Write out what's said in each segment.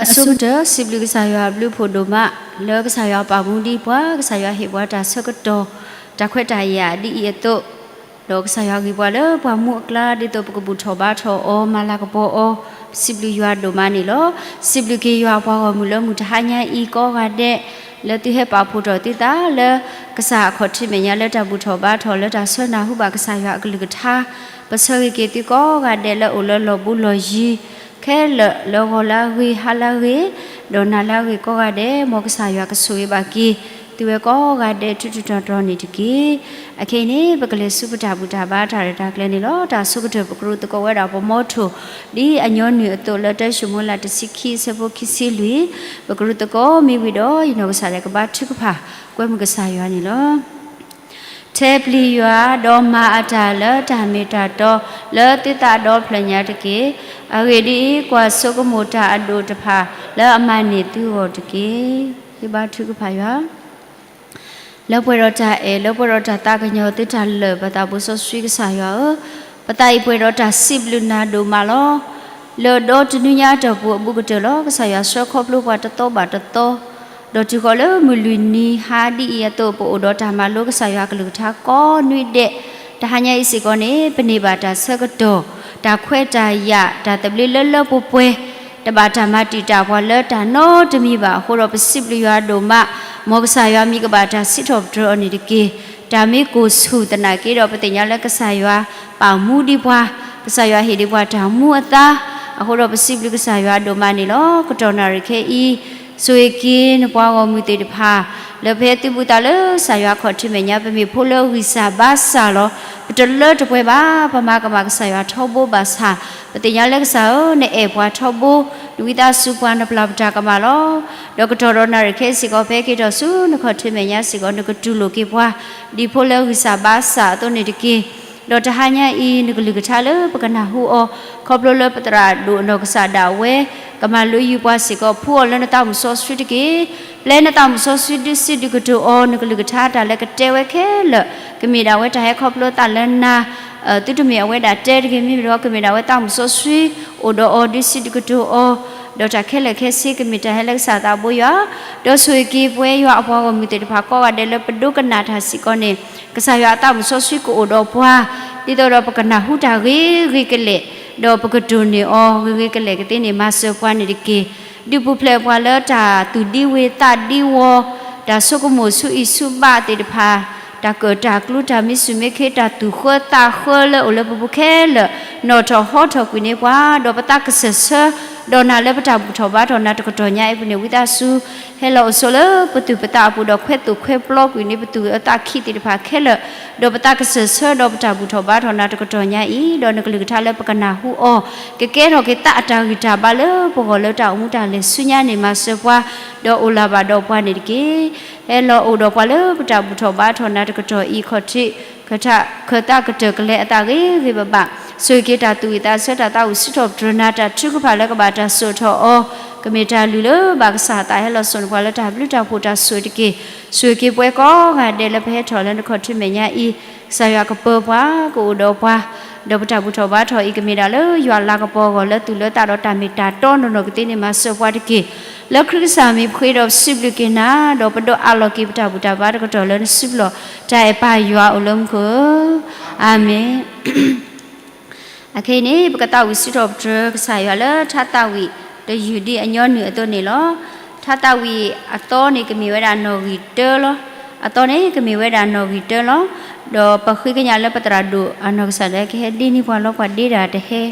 အဆိကတၢၢ် စံးဘျုးကစၢ်ယွၤအဘျုးအဖှိၣ်ဒိၣ်မး လၢကစၢ်ယွၤပာ်မူဒံးပှၤ, ကစၢ်ယွၤဟ့ၣ်ပှၤတၢ်ဆၢကတီၢ် တၢ်ခွဲးတၢ်ယာ်ဒ်အံၤအသိး, ဒီးကစၢ်ယွၤဂ့ၤပှၤလၢပှၤမူအကျါ ဒ်သိးပကဘူၣ်ထီၣ်ဘါထီၣ်အီၤ မၤလၤကပီၤအီၤ, ပစံးဘျုးယွၤဒိၣ်မးန့ၣ်လီၤ. စံးဘျုးက့ၤယွၤအပှၤဂီၢ်မုၢ်လၢမုၢ်တဟါညါအံၤကိးဂၤဒဲး, လၢသုဟဲပာ်ဖှိၣ်ထီၣ်သုသးလၢ ကစၢ်အခီၣ်ထံးမဲာ်ညါလၢတၢ်ဘူၣ်ထီၣ်ဘါထီၣ် လၢတၢ်ဆှၢနၢ်ဟူဘၣ်ကစၢ်ယွၤအကလုၢ်ကထါ, ပဆၢဂ့ၤက့ၤသုကိးဂၤဒဲးလၢအိၣ်လၢလီၢ်ဘူးလီၢ်ယံၤ ခဲလၢာ်လၢဂီၤလၢအဂ့ၤ ဟါလၢအဂ့ၤ ဒီးနၤလၢအဂ့ၤကိးဂၤဒဲး, မ်ကစၢ်ယွၤကဆိၣ်ဂ့ၤဘၣ်က့ၤ သုဝဲကိးဂၤဒဲး ထူးထူးတီၤတီၤန့ၣ်တက့ၢ်. အခဲအံၤန့ၣ် ပကလဲၤဆူပတၢ်ဘူၣ်တၢ်ဘါတၢ်ရဲၣ်တၢ်ကျဲၤန့ၣ်လီၤ. တၢ်ဆိကတၢၢ်ပကရူၢ်သကိးဝဲဒၣ်ပမီထိၣ် ဒ်အညီနုၢ်အသိးလၢတၢၡမူၤအ့လးတဆံခံအဆၢဖိခံဆံလွံၢ်, ပကရူၢ်သကိးမ့ၢ်ဝံၤဒီး ယနီၢ်ကစၢ်ဒၣ်ကဘါထုကဖၣ် ကွဲမုာ်ကစၢ်ယွၤန့ၣ်လီၤ. ထဲပျံၤယွၤ ဒီးမၤအတၢ်လၢတၢ်မ့ၢ်တၢ်တီ လၢသုသးဒီဖျၢၣ်ညါတက့ၢ်. အဂ့ၢ်ဒ်အံၤ, ကွၢ်ဆိကမိၣ်တၢ်အဒိၣ်တဖၣ် လၢအမၤန့ၢ်သုဂီၢ်တက့ၢ်. ယဘါထုကဖၣ်ယွၤ လၢပှဲၤဒီးတၢ်အဲၣ် လၢပှဲၤဒီးတၢ်သးကညီၤသုတၢ်လၢာ် ပသးဘိစီဆှံကစၢ်ယွၤဧၢ, ပသးအံၤပှဲၤဒီးတၢ်စံးဘျုးနၤဒိၣ်မးလီၤ. လၢဒီတနွံညါအတီၢ်ပူၤအဘူးကတၢၢ်လီၤ ကစၢ်ယွၤဆှၢခီဖျိပှၤတသီဘၣ်တသီ, ဒီးတုၤဃီၤလၢမုၢ်လွံၢ်နံၤဟါဒ်အံၤအသိး ပအိၣ်ဒီးတၢ်မၤလိကစၢ်ယွၤကလုၢ်ကထါကိးနွံဒဲး, တဟါညါအံၤစ့ၢ်ကီးန့ၣ် ပန့ၢ်ဘၣ်တၢ်ဆၢကတီၢ် တၢ်ခွဲးတၢ်ယာ် တၢ်သဘျ့လၢလၢပှဲၤပှဲၤ တဘၣ်တၢ်မၤတံာ်တာ်ပှၤလၢတၢ်နီတမံၤဘၣ်အဃိဒီး ပစံးဘျုးယွၤဒိၣ်မး, မ်ကစၢ်ယွၤမံၤကဘၣ်တၢ်စံးထီၣ်ပတြၢၤအီၤန့ၣ်တက့ၢ်. တၢ်မ့ၢ်ကိၢ်ဆူၣ်သနာ်က့ဒီး ပသ့ၣ်ညါလၢကစၢ်ယွၤပာ်မူဒံးပှၤ, ကစၢ်ယွၤဟ့ၣ်ဒံးပှၤတၢ်မူအသါ, အဃိဒီးပစံးဘျုးကစၢ်ယွၤဒိၣ်မးန့ၣ်လီၤ. ကတီၢ်နၣ်ရံၣ်ခဲအံၤ ဆိၣ်ဂ့ၤက့ၤနပှၤဂီၢ်မုၢ်သ့ၣ်တဖၣ် လၢပဟဲသုးဘူးသးလၢကစၢ်ယွၤခီၣ်ထံးမဲာ်ညါ ပမ့ၢ်ဖိလၢဂံၢ်စၢ်ဘါစၢ်လီၤ. ပတလၢတပှဲၤဘၣ်, ပမၤကမၣ်ကစၢ်ယွၤထီဘိဘၣ်ဆၣ်, ပသ့ၣ်ညါလၢကစၢ်ဧၢ နအဲၣ်ပှၤထီဘိ, နဝံသးစူၤပှၤ နပျၢ်ပတၢ်ကမၣ်လီၤ. ဒီးကတီၢ်ဒီးနၣ်ရံၣ်ခဲအံၤစ့ၢ်ကီး ပဟဲက့ၤထီၣ်ဆူနခီၣ်ထံးမဲာ်ညါစ့ၢ်ကီး နကတူၢ်လိာ်က့ၤပှၤ ဒ်ဖိလၢဂံၢ်စၢ်ဘါစၢ်အသိးန့ၣ်တက့ၢ်. ဒီးတဟါညါအံၤ နကလုၢ်ကထါလၢပကနၢ်ဟူအီၤ ခီဖျိလၢပသရၣ်ဒိၣ်အနီၢ်ကစၢ်ဒၣ်ဝဲ ကမၤလိယုာ်ပှၤစ့ၢ်ကီး ဖှူအီၤလၢနသးမုၣ်စီဆှံတက့ၢ်. ပျဲနသးမုၣ်စီဆှံဒုးစံးဒုးကတိၤအီၤ နကလုၢ်ကထါတၢ်လၢကတဲဝဲခဲလၢာ် ကမ့ၢ်ဒၣ်ဝဲတၢ်ဟဲခီဖျိသးလၢနၤ, သုတမ့ၢ်အဝဲဒၣ်တဲတဂ့ၤ မ့မ့ၢ်ဒီး ကမ့ၢ်ဒၣ်ဝဲသးမုၣ်စီဆှံ အိၣ်ဒီးအီၤဒုးစံးဒုးကတိၤအီၤ, ဒီးတၢ်ခဲလၢာ်ခဲဆ့ ကမ့ၢ်တၢ်ဟဲလၢကစၢ်သးဘိယွၤ, ဒီးဆိၣ်ဂ့ၤက့ၤပဝဲယွၤအပှၤဂီၢ်မုၢ်သ့ၣ်တဖၣ်ကိးဂၤဒဲးလၢပဒိကနၣ်တၢ်စ့ၢ်ကီးန့ၣ် ကစၢ်ယွၤအသးမုၣ်စီဆှံကအိၣ်ဒီးပှၤ ဒ်သိးဒီးပကနၢ်ဟူတၢ်ဂ့ၤဂ့ၤကလဲာ်, ဒီးပကတိၢ်န့ၢ်အီၤဂ့ၤဂ့ၤကလဲာ်ကသ့န့ၣ် မၤစၢၤပှၤန့ၣ်တက့ၢ်. ဒုးပူၤဖျဲးပှၤလၢတၢ်သူၣ်ဒံဝ့ၤသးဒံဝီၤ, တၢ်ဆိကမိၣ်ဆူအံၤဆူဘၣ်သ့ၣ်တဖၣ်, တၢ်ကၢၣ်တၢ်ကျူ တၢ်မံဆူၣ်မံခ့ တၢ်သူၣ်ဃၢသးဃၢလၢအိၣ်လၢပပူၤခဲလၢာ်, နီၣ်ထီၣ်ဟီထီၣ်ကွံာ်န့ၢ်ပှၤ, ဒီးပသးကစၢၢ်ဆၢဒီးနၤလၢပတၢ်ဘူၣ်ထီၣ်ဘါထီၣ်နၤတကတီၢ်ညါအံၤ ပန့ၢ်ဝံသးစူၤ ဟဲလီၤအိၣ်ဆိးလၢပသူၣ်ပသးအပူၤ ဒီးခွဲးသိၣ်ခွဲးပျီကွံာ်န့ၢ်ပသူၣ်အသးခံသ့ၣ်တဖၣ်ခဲလၢာ်, ဒီးပသးကစၢၢ်ဆၢဒီးပတၢ်ဘူၣ်ထီၣ်ဘါထီၣ်နၤတကတီၢ်ညါအံၤ, ဒီးနကလုၢ်ကထါလၢပကနၢ်ဟူအီၤ ကကဲထီၣ်က့ၤသးအတၢ်ဂံၢ်တၢ်ဘါလၢပဂီၢ်လၢတၢ်အိၣ်မူတၢ်လဲၤဆူညါန့ၣ် မၤစၢၤပှၤ, ဒီးအိၣ်လၢၤဘၣ်ဒီးပှၤန့ၣ်တက့ၢ်. ဟဲလီၤအိၣ်ဒီးပှၤလၢပတၢ်ဘူၣ်ထီၣ်ဘါထီၣ်နၤတကတီၢ်အံၤ ခီၣ်ထံး ခၢၣ်သးကတၢၢ်ကလဲအသးဂ့ၤဂ့ၤဘၣ်ဘၣ်, ဆိၣ်ဂ့ၤက့ၤတၢ်သူၣ်ဝံၣ်သးဆၢ တၢ်သးဝံၣ်စံးထီၣ်ပတြၢၤနၤ တၢ်ထုကဖၣ်လၢကဘၣ်တၢ်စိာ်ထီၣ်အီၤ, ကမ့ၢ်တၢ်လုၢ်လၢဘၣ်ကစၢ်အသး ဟဲလီၤစိာ်န့ၢ်ပှၤလၢတၢ်ဘျုးတၢ်ဖှိၣ်တၢ်ဆိၣ်ဂ့ၤတက့ၢ်. ဆိၣ်ဂ့ၤက့ၤပဝဲကိးဂၤဒဲးလၢပဟဲထီၣ်လၢနခီၣ်ထံးမဲာ်ညါအံၤ, ကစၢ်ယွၤကပၢၤပှၤ ကအိၣ်ဒီးပှၤ, ဒီးပတၢ်ဘူၣ်ထီၣ်ဘါထီၣ်အံၤ ကမ့ၢ်ဒၣ်လၢယွၤလၤကပီၤအဂီၢ် လၢသူၣ်လၢသးဒီးတၢ်မ့ၢ်တၢ်တီနီၢ်နီၢ်ကသ့န့ၣ် မၤစၢၤပှၤတက့ၢ်. လၢခရံာ်ကစၢ်မံၤပဃ့ဒီးပစံးဘျုးက့ၤနၤ, ဒီးပဒိးအးလီၤက့ၤပတၢ်ဘူၣ်တၢ်ဘါတကတီၢ်လၢနစုပူၤလီၤ. တၢ်အဲၣ်ပၢ်ယွၤအိၣ်လၢမူခိၣ်ဧၢ, အၤမ့ၣ်. အခဲအံၤန့ၣ် ပကသးဝံၣ်စံးထီၣ်ပတြၢၤကစၢ်ယွၤလၢထါသးဝံၣ်တယုၢ်ဒ်အညီနုၢ်အသိးန့ၣ်လီၤ. ထါသးဝံၣ်အသီန့ၣ် ကမ့ၢ်ဝဲဒၣ်နီၣ်ဂံၢ်တၢလီၤ. အသီန့ၣ် ကမ့ၢ်ဝဲဒၣ်နီၣ်ဂံၢ်တၢလီၤ. ဒီးပဃ့ကညးလၢပသရၣ်ဒိၣ်အနီၢ်ကစၢ်ဒၣ်ကဟဲဒ်န့ၢ်ပှၤလီၤ ပှၤဒ့တၢ်တဟဲ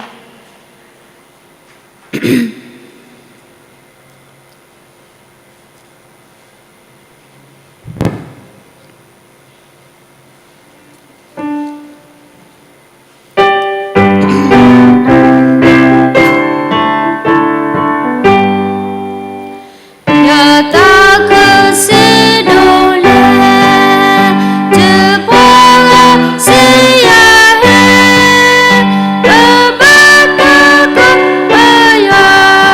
ယသးခုစံဒိၣ်လဲၣ်, တပှၤဂၤစံယၤဟဲ, ပဘၣ်သးခုပယွၤ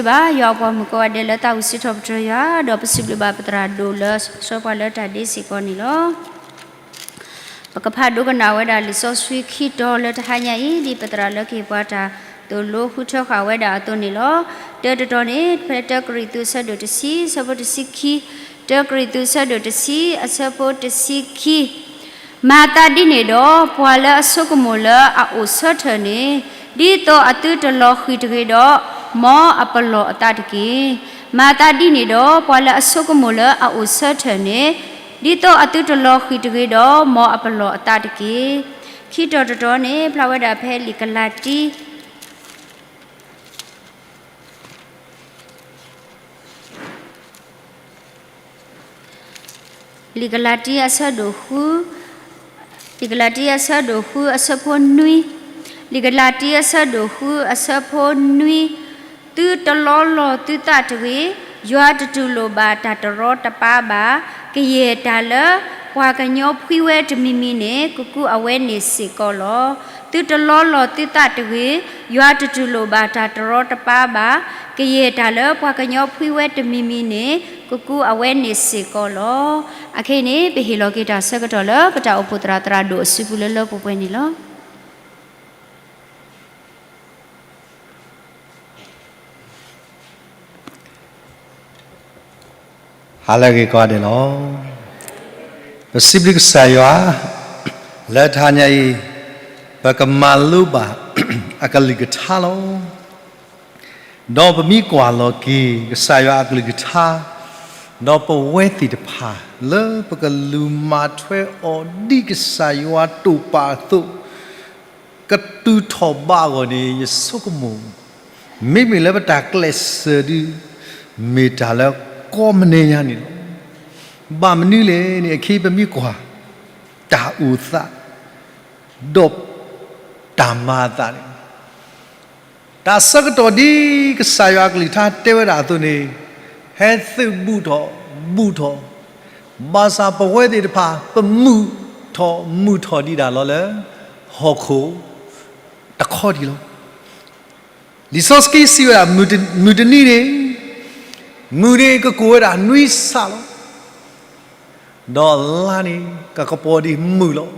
ပစံးဘျုးဘၣ်ယွၤအပှၤမုၣ်ကိးဂၤဒဲးလၢသးဝံၣ်စံးထီၣ်ပတြၢၤယွၤ, ဒီးပစံးဘျုးဘၣ်ပသရၣ်ဒိၣ်လၢဆှၢပှၤလၢတၢ်ဒ့စ့ၢ်ကီးန့ၣ်လီၤ. ပကဖးဒိကနၣ်ဝဲဒၣ်လံာ်စီဆှံခံတီၤလၢတဟါညါအံၤ ဒ်ပသရၣ်လၢကဟ့ၣ်ပှၤတၢ်သိၣ်လိဃုထၢဃာ်ဝဲဒၣ်အသိးန့ၣ်လီၤ. တၢတတီၤန့ၣ် ဖဲတၢကရံၣ်သူးအဆၢဒိၣ်တဆံ အဆၢဖိတဆံခံ, တၢကရံၣ်သူးအဆၢဒိၣ်တဆံ အဆၢဖိတဆံခံ မၤသးဒ်န့ၣ်ဒီး ပှၤလၢအဆိကမိၣ်လၢအအိၣ်ဆၢထၢၣ်န့ၣ်, ဒ်သိးအသုတလီၤဃံၤတဂ့ၤဒီး မ်အပလီၢ်အသးတက့ၢ်. မၤသးဒ်န့ၣ်ဒီး ပှၤလၢအဆိကမိၣ်လၢအအိၣ်ဆၢထၢၣ်န့ၣ်, ဒ်သိးအသုတလီၤဃံၤတဂ့ၤဒီး မ်အပလီၢ်အသးတက့ၢ်. ခံတီၤတတီၤန့ၣ် ဖျါဝဲဒၣ်ဖဲလံာ်ကလၤတံ လံာ်ကလၤတံအဆၢဒိၣ်ဃု, လံာ်ကလၤတံအဆၢဒိၣ်ဃုအဆၢဖိနွံ, လံာ်ကလၤတံအဆၢဒိၣ်ဃုအဆၢဖိနွံ, သုတလီလီၤသုသးတဂ့ၤ, ယွၤတတူၢ်လိာ်ဘၣ်တၢ်တရီတပါဘၣ်, ကယဲၢ်တၢ်လၢပှၤကညီဖှံဝဲတမံၤမံၤန့ၣ် ကကူးအဝဲန့ၣ်စ့ၢ်ကီးလီၤ. သုတလီလီၤသုသးတဂ့ၤ, ယွၤတတူၢ်လိာ်ဘၣ်တၢ်တရီတပါဘၣ်, ကယဲၢ်တၢ်လၢပှၤကညီဖှံဝဲတမံၤမံၤန့ၣ် ကကူးအဝဲန့ၣ်စ့ၢ်ကီးလီၤ. အခဲအံၤန့ၣ် ပဟ့ၣ်လီၤက့ၤတၢ်ဆၢကတီၢ်လၢ ပတၢ်အိၣ်ဖှိၣ်သရၣ်သရၣ်ဒိၣ်အစုပူၤလၢလၢပှဲၤပှဲၤန့ၣ်လီၤ. ဟါလၢအဂ့ၤကိးဂၤဒဲးလီၤ. ပစံးဘျုးကစၢ်ယွၤ လၢတဟါညါအံၤ ပကမၤလိဘၣ် အကလုၢ်ကထါလီၤ. ဒီးပမ့ၢ်ကွၢ်လီၤက့ၤ ကစၢ်ယွၤအကလုၢ်ကထါ, ဒီးပဝဲသ့ၣ်တဖၣ် လၢပကလူၤမၤထွဲအီၤ ဒ်ကစၢ်ယွၤတိာ်ပာ်အသိး ကတုၤထီၣ်ဘးအဂီၢ်န့ၣ် ယဆိကမိၣ်, မ့မ့ၢ်လၢပတၢ်ကျဲးစၢးဒုး မ့ၢ်တၢ်လၢကိးမနံၤညါန့ၣ်လီၤ. ဘၣ်မနုၤလဲၣ်န့ၣ် အခဲအံၤပမ့ၢ်ကွၢ် တၢ်အိၣ်သး ဒီးတၢ်မၤအသးန့ၣ် တၢ်ဆၢကတီၢ်ဒ်ကစၢ်ယွၤအကလုၢ်ကထါတဲဝဲဒၣ်အသိးန့ၣ် ဟဲသုးဘူးထီၣ်ဘူးထီၣ်, ဘၣ်ဆၣ်ပဝဲသ့ၣ်တဖၣ် ပမုာ်ထီၣ်မုာ်ထီၣ်ဒံးဒၣ်လီၤလၢ ဟီၣ်ခိၣ်တခီဒံးလီၤ. လံာ်စီဆှံစံးဝဲဒၣ် မုၢ်တနံၤန့ၣ် မုၢ်န့ၣ်ကကိၢ်ဝဲဒၣ်နွံစးလီၤ. ဒီးလါန့ၣ် ကကပီၤဒံးမုၢ်လီၤ.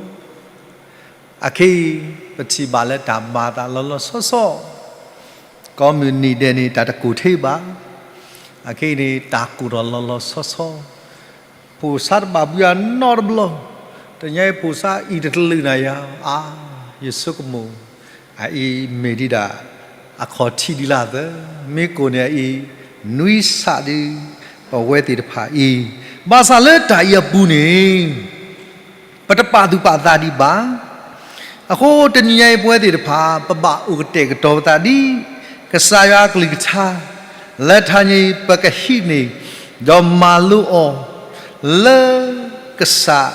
အခဲအံၤ ပထံၣ်ဘၣ်လၢတၢ်မၤအသးလီၤလီၤဆီဆီ, ကိးမုၢ်နံၤဒဲးန့ၣ် တၢ်တကိၢ်ထဲဘၣ်. အခဲအံၤန့ၣ် တၢ်ကိၢ်ထီၣ်လီၤလီၤဆီဆီ, ဖိၣ်ဆါတဘၣ်ဘှံးအနီတဘျီ, တနံၤအံၤဖိၣ်ဆါအံၤတတလုာ်နၤယၤ, အါ, ယဆိကမိၣ် အအံၤမ့ၢ်ဒံးဒၣ် အခီၣ်ထံးဒ်လဲၣ်သၢ, မ့ၢ်ကိၢ်န့ၣ်အအံၤ နွံစးဒုး ပဝဲသ့ၣ်တဖၣ်အံၤ, ဘၣ်ဆၣ်လၢတၢ်အံၤအပူၤန့ၣ် ပတပာ်သူၣ်ပာ်သးဒံးဘၣ်. အဃိတနံၤညါအံၤပဝဲသ့ၣ်တဖၣ် ပဘၣ်အိၣ်ကတဲာ်ကတီၤပသးဒ် ကစၢ်ယွၤအကလုၢ်ကထါ လၢတဟါညါအံၤ ပကဟံးန့ၢ် ဒီးမၤလိအီၤ လၢကစၢ်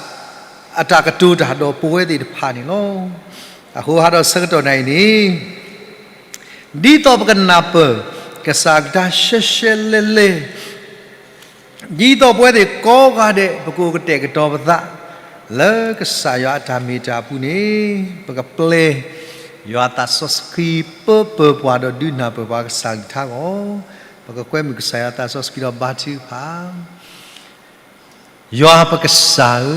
အတၢ်ကတိၤတၢ်ဒီးပဝဲသ့ၣ်တဖၣ်န့ၣ်လီၤ. အဃိဟါဒီးဆၢကတီၢ်နၤအံၤန့ၣ် ဒ်သိးပကနၢ်ပၢၢ် ကစၢ်ကလုၢ်ကထါရှဲရှဲလဲလဲ ဒ်သိးပဝဲသ့ၣ်ကိးဂၤဒဲး ပကအိၣ်ကတဲာ်ကတီၤပသး လၢကစၢ်ယွၤအတၢ်မ့ၢ်တၢ်အပူၤန့ၣ် ပကပျဲ ယွၤသးစီဆှံပၢပၢၤပှၤဒီးဒုးနၢ်ပၢၢ်ပှၤကစၢ်ကလုၢ်ကထါအဂီၢ်, ပကကွဲမုာ်ကစၢ်ယွၤသးစီဆှံဒီးဘါထုကဖၣ် ယွၤပကစၢ်ဧၢ,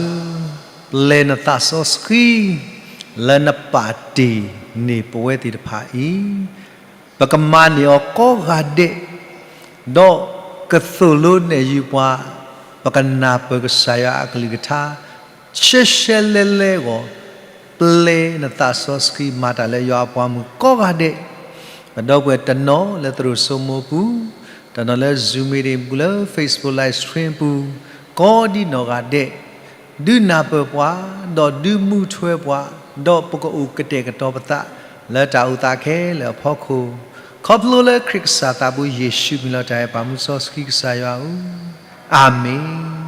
ပျဲနသးစီဆှံ လၢနပာ်တ့ၢ်န့ၢ်ပဝဲသ့ၣ်တဖၣ်အံၤ, ပကမၤန့ၢ်အီၤကိးဂၤဒဲး, ဒီးကသိၣ်လိနဲၣ်ယုာ်ပှၤ, ပကနၢ်ပၢၢ်ကစၢ်ယွၤအကလုၢ်ကထါ ရှဲရှဲလဲလဲအဂီၢ်, ပျဲနသးစီဆှံမၤတၢ်လၢယွၤအပှၤမုၣ်ကိးဂၤဒဲး, ပဒီပုၢ်ဝဲၢ်တနီၤလၢသရိာ်စိမိၤပူၤ, တနီၤလၢ Zoom meeting ပူၤ လၢ Facebook live stream ပူၤ, ကိးဒံနီၢ်ဂၤဒဲး, ဒုးနၢ်ပၢၢ်ပှၤ, ဒီးဒုးမူထွဲပှၤ, ဒီးပကအိၣ်ကတဲာ်ကတီၤပသး လၢတၢ်အိၣ်သးခဲလၢာ်အဖီခိၣ်, ခီဖျိလၢခရံာ်ကစၢ်သးဘိယ့ၣ်ၡူးမံၤလီၤတၢ်အဲၣ်ပာ်မူစီဆှံကစၢ်ယွၤဧၢ, အၤမ့ၣ်.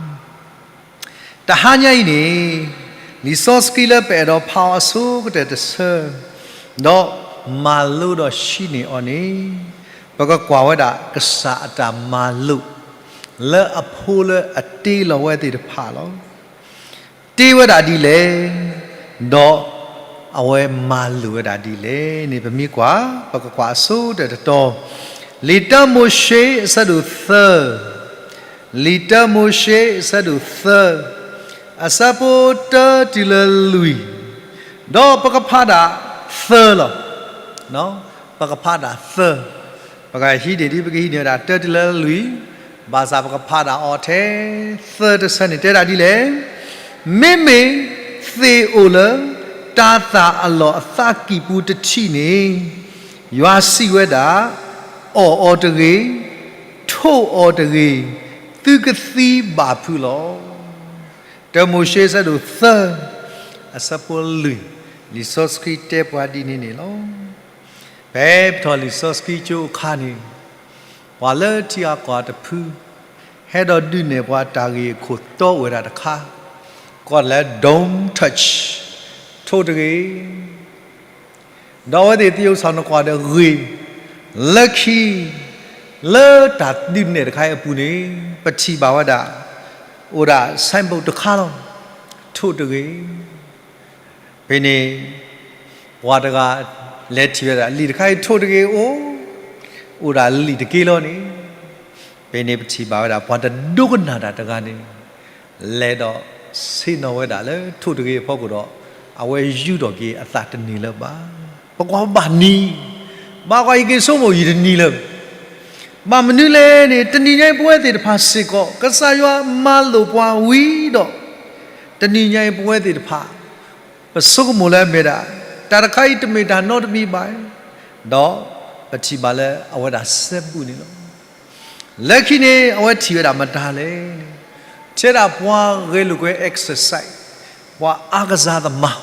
တဟါညါအံၤန့ၣ်, လံာ်စီဆှံလၢပအဲၣ်ဒိးဖးအီၤအဆိကတၢၢ်တဆၢ, ဒီးမၤလိဒီးဟံးန့ၢ်အီၤန့ၣ်, ပကကွၢ်ဝဲဒၣ်ကစၢ်အတၢ်မၤလိာ် လၢအဖိလၢအတ့လီၤဝဲသ့ၣ်တဖၣ်လီၤ. တ့ဝဲဒၣ်ဒ်လဲၣ်, ဒီးအဝဲမၤလိာ်ဝဲဒၣ်ဒ်လဲၣ်န့ၣ် ပမ့ၢ်ကွၢ်, ပကကွၢ်အဆိကတၢၢ်တတီၤ, လံာ်တၢမိၤၡ့အဆၢဒိၣ်သၢ, လံာ်တၢမိၤၡ့အဆၢဒိၣ်သၢ, အဆၢဖိတၢတုၤလၢလွံၢ်, ဒီးပကဖးဒၣ်သၢလီၤ. ပကဖးဒၣ်သၢ, ပကဟံးန့ၢ်ဒ်ပကဟံးန့ၢ်ဝဲဒၣ်တၢတုၤလၢလွံၢ်, ဘၣ်ဆၣ်ပကဖးဒၣ်အီၤထဲသၢတဆၢန့ၣ် တဲဒၣ်ဒ်လဲၣ်. မ့မ့ၢ်သ့ၣ်အိၣ်လၢတၤသၣ်အလီၢ်အသးကံၢ်ပူၤတထံၣ်န့ၣ်, ယွၤစံးဝဲဒၣ်, အီၣ်အီၤတဂ့ၤ, ထိးအီၤတဂ့ၤ, သုကသံဘၣ်ဖုးလီၤ. တၢမိၤၡ့အဆၢဒိၣ်သၢ, အဆၢဖိလွံၢ်, လံာ်စီဆှံတဲပှၤဒ်န့ၣ်န့ၣ်လီၤ. ဖဲပထီၣ်လံာ်စီဆှံကၠိအခါန့ၣ်, ပှၤလၢထံအကီၢ်တဖု ဟဲဒီးဒုးနဲၣ်ပှၤတၢ်ဂ့ၢ်အခိၣ်တီအိၣ်ဝဲဒၣ်တခါ, ကိးလၢ Don't touch, ထိးတဂ့ၤ. ဒီးအဝဲသ့ၣ်သယုၢ်စီၤနကွၢ်ဒီးဂ့ၤ, လၢခံ လၢတၢ်ဒုးနဲၣ်တခါအံၤအပူၤန့ၣ် ပထံၣ်ဘၣ်ဝဲဒၣ် အိၣ်ဒၣ် signboard တခါလီၤ, ထိးတဂ့ၤ. ဖဲန့ၣ် ပှၤတဂၤလဲၤထံၣ်ဝဲဒၣ် လံာ်တခါအံၤထိးတဂ့ၤအိၣ်, အိၣ်ဒၣ်လံာ်တက့ၢ်လီၤန့ၣ်, ဖဲန့ၣ်ပထံၣ်ဘၣ်ဝဲဒၣ် ပှၤတဒိကနၣ်တၢ်တဂၤန့ၣ် လဲၤဒီးဆ့ၣ်နီၤဝဲဒၣ်လၢထိးတဂ့ၤအဖီခိၣ်ဒီး အဝဲယူၤထီၣ်က့ၤအသးတန့ၢ်လၢၤဘၣ်. ပကွၢ်ဘၣ်နံၤ, ဘၣ်ကွၢ်ယက့ၤဆိကမိၣ် ယတနံၤလၢၤ. ဘၣ်မနုၤလဲၣ်န့ၣ် တနံၤညါအံၤပဝဲသ့ၣ်တဖၣ်စ့ၢ်ကီး ကစၢ်ယွၤမၤလိာ်ပှၤဝံၤဒီး တနံၤညါအံၤပဝဲသ့ၣ်တဖၣ် ပဆိကမိၣ်လၢအမ့ၢ်ဒၣ် တၢ်တခါအံၤတမ့ၢ်တၢ်နီတမံၤဘၣ်, ဒီးပထံၣ်ဘၣ်လၢအဝဲဒၣ်စဲဘူးန့ၣ်လီၤ. လၢခံန့ၣ် အဝဲထံၣ်ဝဲဒၣ်မတၤလဲၣ်န့ၣ်, ထဲဒၣ်ပှၤဂဲၤလိာ်ကွဲ exercise, ပှၤအါကစၢ်သမား,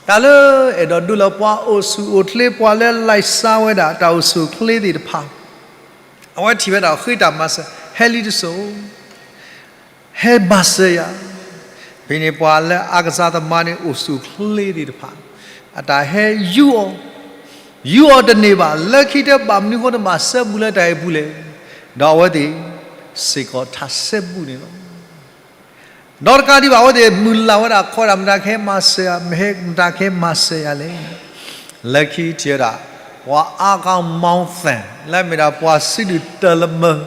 တၢ်လၢအဲၣ်ဒိးဒိလီၤပှၤအိၣ်ဆူၣ်အိၣ်ချ့ ပှၤလၢလံာ်စီဆှံအိၣ်ချ့ပှၤလၢလံာ်စၢ်ဝဲဒၣ်တၢ်အိၣ်ဆူၣ်အိၣ်ချ့သ့ၣ်တဖၣ်, အဝဲထံၣ်ဝဲဒၣ်ဃ့တၢ်မၤစၢၤ ဟဲလံတစိၢ် ဟဲမၤစၢၤယၤ. ဖဲန့ၣ်ပှၤလၢအါကစၢ်သမားန့ၣ် အိၣ်ဆူၣ်အိၣ်ချ့သ့ၣ်တဖၣ် အတၢ်ဟဲယူၤအီၤ, ယူၤအီၤတန့ၢ်ဘၣ်. လၢခံတဲဘၣ်မနုၤအဃိန့ၣ် ဘၣ်စဲဘူးလၢတၢ်အံၤအပူၤလဲၣ်. ဒီးအဝဲသ့ၣ်စ့ၢ်ကီးထးစဲဘူးန့ၣ်လီၤ. ဒီးတကးဒံးဘၣ် အဝဲသ့ၣ်မုၢ်လၢ်ဝဲဒၣ် ခီဒၣ်မတၤကဟဲမၤစၢၤယၤ, မဟဲမတၤကဟဲမၤစၢၤယၤလဲၣ်. လၢခံထံၣ်ဝဲဒၣ် ပှၤအါကီ mountain လၢအမ့ၢ်ဒၣ်ပှၤစုဒုၣ်တၢ်လၢမၢ,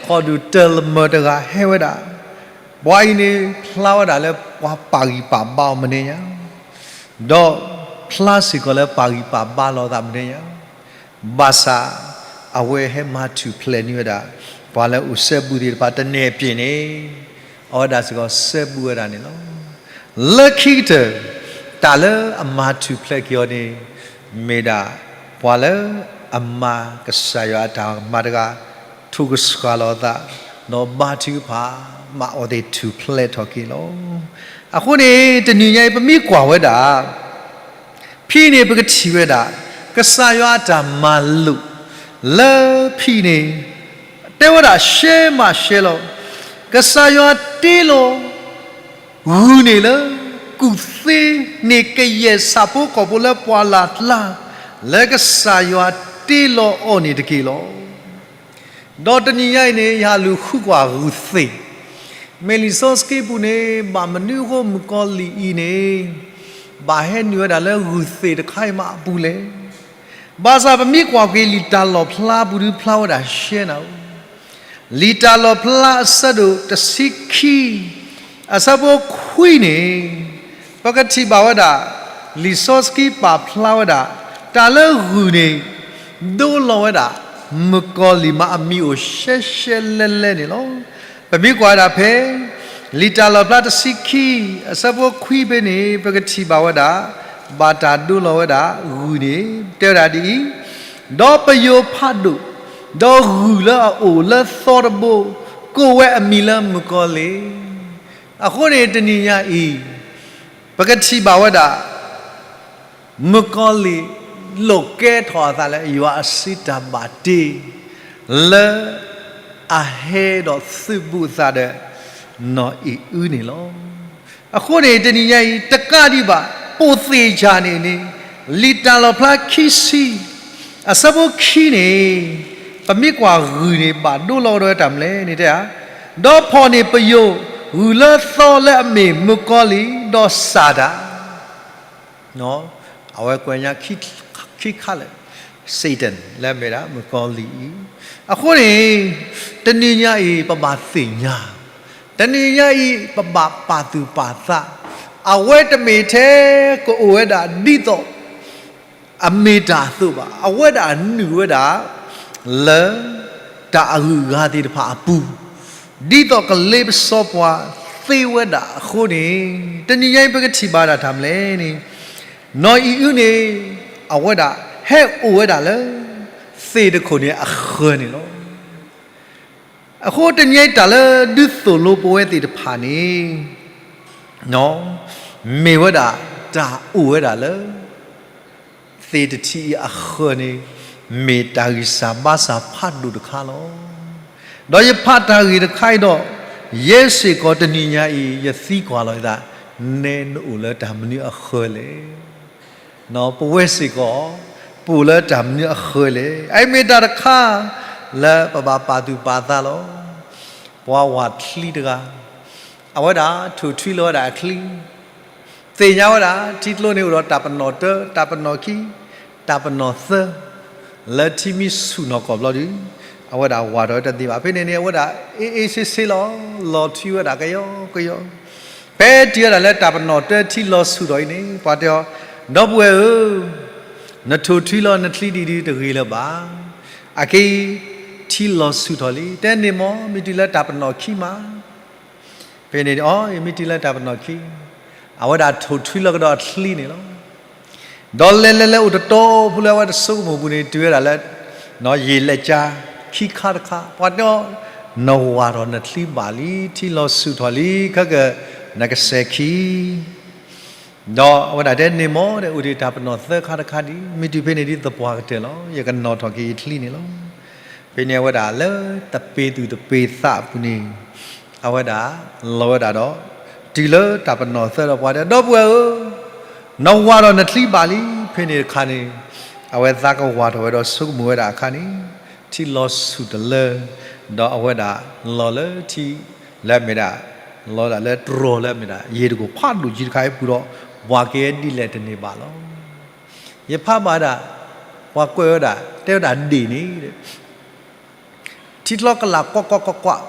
ခီၣ်ဒုၣ်တၢ်လၢမၢတဂၤဟဲဝဲဒၣ်. ပှၤအံၤန့ၣ်ဖျါဝဲဒၣ်လၢပှၤပာ်ဂံၢ်ပာ်ဘါအီၤမနုၤညါ, ဒီးဖျါစ့ၢ်ကီးလၢပာ်ဂံၢ်ပာ်ဘါလီၤသးမနုၤညါ, ဘၣ်ဆၣ် အဝဲဟဲမၤထူၣ်ဖျဲးန့ၢ်ဝဲဒၣ် ပှၤလၢအိၣ်စဲဘူးသ့ၣ်တဖၣ်တန့ၢ်အပျ့ၤန့ၣ်, အဝဲဒၣ်စ့ၢ်ကီးစဲဘူးဝဲဒၣ်န့ၣ်လီၤ. လၢခံကတၢၢ် တၢ်လၢအမၤထူၣ်ဖျဲးက့ၤအီၤန့ၣ် မ့ၢ်ဒၣ် ပှၤလၢအမၤကစၢ်ယွၤအတၢ်မၤတဂၤ ထိၣ်ကဆှၣ်လီၤအသး, ဒီးဘါထုကဖၣ် မၤအီၤသ့ၣ်ထူၣ်ဖျဲးထီၣ်က့ၤလီၤ. အဃိန့ၣ် တနံၤညါအံၤ ပမ့ၢ်ကွၢ်ဝဲဒၣ် ဖဲန့ၣ် ပကထံၣ်ဝဲဒၣ် ကစၢ်ယွၤအတၢ်မၤလိာ် လၢဖဲန့ၣ် တဲဝဲဒၣ်ရှဲမးရှဲလီၤ. ကစၢ်ယွၤတ့လီၤ ဂုၢ်န့ၣ်လၢ ကူၣ်သ့န့ၣ် ကယဲၢ်ဆၣ်ဖိကီၢ်ဖိလၢပှၢ်လၢ်ကျါ လၢကစၢ်ယွၤတ့လီၤအီၤန့ၣ်တက့ၢ်လီၤ. ဒီးတနံၤညါအံၤန့ၣ် ယဟးလူၤဃုကွၢ်ဂုၢ်သ့ၣ်, မ့ၢ်လံာ်စီဆှံပူၤန့ၣ် ဘၣ်မနုၤအဃိမုၣ်ကီၤလံၢ်အံၤန့ၣ် ဘၣ်ဟဲနုာ်ဝဲဒၣ်လၢဂုၢ်သ့ၣ်တခါအံၤမးအပူၤလဲၣ်. ဘၣ်ဆၣ်ပမ့ၢ်ကွၢ်က့ၤလံာ်တၢ်လီၣ်ဖျါပူၤဒုးဖျါဝဲဒၣ်ရှဲနၤဧိၤ, လံာ်တၢ်လီၣ်ဖျါအဆၢဒိၣ်တဆံခံ အဆၢဖိခွံန့ၣ် ပကထံၣ်ဘၣ်ဝဲဒၣ် လံာ်စီဆှံပာ်ဖျါဝဲဒၣ် တၢ်လၢဂုၢ်န့ၣ် ဒိလီၤဝဲဒၣ် မုၣ်ကီၤလံၢ်မးအမံၤအိၣ်ရှဲရှဲလဲလဲန့ၣ်လီၤ. ပမ့ၢ်ကွၢ်ဝဲဒၣ်ဖဲ လံာ်တၢ်လီၣ်ဖျါတဆံခံ အဆၢဖိခွံဖဲန့ၣ် ပကထံၣ်ဘၣ်ဝဲဒၣ် ဘၣ်တၢ်ဒိလီၤဝဲဒၣ်ဂုၢ်န့ၣ် တဲဝဲဒၣ်ဒ်အံၤ, ဒီးပယိၤဖးဒိၣ်, ဒီးဂုၢ်လၢအအိၣ်လၢသီတဘိ ကိးဝဲအမံၤလၢမုၣ်ကီၤလံၢ်. အဃိန့ၣ် တနံၤညါအံၤ ပကထံၣ်ဘၣ်ဝဲဒၣ် မုၣ်ကီၤလံၢ် လိာ်ကဲထီၣ်အသးလၢယွၤအစုတၢ်ဘၣ်တ့ လၢအဟဲဒီးသုးဘူးအသးဒီး နီၢ်အံၣ်အုန့ၣ်လီၤ. အဃိန့ၣ် တနံၤညါအံၤ တကးဒံးဘၣ် ပိာ်သ့ၣ်ယၢ်န့ၣ်န့ၣ် လံာ်တၢ်လီၣ်ဖျါခံဆံ အဆၢဖိခံန့ၣ် ပမ့ၢ်ကွၢ်ဂုၢ်န့ၣ် ဘၣ်ဒိလီၤကဒီးဝဲတၢ်မနုၤလဲၣ်န့ၣ်တဲဧါ, ဒီးဖီၣ်န့ၢ်ပယိၤ ဂုၢ်လၢသီလၢအမ့ၢ်မုၣ်ကီၤလံၢ် ဒီးစၢ်တၢ် အဝဲကွဲးညါခံခါလၢာ် Satan လၢအမ့ၢ်ဒၣ်မုၣ်ကီၤလံၢ်အံၤ, အဃိန့ၣ် တနံၤညါအံၤ ပဘၣ်သ့ၣ်ညါ, တနံၤညါအံၤ ပဘၣ်ပာ်သူၣ်ပာ်သး, အဝဲတမ့ၢ်ထဲကအိၣ်ဝဲဒၣ်ဒ်သိး အမ့ၢ်တၢ်အသိးဘၣ်, အဝဲဒၣ်နုာ်ဝဲဒၣ် လၢ တၢ်အဂုၤအဂၤသ့ၣ်တဖၣ်အပူၤ, ဒ်သိးကလ့ပစီပှၤသ့ဝဲဒၣ်အဃိန့ၣ်, တနံၤညါအံၤပကထံၣ်ဘၣ်ဒၣ်တၢ်မနုၤလဲၣ်န့ၣ်, နီၢ်အံၤအုန့ၣ် အဝဲဒၣ်ဟဲအိၣ်ဝဲဒၣ်လၢ သ့ၣ်တခိၣ်န့ၣ်အဃၢၤန့ၣ်လီၤ. အဃိတနံၤညါအံၤတၢ်လၢဒုးသိၣ်လိပဝဲသ့ၣ်တဖၣ်န့ၣ် မ့ၢ်ဝဲဒၣ်တၢ်အိၣ်ဝဲဒၣ်လၢ သ့ၣ်တထံးအံၤအဃၢၤန့ၣ် မ့ၢ်တၢ်ဂံၢ်စၢ်ဘါစၢ်ဖးဒိၣ်တခါလီၤ. ဒီးယဖးတၢ်ဂ့ၢ်တခါအံၤဒီး ယဲစ့ၢ်ကီးတနံၤညါအံၤ ယသံကွၢ်လီၤယသး, နဲနအိၣ်လၢတၢ်မနုၤအဃၢၤလဲၣ်. ပဝဲစ့ၢ်ကီး ပအိၣ်လၢတၢ်မနုၤအဃၢၤလဲၣ်. အအံၤမ့ၢ်တၢ်တခါ လၢပဘၣ်ပာ်သူၣ်ပာ်သးလီၤ. ပှၤဝၤချံတဂၤ အဝဲဒၣ်ထိၣ်ထွံလီၤဝဲဒၣ်အချံ, သ့ၣ်ညါဝဲဒၣ် ထံကျိန့ၣ်အိၣ်ဒီးတၢ်ပနီၣ်တၢ, တၢ်ပနီၣ်ခံ, တၢ်ပနီၣ်သၢ, လၢထံမ့ၢ်ဆူၣ်နီၢ်ကီၢ်ဘျီဒုး အဝဲဒၣ်ဝၤထီၣ်ဝဲတသ့ဘၣ်. ဖဲန့ၣ်န့ၣ် အဝဲဒၣ် အ့ၣ်အ့ၣ်ဆ့ဆ့လီၤ, လီၤထွံဝဲဒၣ်ကယီကယီ, ဖဲတုၤဝဲဒၣ်လၢတၢ်ပနီၣ်တၢထံလီၤဆူၣ်ထီၣ်အံၤန့ၣ် ပှၤတဲအီၤ, ဒီပုၢ်ဝဲၢ်ဧၢ, နထိၣ်ထွံလီၤနချံဒ်ဒုးတဂ့ၤလၢၤဘၣ်. အခဲအံၤ ထံလီၤဆူၣ်ထီၣ်လံ, တဲန့ၣ်မ့ၢ် မ့ၢ်တုၤလၢတၢ်ပနီၣ်ခံမး. ဖဲန့ၣ်အီၤ မ့ၢ်တုၤလၢတၢ်ပနီၣ်ခံ, အဝဲဒၣ်ထိၣ်ထွံလီၤကဒီးအချံန့ၣ်လီၤ. ဒီးလဲၤလဲၤလဲၤအိၣ်တတီၤဖိလၢအဝဲတဆိကမိၣ်ပူၤန့ၣ် တုၤဝဲဒၣ်လၢ ယံာ်လဲၤကါ ခံခါတခါ, ပှၤတဲအီၤ, နဝၤထီၣ်နချံဘၣ်လံ, ထံလီၤဆူၣ်ထီၣ်လံ, ခဲကနကစဲၤခံ ဒီးအဝဲဒၣ်တဲန့ၣ်မ့ၢ် အိၣ်ဒံးတၢ်ပနီၣ်သၢခါတခါဒံး, မ့ၢ်တုၤဖဲန့ၣ်ဒ်သပှၢ်ကတၢၢ်လီၤ, ယကနီၣ်ထီၣ်က့ၤယချံန့ၣ်လီၤ. ဖဲန့ၣ်အဝဲဒၣ်လၢတပ့ၤသူၣ်တပ့ၤသးအပူၤန့ၣ် အဝဲဒၣ်လီၤဝဲဒၣ်ဒီး တုၤလၢတၢ်ပနီၣ်သၢဒီးပှၤတဲ ဒီပုၢ်ဝဲၢ်ဧၢ, နဝၤထီၣ်နချံဘၣ်လံ. ဖဲန့ၣ်တခါန့ၣ် အဝဲသးကဝၤထီၣ်ဝဲဒီးဆိကမိၣ်ဝဲဒၣ်အခါန့ၣ် ထံလီၤဆူၣ်တလၢ ဒီးအဝဲဒၣ်လီၤလၢထံ လၢအမ့ၢ်ဒၣ် လီၤဒၣ်လၢတြီၤလၢအမ့ၢ်ဒၣ် ယံၤတကိၣ်ဖးဒိၣ်ကံတခါအံၤပူၤဒီး ပှၤကဲဒ်လဲၣ်တန့ၢ်ဘၣ်လီၤ. ယဖးဘၣ်ဒၣ် ပှၤကွဲးဝဲဒၣ် တဲဝဲဒၣ်ဒ့ၣ်န့ၣ် ထံချီကလၢ်ကွၢ်ကွၢ်ကွၢ်ကွၢ်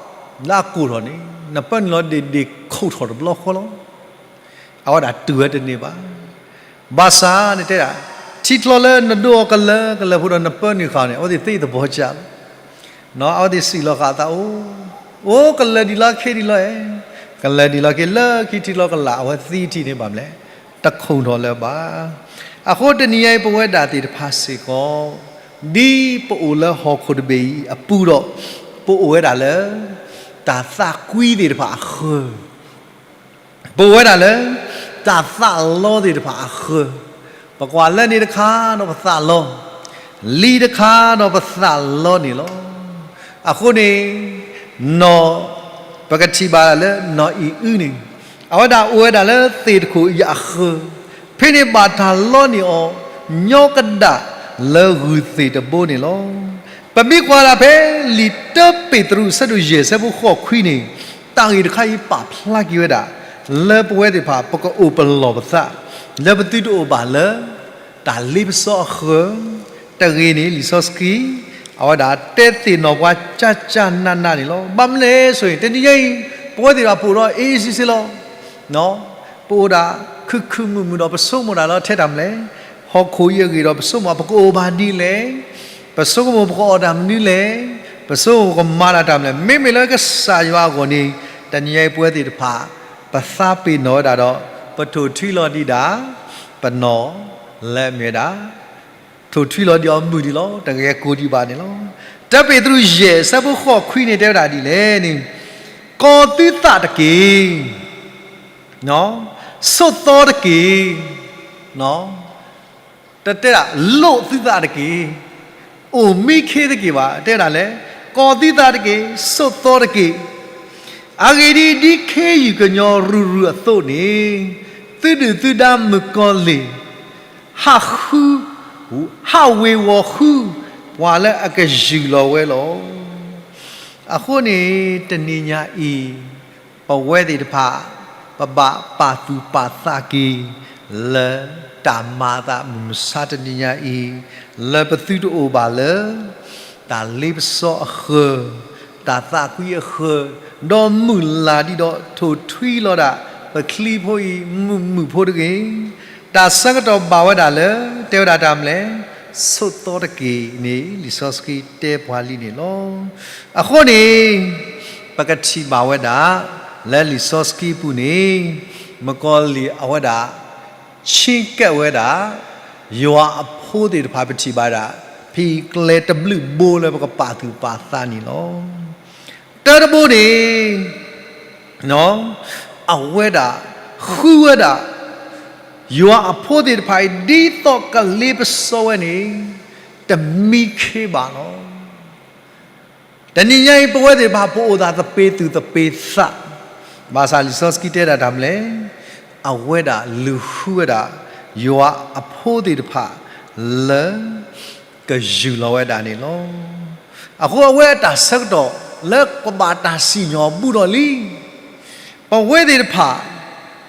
လၢအကိၢ်ထီၣ်န့ၣ် နပၢနုာ်လီၤဒ့ၣ်ဒ့ၣ်ခိၣ်ထီၣ်တဘျီဃီလီၤ. အဝဲဒၣ်တုၤဝဲတန့ၢ်ဘၣ်. ဘၣ်ဆၣ်န့ၣ်တဲဒၣ် ထံချီလၢနဒိအီၤကလၢကလၢဖိဒီးနပၢနုာ်ဃာ်န့ၣ် အဝဲသ့ၣ်သ့သဘီကၢ်လီၤ. အဝဲသ့ၣ်စံးလီၤဃာ်အသးအိၣ်, အိၣ်ကလၢာ်ဒံးလီၤခ့ဒံးလီၤအဲၣ်, ကလၢာ်ဒံးလီၤခ့လၢခံထံချီကလၢ် အဝဲသံထံၣ်န့ၢ်ဘၣ်မလဲၣ်, တခိၣ်ထီၣ်လၢၤဘၣ်. အဃိတနံၤညါအံၤ ပဝဲဒၣ်သ့ၣ်တဖၣ်စ့ၢ်ကီး ဒ်ပအိၣ်လၢဟီၣ်ခိၣ်တဘ့ၣ်အံၤအပူၤဒီး ပအိၣ်ဝဲဒၣ်လၢ တၢ်သးကွံသ့ၣ်တဖၣ်အဃၢၤ ပအိၣ်ဝဲဒၣ်လၢ တၢ်သးလီသ့ၣ်တဖၣ်အဃၢၤ, ပကွၢ်လၢန့ၣ်တခါဒီးပသးလီ, လံတခါဒီးပသးလီန့ၣ်လီၤ. အဃိန့ၣ် နီၢ် ပကထံၣ်ဘၣ်လၢနီၢ်အံၤအုန့ၣ် အဝဲဒၣ်အိၣ်ဝဲဒၣ်လၢသ့ၣ်တခိၣ်အံၤအဃၢၤ, ဖဲန့ၣ်ဘၣ်တၢ်လီန့ၢ်အီၤ ညီကဒၣ်လၢဂုၢ်သ့ၣ်တဘိန့ၣ်လီၤ. ပမ့ၢ်ကွၢ်ဒၣ်ဖဲလံာ်တၢပ့းတရူး အဆၢဒိၣ်ယဲၢ် အဆၢဖိဃိးခွံန့ၣ် တၢ်ဂ့ၢ်တခါအံၤပာ်ဖျါက့ၤဝဲဒၣ် လၢပဝဲသ့ၣ်တဖၣ် ပကအိၣ်ပလီၢ်ပသး လၢပသုတအိၣ်ဘၣ်လၢ တၢ်လ့ပစီအဃၢၤ, တဂ့ၤန့ၣ် လံာ်စီဆှံ အဝဲဒၣ်တဲသ့ၣ်နီၣ်ပှၤကၢ်ကၢ်နးနးန့ၣ်လီၤ. ဘၣ်မနုၤလဲၣ်ဆိုရင် တနံၤညါအံၤ ပဝဲသ့ၣ်တဖၣ်ပအိၣ်ဒီးအ့ၣ်စ့စ့လီၤ. ပအိၣ်ဒၣ်ခုၣ်ခုၣ်မုာ်မုာ်ဒီး ပဆိကမိၣ်ဒၣ်လၢထဲတၢ်မနုၤလဲၣ်, ဟီၣ်ခိၣ်အံၤအဂ့ၢ်ဒီး ပဆိကမိၣ်ပကအိၣ်ဘၣ်ဒ်လဲၣ်, ပဆိကမိၣ်ပကအီၣ်တၢ်မနုၤလဲၣ်, ပဆိကမိၣ်ပကမၤတၢ်တၢ်မနုၤလဲၣ်, မ့မ့ၢ်လၢကစၢ်ယွၤအဂီၢ်န့ၣ် တနံၤညါအံၤပဝဲသ့ၣ်တဖၣ် ပသးပ့ၤနီၣ်ဝဲဒၣ်ဒီး ပထိၣ်ထွံလီၤဒံးဒၣ် ပနီၢ်လၢအမ့ၢ်ဝဲဒၣ် ထိၣ်ထွံလီၤဒံးအီၤမုၢ်ဒံးလီၤ, တဂဲၤကိၢ်ဒံးဘၣ်န့ၣ်လီၤ. တၢပ့းတရူးယဲၢ် အဆၢဖိဃိးခွံန့ၣ် တဲဝဲဒၣ်ဒ်လဲၣ်န့ၣ်, ကီသုသးတက့ၢ်, ဆိးသီတက့ၢ်, တတဲဒၣ်လိးသုသးတက့ၢ်, အိၣ်မံခ့တက့ၢ်ဘၣ်, တဲဝဲဒၣ်လဲၣ်, ကီသုသးတက့ၢ်, ဆိးသီတက့ၢ်. အဂ့ၢ်ဒ်အံၤ, ဒ်ခ့ယုၢ်ကညီရူၤရူၤအသိးန့ၣ်, သုဒုၣ်သုဒါမုၣ်ကီၤလံၢ် ဟးဃု, ဟးဝ့ၤဝီၤဃု ပှၤလၢအကယူၢ်လီၤဝဲလီၤ. အဃိန့ၣ် တနံၤညါအံၤ ပဝဲသ့ၣ်တဖၣ် ပဘၣ်ပာ်သူၣ်ပာ်သးက့ၤ လၢတၢ်မၤအသးမုၢ်မဆါတနံၤညါအံၤ လၢပသုတအိၣ်ဘၣ်လၢ တၢ် တၢ်လ့ပစီအဃၢၤ, တၢ်သးကွံအဃၢၤ, ဒီးမုၢ်လၢ်ဒံးဒီးထိၣ်ထွံလီၤဒၣ် ပချံဖိအံၤ မုာ်မုာ်ဖိတဂ့ၤ. တၢ်ဆၢကတီၢ်ဘၣ်ဝဲဒၣ်လၢ တဲဝဲဒၣ်တၢ်မနုၤလဲၣ်, ဆိးသီတက့ၢ်န့ၣ် လံာ်စီဆှံတဲပှၤလံန့ၣ်လီၤ. အဃိန့ၣ် ပကထံၣ်ဘၣ်ဝဲဒၣ် လၢလံာ်စီဆှံအပူၤန့ၣ် မုၣ်ကီၤလံၢ်အဝဲဒၣ် ဆ့ကဲးဝဲဒၣ် ယွၤအဖိသ့ၣ်တဖၣ် ပထံၣ်ဘၣ်ဒၣ် ဖဲကျဲတဘျုးဘိလၢပကပာ်သူၣ်ပာ်သးန့ၣ်လီၤ. တၢတဘိန့ၣ် အဝဲဒၣ် ဃုဝဲဒၣ် ယွၤအဖိသ့ၣ်တဖၣ်အံၤ ဒ်သိးကလ့ပစီဝဲန့ၣ် တမံခ့ဘၣ်လီၤ. တနံၤညါအံၤ ပဝဲသ့ၣ်တဖၣ် ပအိၣ်သးသပ့ၤသူၣ်သပ့ၤသး, ဘၣ်ဆၣ်လံာ်စီဆှံတဲဒၣ်တၢ်မနုၤလဲၣ်, အဝဲဒၣ်လူၤဃုဝဲဒၣ် ယွၤအဖိသ့ၣ်တဖၣ်လၢ ကယူၢ်လီၤဝဲဒၣ်န့ၣ်လီၤ. အဃိအဝဲအတၢ်ဆၢကတီၢ်လၢပဘၣ်တၢ်စံၣ်ညီၣ်ဘူးဒီးလံ ပဝဲသ့ၣ်တဖၣ်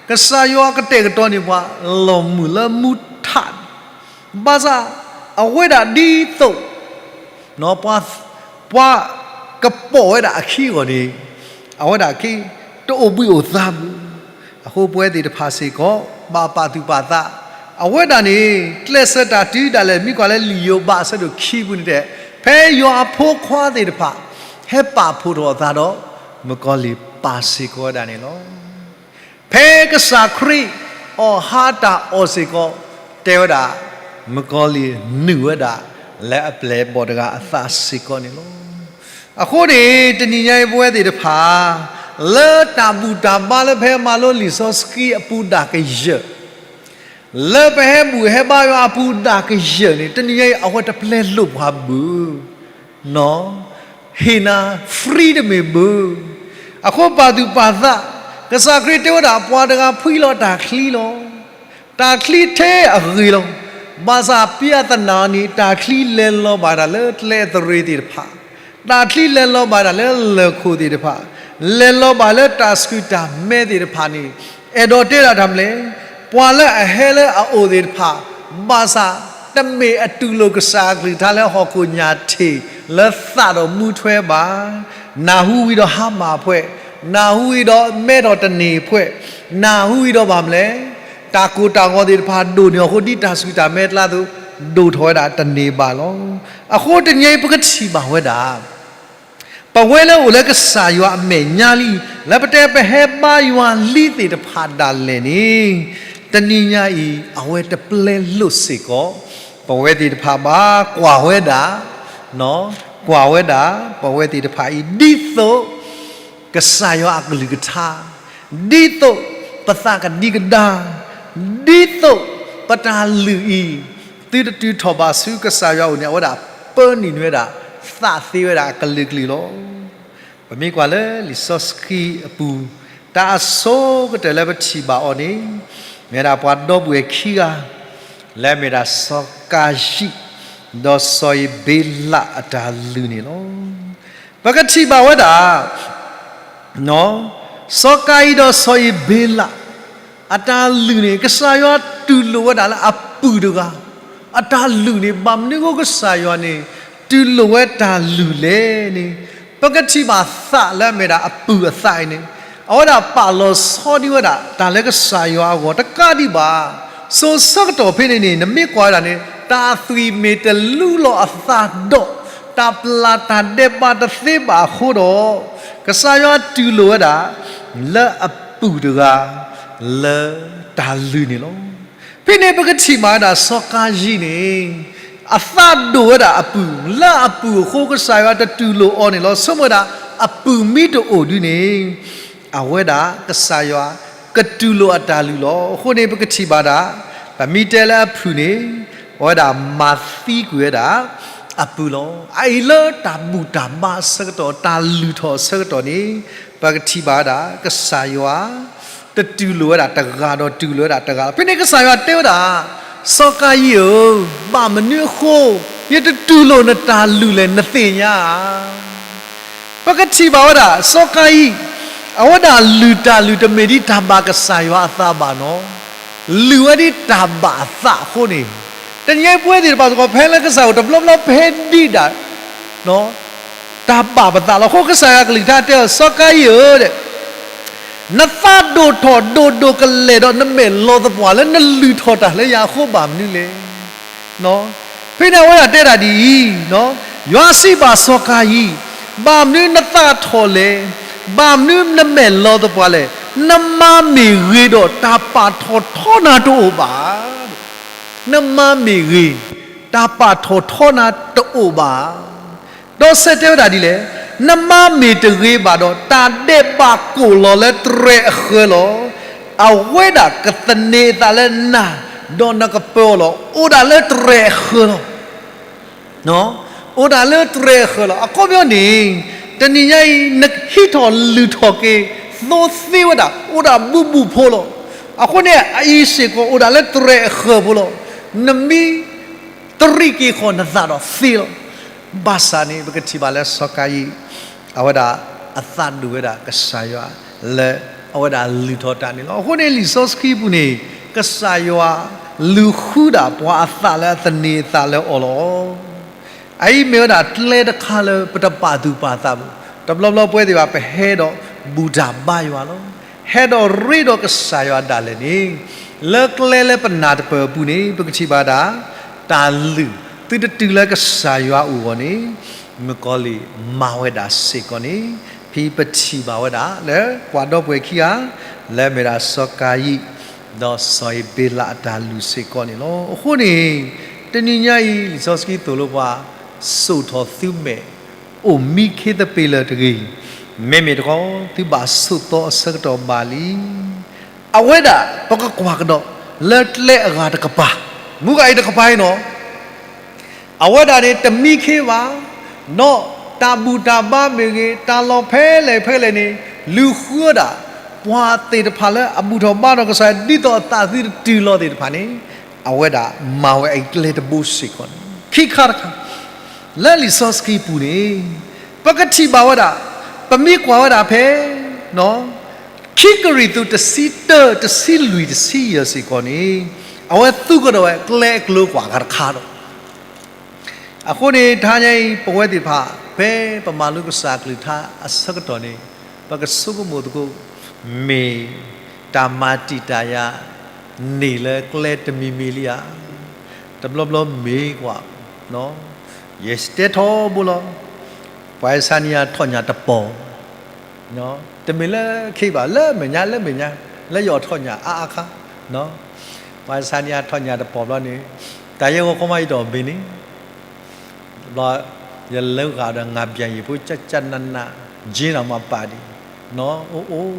ကစၢ်ယွၤကတဲာ်ကတီၤန့ၢ်ပှၤ လီၢ်မုၢ်လၢမူထး, ဘၣ်ဆၣ် အဝဲဒၣ်ဒ်သိး ပှၤ ပှၤကပိာ်ဝဲဒၣ်အခံအဂီၢ်န့ၣ် အဝဲဒၣ်က့ တအိၣ်ဘှံးအိၣ်သါဘၣ်. အဃိပဝဲသ့ၣ်တဖၣ်စ့ၢ်ကီး ဘၣ်ပာ်သူၣ်ပာ်သး, အဝဲဒၣ်န့ၣ် ကျဲးစၢးတၢ်တုၤဒၣ်လဲာ် မ့ၢ်ကွၢ်လၢလံာ်ယိၤဘးအဆၢဒိၣ်ခံပူၤန့ၣ်တဲ, ဖဲယွၤအဖိခွါသ့ၣ်တဖၣ် ဟဲပာ်ဖှိၣ်ထီၣ်အသးဒီး မုၣ်ကီၤလံၢ်ပာ်စ့ၢ်ကီးဝဲဒၣ်န့ၣ်လီၤ. ဖဲကစၢ်ခရံာ် အီၣ်ဟါတၢ်အီၣ်စ့ၢ်ကီး တဲဝဲဒၣ် မုၣ်ကီၤလံၢ်နုာ်ဝဲဒၣ် လၢအပျဲၢ်အဘီၣ်တဂၤအသးစ့ၢ်ကီးန့ၣ်လီၤ. အဃိန့ၣ် တနံၤညါအံၤပဝဲသ့ၣ်တဖၣ် လၢတၢ်ဘူၣ်တၢ်ဘါလၢပဟဲမၤလိလံာ်စီဆှံအပူၤဒၣ်ကယၢၢ် လၢပဟဲဘူၣ်ဟဲဘါယွၤအပူၤဒၣ်ကယၢၢ်န့ၣ် တနံၤညါအံၤ အဝဲတပျဲလိာ်ပှၤဘၣ်. ဟ့ၣ်နၤ free တမ့ၢ်ဘၣ်. အဃိပာ်သူၣ်ပာ်သး, ကစၢ်ခရံာ်တဲဝဲဒၣ် ပှၤတဂၤဖှံလီၤတၢ်ချံလီၤ. တၢ်ချံထဲအဂ့ၤလီၤ. ဘၣ်ဆၣ်ပျၢ်သနာ်န့ၣ် တၢ်ချံလဲၤလီၤဘၣ်ဒၣ်လၢကျဲသရ့ၤသ့ၣ်တဖၣ်, တၢ်ချံလဲၤလီၤဘၣ်ဒၣ်လၢလၢၢ်ခိၣ်သ့ၣ်တဖၣ်, လဲၤလီၤဘၣ်လၢတၢ်ဆှုၣ်တၢ်မဲသ့ၣ်တဖၣ်န့ၣ် အဲၣ်ဒိးတဲဒၣ်တၢ်မနုၤလဲၣ်, ပှၤလၢအဟဲလၢအအိၣ်သ့ၣ်တဖၣ် ဘၣ်ဆၣ် တမ့ၢ်အတူၢ်လိာ်ကစၢ်အကလုၢ်ကထါလၢဟီၣ်ခိၣ်ညၣ်ထံး လၢသးဒီးမူထွဲဘၣ်. နၢ်ဟူဝံၤဒီးဟါမၢ်ဖှဲး, နၢ်ဟူဝံၤဒီးမဲထီၣ်တန့ၢ်ဖှဲး, နၢ်ဟူဝံၤဒီးဘၣ်မနုၤလဲၣ်, တၢ်ကိၢ်တၢ်ဂီၤသ့ၣ်တဖၣ်ဒိၣ်န့ၢ်အီၤအဃိ ဒ်တၢ်ဆှုၣ်တၢ်မဲအကျါအသိး ဒိၣ်ထီၣ်ဝဲဒၣ်တန့ၢ်ဘၣ်လီၤ. အဃိတနံၤအံၤပကထံၣ်ဘၣ်ဝဲဒၣ် ပဝဲလၢအိၣ်လၢကစၢ်ယွၤအမဲာ်ညါလံ, လၢပတဲပဟဲဘါယွၤလံသ့ၣ်တဖၣ်ဒၣ်လဲာ်န့ၣ်, တနံၤညါအံၤ အဝဲတပျဲလိာ်စ့ၢ်ကီး ပဝဲသ့ၣ်တဖၣ်ဘၣ်. ကွၢ်ဝဲဒၣ်, ကွၢ်ဝဲဒၣ် ပဝဲသ့ၣ်တဖၣ်အံၤ ဒ်သိး ကစၢ်ယွၤအကလုၢ်ကထါ, ဒ်သိးပသးကဒံကဒါ, ဒ်သိးပတၢ်လုၢ်အံၤ သုတတုၤထီၣ်ဘၣ်ဆူကစၢ်ယွၤအအိၣ်န့ၣ် အဝဲဒၣ်ပၢနုာ်န့ၢ်ဝဲဒၣ် သးသ့ဝဲဒၣ်အကလုာ်ကလုာ်လီၤ. ပမ့ၢ်ကွၢ်လၢလံာ်စီဆှံအပူၤ တၢ်အဆိကတၢၢ်လၢပထံၣ်ဘၣ်အီၤန့ၣ် မ့ၢ်ဒၣ်ပှၤဒီပုၢ်ဝဲၢ်ခံဂၤ လၢအမ့ၢ်ဒၣ်စီၤကၤယံၣ် ဒီးစီၤအ့ၤဘ့လးအတၢ်လုၢ်န့ၣ်လီၤ. ပကထံၣ်ဘၣ်ဝဲဒၣ် စီၤကၤယံၣ်ဒီးစီၤအ့ၤဘ့လး အတၢ်လုၢ်န့ၣ် ကစၢ်ယွၤတူၢ်လိာ်ဝဲဒၣ်လၢအပုၢ်တဂၤ အတၢ်လုၢ်န့ၣ် ဘၣ်မနုၤအဃိကစၢ်ယွၤန့ၣ် တူၢ်လိာ်ဝဲတၢ်လုၢ်လဲၣ်န့ၣ် ပကထံၣ်ဘၣ်သးလၢအမ့ၢ်ဒၣ်အပုၢ်အသးအံၤန့ၣ် အဝဲဒၣ်ပာ်လီၤဆီဒံးဝဲဒၣ် တၢ်လၢကစၢ်ယွၤအဂီၢ်တကးဒံးဘၣ်. စိၤဆၢကတီၢ်ဖဲန့ၣ်န့ၣ် နမ့ၢ်ကွၢ်ဝဲဒၣ်န့ၣ် တၢ်သွံၣ်မ့ၢ်တလူလီၤအသးဒီး တၢ်ပျၢ်တၢ်ဒဲးဘးတသ့ဘၣ်အဃိဒီး ကစၢ်ယွၤတူၢ်လိာ်ဝဲဒၣ် လၢအပုၢ်တဂၤ လၢတၢ်လုၢ်န့ၣ်လီၤ. ဖဲန့ၣ်ပကထံၣ်ဘၣ်ဝဲဒၣ်စီၤကၤယံၣ်န့ၣ် အသးဒိၣ်ဝဲဒၣ်အပုၢ် လၢအပုၢ်အဃိကစၢ်ယွၤတတူၢ်လိာ်အီၤန့ၣ်လီၤ. ဆိကမိၣ်ဝဲဒၣ် အပုၢ်မ့ၢ်တအိၣ်ဒုန့ၣ် အဝဲဒၣ်ကစၢ်ယွၤကတူၢ်လိာ်အတၢ်လုၢ်လီၤ. အဃိန့ၣ် ပကထံၣ်ဘၣ်ဒၣ် ပမ့ၢ်တဲလၢအဖုၣ်န့ၣ် အဝဲဒၣ်မၤသံကွံာ်ဝဲဒၣ်အပုၢ်လီၤ. အအံၤလၢတၢ်ဘူၣ်တၢ်ဘါအဆၢကတီၢ် တၢ်လုၢ်ထီၣ်အဆၢကတီၢ်န့ၣ် ပကထံၣ်ဘၣ်ဝဲဒၣ် ကစၢ်ယွၤ တတူၢ်လိာ်ဝဲဒၣ်တဂၤဒီးတူၢ်လိာ်ဝဲဒၣ်တဂၤလီၤ. ဖဲန့ၣ်ကစၢ်ယွၤတဲဝဲဒၣ် စီၤကၤယံၣ်ဧၢ, ဘၣ်မနုၤအဃိ ယတတူၢ်လိာ်နတၢ်လုၢ်လဲၣ် နသ့ၣ်ညါဧါ. ပကထံၣ်ဘၣ်ဝဲဒၣ် စီၤကၤယံၣ် အဝဲဒၣ်လုၢ်တၢ်လုၢ်တမ့ၢ်ဒ်တၢ်ဘၣ်ကစၢ်ယွၤအသးဘၣ်နီၤ, လုၢ်ဝဲဒ်တၢ်ဘၣ်အသးအဃိန့ၣ်, တနံၤအံၤပဝဲသ့ၣ်တဖၣ်စ့ၢ်ကီး ဖဲလၢကစၢ်အိၣ်တဘျီဘျီ ပဟဲဒံးဒၣ် တၢ်ဘၣ်ပသးလီၤ. အဃိကစၢ်ယွၤကလုၢ်ကထါတဲအီၤ စီၤကၤယံၣ်ဧၢ, နသးဒိၣ်ထီၣ်ဒိၣ်ဒိၣ်ကလဲာ်ဒီး နမဲာ်လီၤသပှၢ်လၢနလုၢ်ထီၣ်တၢ်လၢယၤအဃိဘၣ်မနုၤလဲၣ်. ဖဲန့ၣ်အဝဲဒၣ်တဲဒၣ်ဒ်အံၤ, ယွၤစံးဘၣ်စီၤကၤယံၣ်, ဘၣ်မနုၤနသးထီၣ်လဲၣ်, ဘၣ်မနုၤနမဲာ်လီၤသပှၢ်လဲၣ်. နမါမ့ၢ်ဂ့ၤဒီး တၢ်ပာ်ထီၣ်ထီနၤတအိၣ်ဘၣ်. နမါမ့ၢ်ဂ့ၤ, တၢ်ပာ်ထီၣ်ထီနၤတအိၣ်ဘၣ်. ဒီးဆဲးတဲဝဲဒၣ်ဒ်လဲၣ်, နမါမ့ၢ်တဂ့ၤဘၣ်ဒီး တၢ်ဒဲးဘးကိၢ်လီၤလၢတြဲၤအဃၢၤလီၤ. အဝဲဒၣ်ကသန့ၤအသးလၢနၤ, ဒီးနကပၢၤအီၤလီၤ. အိၣ်ဒၣ်လၢတြဲၤအဃၢၤလီၤ. အိၣ်ဒၣ်လၢတြဲၤအဃၢၤလီၤ. အခီပညီန့ၣ်, တနံၤညါအံၤ နဟံးထီၣ်လုၢ်ထီၣ်က့ၤ, သိသ့ဝဲဒၣ် အိၣ်ဒၣ်ဘူးဘူးဖိလီၤ. အဃိန့ၣ် အအံၤစ့ၢ်ကီးအိၣ်ဒၣ်လၢတြဲၤအဃၢၤဖိလီၤ. နမ့ၢ်တရံးက့ၤဃီၤနသးဒီးသ့လီၤ. ဘၣ်ဆၣ်န့ၣ် ပကထံၣ်ဘၣ်လၢစီၤကၤယံၣ် အဝဲဒၣ်အသးဒိၣ်ဝဲဒၣ်ကစၢ်ယွၤ လၢအဝဲဒၣ်လုၢ်ထီၣ်တၢ်န့ၣ်လီၤ. အဃိန့ၣ်လံာ်စီဆှံပူၤန့ၣ် ကစၢ်ယွၤလူၤဃုဒၣ်ပှၤအသးလၢအသန့ၤအသးလၢအီၤလီၤ. အအံၤမ့ၢ်ဝဲဒၣ်ကျဲတခါလၢပတပာ်သူၣ်ပာ်သးဘၣ်. တဘျီဘျီပဝဲသ့ၣ်တဖၣ် ပဟဲဒီးဘူၣ်တၢ်ဘါယွၤလီၤ. ဟဲဒီးရ့ဒီးကစၢ်ယွၤဒၣ်လဲာ်န့ၣ်, လၢကျဲလၢပနၢ်တပၢၢ်အပူၤန့ၣ် ပကထံၣ်ဘၣ်ဒၣ် တၢ်လုၢ်သုတတုၤလၢကစၢ်ယွၤအအိၣ်အဂီၢ်န့ၣ်, မုၣ်ကီၤလံၢ်မၤဝဲဒၣ်စ့ၢ်ကီးန့ၣ်, ဖဲပထံၣ်ဘၣ်ဝဲဒၣ်လၢပှၤဒီပုၢ်ဝဲၢ်ခံဂၤ လၢအမ့ၢ်ဒၣ်စီၤကၤယံၣ် ဒီးစီၤအ့ၤဘ့လးအတၢ်လုၢ်စ့ၢ်ကီးန့ၣ်လီၤ. အဃိန့ၣ် တနံၤညါအံၤ လံာ်စီဆှံသိၣ်လိပှၤ စိာ်ထီၣ်သုမဲာ် အိၣ်မံခ့သပ့ၤလၢာ်တဂ့ၤ, မ့မ့ၢ်တခီ သုဘၣ်ဆိးသီအဆၢကတီၢ်ဘၣ်လံ. အဝဲဒၣ်ပကကွၢ်ကဒီးလၢကျဲအဂၤတကပၤ, မူဂၤအံၤတကပၤအံၤနီၤ အဝဲဒၣ်န့ၣ်တမံခ့ဘၣ်, ဒီးတၢ်ဘူၣ်တၢ်ဘါမ့ၢ်ဂ့ၤ, တၢ်လီၢ်ဖဲလဲၣ်ဖဲလဲၣ်န့ၣ် လူၤဃုဒၣ် ပှၤသ့ၣ်တဖၣ်လၢအဘူၣ်ထီၣ်ဘါထီၣ်ကစၢ် ဒ်သိးအသးသုတတုၤလီၤသ့ၣ်တဖၣ်န့ၣ်, အဝဲဒၣ်မၤဝဲအကျဲတဘိစ့ၢ်ကီးန့ၣ် ခံခါတခါ လၢလံာ်စီဆှံပူၤန့ၣ် ပကထံၣ်ဘၣ်ဝဲဒၣ်, ပမ့ၢ်ကွၢ်ဝဲဒၣ်ဖဲ ခံကရံၣ်သူး တဆံတၢ တဆံလွံၢ် တဆံယဲၢ်စ့ၢ်ကီးန့ၣ်, အဝဲသူကဒီးဝဲကျဲအကျိၤကွၢ်ဂၤတခါဒီး အဃိန့ၣ် တဟါညါအံၤ ပဝဲသ့ၣ်တဖၣ် ဖဲပမၤလိကစၢ်အကလုၢ်ကထါအဆၢကတီၢ်န့ၣ် ပကဆိကမိၣ်သကိး မ့ၢ်တၢ်မၤတံာ်တာ်ယၤန့ၣ်လၢကျဲတမံၤမံၤလံဧါ. တဘျီဘျီမ့ၢ်ကွၢ်, ယတဲထီဘိလီၤ, ပှၤအ့ၣ်စၢ်နံယၤထီၣ်ညၣ်တပီၢ် တမ့ၢ်လၢခံဘၣ် လၢမဲာ်ညါ လၢမဲာ်ညါ လၢယအီၣ်ထီၣ်ညၣ်အါအါခါ, ပှၤအ့ၣ်စၢ်နံယၤထီၣ်ညၣ်တပီၢ်ဘျီန့ၣ်, တၢ်ယဲၢ်ဂီၤခီမးယတအီၣ်ဘ့ၣ်န့ၣ်, ဘျီယလၢဂၤဒီး ငါးပြန်ရေ ဖိ ကၠၢ်ကၠၢ်နးနး, ကၠ့နီၢ်မၤပာ်ဒံး, အိၣ်အိၣ်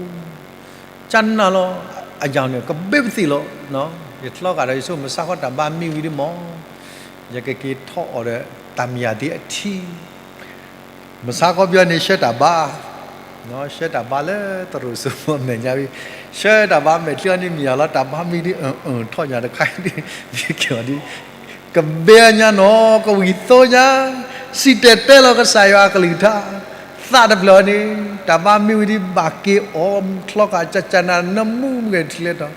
ကၠၢ်နးလီၤ, အယၤန့ၣ် ကဘ့ပသံၣ်လီၤ, ယချီဃာ်ဒီးယဆိကမိၣ် မုၢ်ဆါခီတၢ်ဘါမံဝံၤဒ်မီၢ်, ယကက့ၤထီၣ်အီၤဒီး တၢ်မံယၤသ့အထံ မုၢ်ဆါခီပညီန့ၣ် ဆှၢတၢ်ဘါ, ဆှၢတၢ်ဘါလၢတရူးစမီမဲာ်ညါဝံၤ, ဆှၢတၢ်ဘါမဲာ်ချံအီၤန့ၣ် မံယၤလီၤ တၢ်ဘါမံဒ်အၢၣ်အၢၣ်ထီၣ်ညၣ်တခါဒ်, ကဘ့အညါနီၤ ကဝံၤသိညါ, စံၣ်တဲၤတဲလီၤကစၢ်ယွၤအကလုၢ်ကထါ, သးတဖျၢၣ်အီၤန့ၣ် တၢ်ဘါမံဝံၤဒ်ဘၣ်က့ၤအီၣ်ချီဃာ်ကၠၢ်ကၠၢ်နးနး နမူမ့ၢ်ဂဲၤထံလဲၤထီၣ်,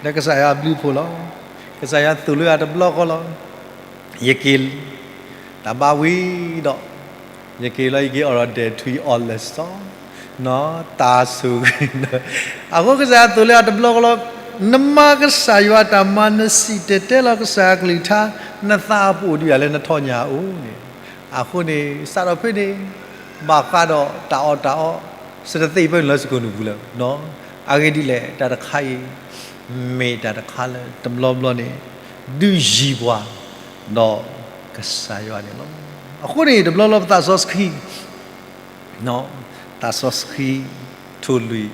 ဒီးကစၢ်ယွၤဘျုးဖှိၣ်လီၤ, ကစၢ်ယွၤသိၣ်လိယၤတဘျီဃီလီၤ. ယက့ၤ, တၢ်ဘါဝံၤဒီး, ယက့ၤလီၤ ယက့ၤအီၣ်ဒီးဒဲးထွံၣ်အီၣ်လၢာ်စီ, တၢ်ဆိၣ်ဂ့ၤ, အဃိကစၢ်ယွၤသိၣ်လိယၤတဘျီဃီလီၤ, နမၤကစၢ်ယွၤတၢ်မၤ နစံၣ်တဲၤတဲလီၤကစၢ်ယွၤကလုၢ်ကထါ, နသးအပူၤအိၣ်ဒံးယၤလၢနထီၣ်ညၣ်အအိၣ်န့ၣ်, အဃိန့ၣ် စးထီၣ်ဖဲန့ၣ်, ဘၣ်ဃးဒီးတၢ်အီၣ်တၢ်အီ, စတသ့ၣ်ဖဲန့ၣ်လၢစကိၣ်နူာ်ပူၤလၢၤ, အဂ့ၢ်ဒ်လဲၣ် တၢ်တခါအံၤ, မ့ၢ်တၢ်တခါလၢတဘျီဘျီန့ၣ်, ဒုးယံၤပှၤ, ဒီးကစၢ်ယွၤန့ၣ်လီၤ. အဃိန့ၣ် တဘျီဘျီပသးစီဆှံ, သးစီဆှံ, ထိၣ်လွံၢ်,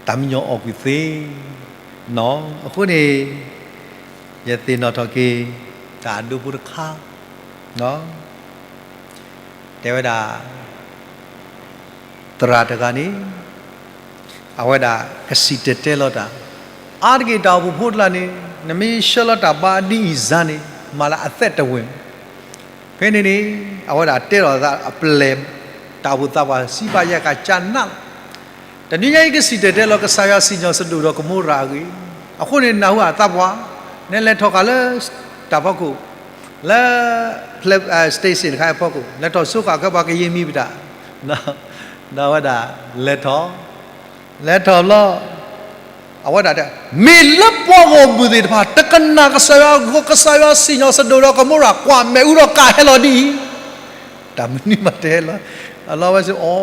တၢ်မံညီၤအီၣ်ကွံာ်သ့, အဃိန့ၣ်, ယသ့ၣ်နီၣ်ထီၣ်က့ၤ, တၢ်အဒိဖိတခါ, တဲဝဲဒၣ်, သရၣ်တဂၤန့ၣ်, အဝဲဒၣ်ကစံၣ်တဲၤတဲလီၤတၢ်, အါတက့ၢ်တၢ်အိၣ်ဖှိၣ်ဖိတဂၤန့ၣ်, နမ့ၢ်ဆှၢလီၤတၢ်ဘါဒ်အံၤစါန့ၣ်, မၤလၢအသဲတဝ့ၢ်, ဖဲန့ၣ်န့ၣ်, အဝဲဒၣ်တဲလီၤသးအပျဲၢ်, တၢ်အိၣ်ဖှိၣ်သးပှၢ်စံးဘၣ်ယဲၢ်ကစၢ်နးလီၤ. တနံၤညါအံၤကစံၣ်တဲၤတဲလီၤကစၢ်ယွၤစံၣ်ညီၣ်စဒိၣ်ဒီးကမိရၤအဂ့ၢ်, အဃိန့ၣ်နၢ်ဟူအသးပှၢ်, နလဲၤထီၣ်ဃာ်လၢ, တၢ်ဖီခိၣ်, လၢ station တခါအဖီခိၣ် လဲၤထီၣ်ဆိဃာ်ခဲပှၤကယံာ်မံၤပတၢ်, ဒီးအဝဲဒၣ် လဲၤထီၣ်, လဲၤထီၣ်ဘျီ အဝဲဒၣ်တဲ မ့ၢ်လၢပှၤဂီၢ်မုၢ်သ့ၣ်တဖၣ် တကနၣ်ကစၢ်ယွၤအကလုၢ် ကစၢ်ယွၤစံၣ်ညီၣ်စဒိၣ်ဒီးကမိရၤ ကွၢ်မဲးအူဒီးကးဟဲလီၤဒ်အံၤ, တၢ်မနုၤမးတဟဲလီၤ, အလီဝဲစ့ၢ် အိ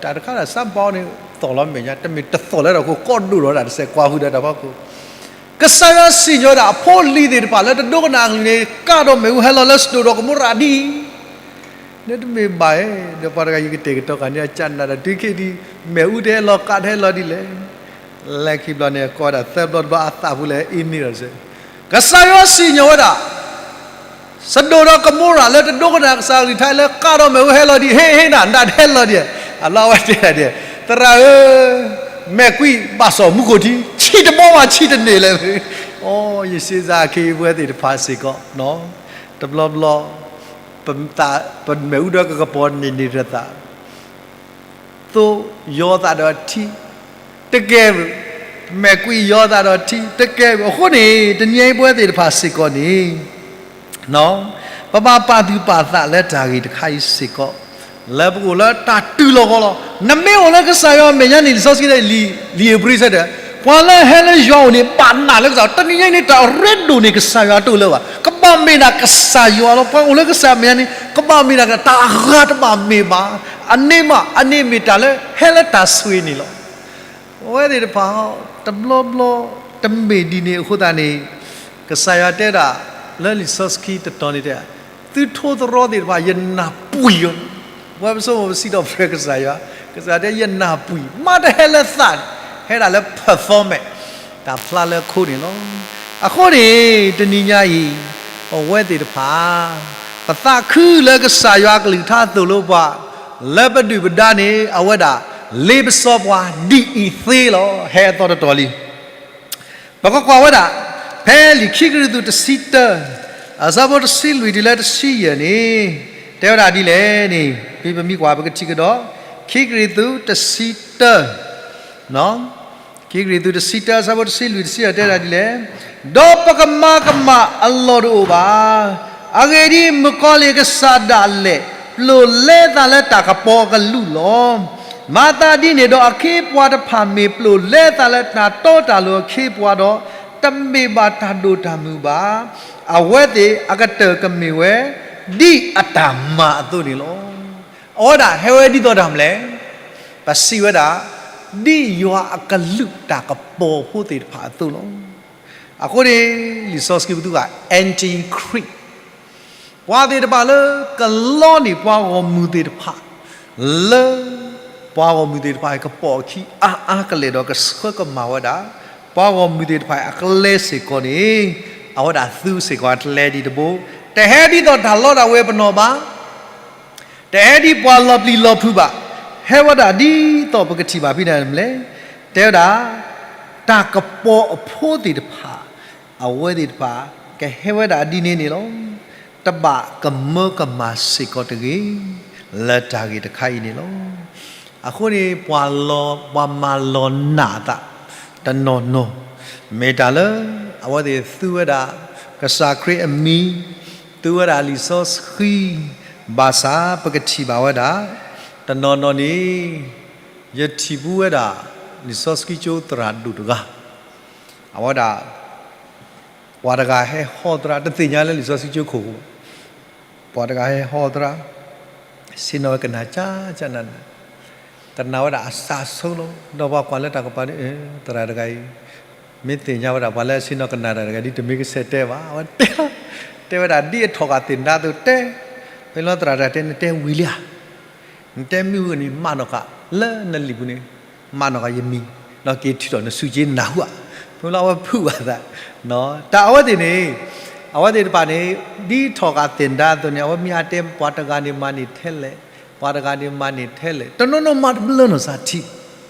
တၢ်တခါဒၣ် စးဘီန့ၣ် သီၣ်လီၤမဲာ်ညါ တမ့ၢ်တသီၣ်လၢတၢ်ခိၣ် ကီၢ်ဒိၣ်လီၤတၢ်တစဲး ကွၢ်ဃုာ်ဒီးတၢ်ဖီခိၣ် ကစၢ်ယွၤစံၣ်ညီၣ်ဝဲဒၣ် အဖိအလံၤသ့ၣ်တဖၣ်လၢတဒိကနၣ်အကလုၢ်န့ၣ် ကးဒီးမဲးအူဟဲလီၤလၢစဒိၣ်ဒီးကမိရၤဒ်အံၤ, နတမ့ၢ်ဘၣ်ဧါ, ဒီးပှၤတဂၤ ယကတဲာ်ကတီၤဃာ်န့ၢ်အကနၣ်ဒီး တုၤခဲအံၤဒ် မဲးအူတဟဲလီၤ ကးတဟဲလီၤဒ်လဲၣ်, လဲၤခံဘျီန့ၣ် ကိးဝဲဒၣ်သၢဘျီတဘျီ အသးပူၤလၢအ့န့ၢ်ဒီးစ့ၢ်, ကစၢ်ယွၤစံၣ်ညီၣ်ဝဲဒၣ် စဒိၣ်ဒီးကမိရၤလၢတဒိကနၣ်ကစၢ်အကလုၢ် ထဲလၢကးဒီးမဲးအူဟဲလီၤဒ် ဟ့ၣ်ဟ့ၣ်နၤ နၤတဟဲလီၤဒ်, အလီဝဲတဲဒၣ်ဒ်, သရၣ်ဧၢ, မဲာ်ကွံာ်ဘၣ်စီၣ်မူခိၣ်ထံ ဆံးတဘီဘၣ်ဆံးတန့ၢ်လၢၤ, အိ ယစ့စ့ခ့အဝဲသ့ၣ်တဖၣ်စ့ၢ်ကီး, တဘျီဘျီ ပမဲာ်အူဒီးကကပီၤန့ၢ်န့ၢ်တသး သိယီၤသးဒီးထံ, တကဲဘၣ်, မဲာ်ကွံာ်ယီၤသးဒီးထံ တကဲဘၣ်. အဃိန့ၣ် တနံၤအံၤပဝဲသ့ၣ်တဖၣ်စ့ၢ်ကီးန့ၣ် ပဘၣ်ပာ်သူၣ်ပာ်သးလၢတၢ်ဂ့ၢ်တခါအံၤစ့ၢ်ကီး, လၢပကအိၣ်လၢတၢ်တုၤလီၤကီးလီၤ. နမ့ၢ်အိၣ်လၢကစၢ်ယွၤအမဲာ်ညါန့ၣ် လံာ်စီဆှံတဲ လံာ်ဧ့ၤဘြံၤဆၢတဲာ်, ပှၤလၢဟဲလၢယွၤအအိၣ်န့ၣ် ဘၣ်နာ်လၢကစၢ်, တနံၤညါအံၤန့ၣ် တၢ်အရ့ဒိၣ်န့ၣ် ကစၢ်ယွၤတအိၣ်လၢၤဘၣ်. ကဘၣ်မ့ၢ်ဒၣ်ကစၢ်ယွၤလီၤ. ပှၤအိၣ်လၢကစၢ်အမဲာ်ညါန့ၣ် ကဘၣ်မ့ၢ်ဒၣ်ကစၢ်, တၢ်အဂၤတဘၣ်မ့ၢ်ဘၣ်. အန့ၣ်မး အန့ၣ်မ့ၢ်တၢ်လၢဟဲလၢတၢ်ဆိၣ်ဂ့ၤန့ၣ်လီၤ. အဝဲသ့ၣ်တဖၣ် တဘျီဘျီ တမ့ၢ်ဒ်န့ၣ်အဃိသတးန့ၣ် ကစၢ်ယွၤတဲဒၣ် လၢလံာ်စီဆှံတတီၤန့ၣ်တဲ, သုထိသရီသ့ၣ်တဖၣ် ယနၢ်ပှံၢ်အီၤ, ပဝဲပဆိကမိၣ်ပစံးထီၣ်ပတြၢၤကစၢ်ယွၤ, ကစၢ်ယွၤတဲယနၢ်ပှံၢ်, မ့ၢ်တဟဲလၢသးန့ၣ် ဟဲဒၣ်လၢ performance တၢ်ဖျါလၢခိန့ၣ်လီၤ. အဃိန့ၣ် တနံၤညါအံၤ ပဝဲသ့ၣ်တဖၣ် ပသးခုလၢကစၢ်ယွၤအကလုၢ်ကထါသိၣ်လိပှၤ လၢပဒုၣ်ပဒါန့ၣ် အဝဲဒၣ် လ့ပစီပှၤဒ်အံၤသ့လီၤ. ဟဲအသီတတီၤလံ. ပကကွၢ်ဝဲဒၣ် ဖဲလံာ်ခံကရံၣ်သူးတဆံတၢ အဆၢဖိတဆံလွံၢ်တုၤလၢတဆံယဲၢ်န့ၣ် တဲဝဲဒၣ်ဒ်လဲၣ်န့ၣ် ပမ့ၢ်ကွၢ်ပကထံၣ်ကဒီး ခံကရံၣ်သူးတဆံတၢ ခံကရံၣ်သူးတဆံတၢ အဆၢဖိတဆံလွံၢ်တဆံယဲၢ်တဲဒၣ်ဒ်လဲၣ်, ဒီးပကမၤကမၣ်အလီၢ်တအိၣ်ဘၣ်. အဂ့ၢ်ဒ်အံၤ, မုၣ်ကီၤလံၢ်အကစၢ်ဒၣ်လဲာ် ပျိာ်လဲသးလၢတၢ်ကပီၤအကလူးလီၤ. မၤသးဒ်န့ၣ်ဒီး အခ့အပှၤတဖၣ်မ့ၢ်ပျိာ်လဲသးလၢတၢ်တီတၢ်လိၤအခ့အပှၤဒီး, တမ့ၢ်ဘၣ်တၢ်ဒိၣ်တၢ်မုၢ်ဘၣ်. အဝဲသ့ၣ်အကတၢၢ်ကမ့ၢ်ဝဲ ဒ်အတၢ်မၤအသိးန့ၣ်လီၤ. အဝဲဒၣ်ဟဲဝဲဒ်သိးတၢ်မနုၤလဲၣ်, ပစံးဝဲဒၣ် ဒ်ယွၤအကလုၢ်တၢ်ကပီၤဖိသ့ၣ်တဖၣ်အသိးလီၤ. အဃိန့ၣ် လံာ်စီဆှံပသူဂၤ antichrist ပှၤသ့ၣ်တဖၣ်လၢကလီန့ၢ်ပှၤဂီၢ်မုၢ်သ့ၣ်တဖၣ် လၢ ပှၤဂီၢ်မုၢ်သ့ၣ်တဖၣ်အံၤ ကပိာ်အခံအါအါကလဲာ်ဒီး ကဆှၢကမၣ်ဝဲဒၣ် ပှၤဂီၢ်မုၢ်သ့ၣ်တဖၣ်အံၤ အကျဲစ့ၢ်ကီးန့ၣ် အဝဲဒၣ်သူစ့ၢ်ကီးအကျဲဒ်တဘိ, တဟဲဒ်သိးတၢ်လီတၢ်ဝ့ၤပနီၣ်ဘၣ်, တဟဲဒ်ပှၤလီၤပျံၤလီၤဖုးဘၣ်, ဟဲဝဲဒၣ်ဒ်သိးပကထံၣ်ဘၣ်ဖဲန့ၣ်မနုၤလဲၣ်, တဲဝဲဒၣ် တၢ်ကပီၤအဖိသ့ၣ်တဖၣ် အဝဲသ့ၣ်တဖၣ် ကဟဲဝဲဒၣ်ဒ်န့ၣ်န့ၣ်လီၤ. တဘၣ်ကမၢကမၣ်စ့ၢ်ကီးတဂ့ၤ, လၢတၢ်ဂ့ၢ်တခါအံၤန့ၣ်လီၤ. အဃိန့ၣ် ပှၤလီၤ ပှၤမၤလီၤနာ်အသး တနီၤနီၤ မ့ၢ်တၢ်လၢ အဝဲသ့ၣ်သူဝဲဒၣ် ကစၢ်ခရံာ်အမံၤ, သူဝဲဒၣ်လံာ်စီဆှံ, ဘၣ်ဆၣ်ပကထံၣ်ဘၣ်ဝဲဒၣ် တနီၤနီၤန့ၣ် ယထံၣ်ဘူးဝဲဒၣ် လံာ်စီဆှံကၠိသရၣ်ဒိၣ်တဂၤ, အဝဲဒၣ် ပှၤတဂၤဟဲဟီသရၣ် တသ့ၣ်ညါလၢလံာ်စီဆှံကၠိခိၣ်, ပှၤတဂၤဟဲဟီသရၣ်, ဆ့ၣ်နီၤဝဲကနၣ်ကၠၢ်ကၠၢ်နးနး, ကနၣ်ဝဲဒၣ်အစးဆိလီၤ. ဒီးပှၤကွၢ်လၢတၢ်ကပၤန့ၣ် သရၣ်တဂၤအံၤ မ့ၢ်သ့ၣ်ညါဝဲဒၣ် ပှၤလၢအဆ့ၣ်နီၤကနၣ်တၢ်တဂၤဒ် တမ့ၢ်ကဆဲးတဲဘၣ်, အဝဲတဲလီၤ, တဲဝဲဒၣ်ဒ်အထီၣ်ဃာ်သ့ၣ်ဒါအသိးတဲ, ဖဲလီၤသရၣ်တဂၤတဲ နတဲဝံၤလံဧါ, နတဲမ့ၢ်ဝံၤန့ၣ် မၤနီၣ်ဃာ်လၢနလံာ်ပူၤန့ၣ်, မၤနီၣ်ဃာ်ယမံၤ, ဒီးက့ၤထုးထီၣ်နစုက့နၢ်ဟူဧါ, ဖဲလီၤအဝဲဖုးဘၣ်သး, တၢ်အဝဲသ့ၣ်န့ၣ်, အဝဲသ့ၣ်တဖၣ်န့ၣ် ဒ်ထီၣ်ဃာ်သ့ၣ်ဒါအသိးန့ၣ် အဝဲမ့ၢ်အတဲပှၤတဂၤန့ၣ်မၤန့ၢ်ထဲလဲၣ်, ပှၤတဂၤန့ၣ်မၤန့ၢ်ထဲလဲၣ် တနီၤနီၤမၤတဘျၢနီၢ်စၢ်ထံ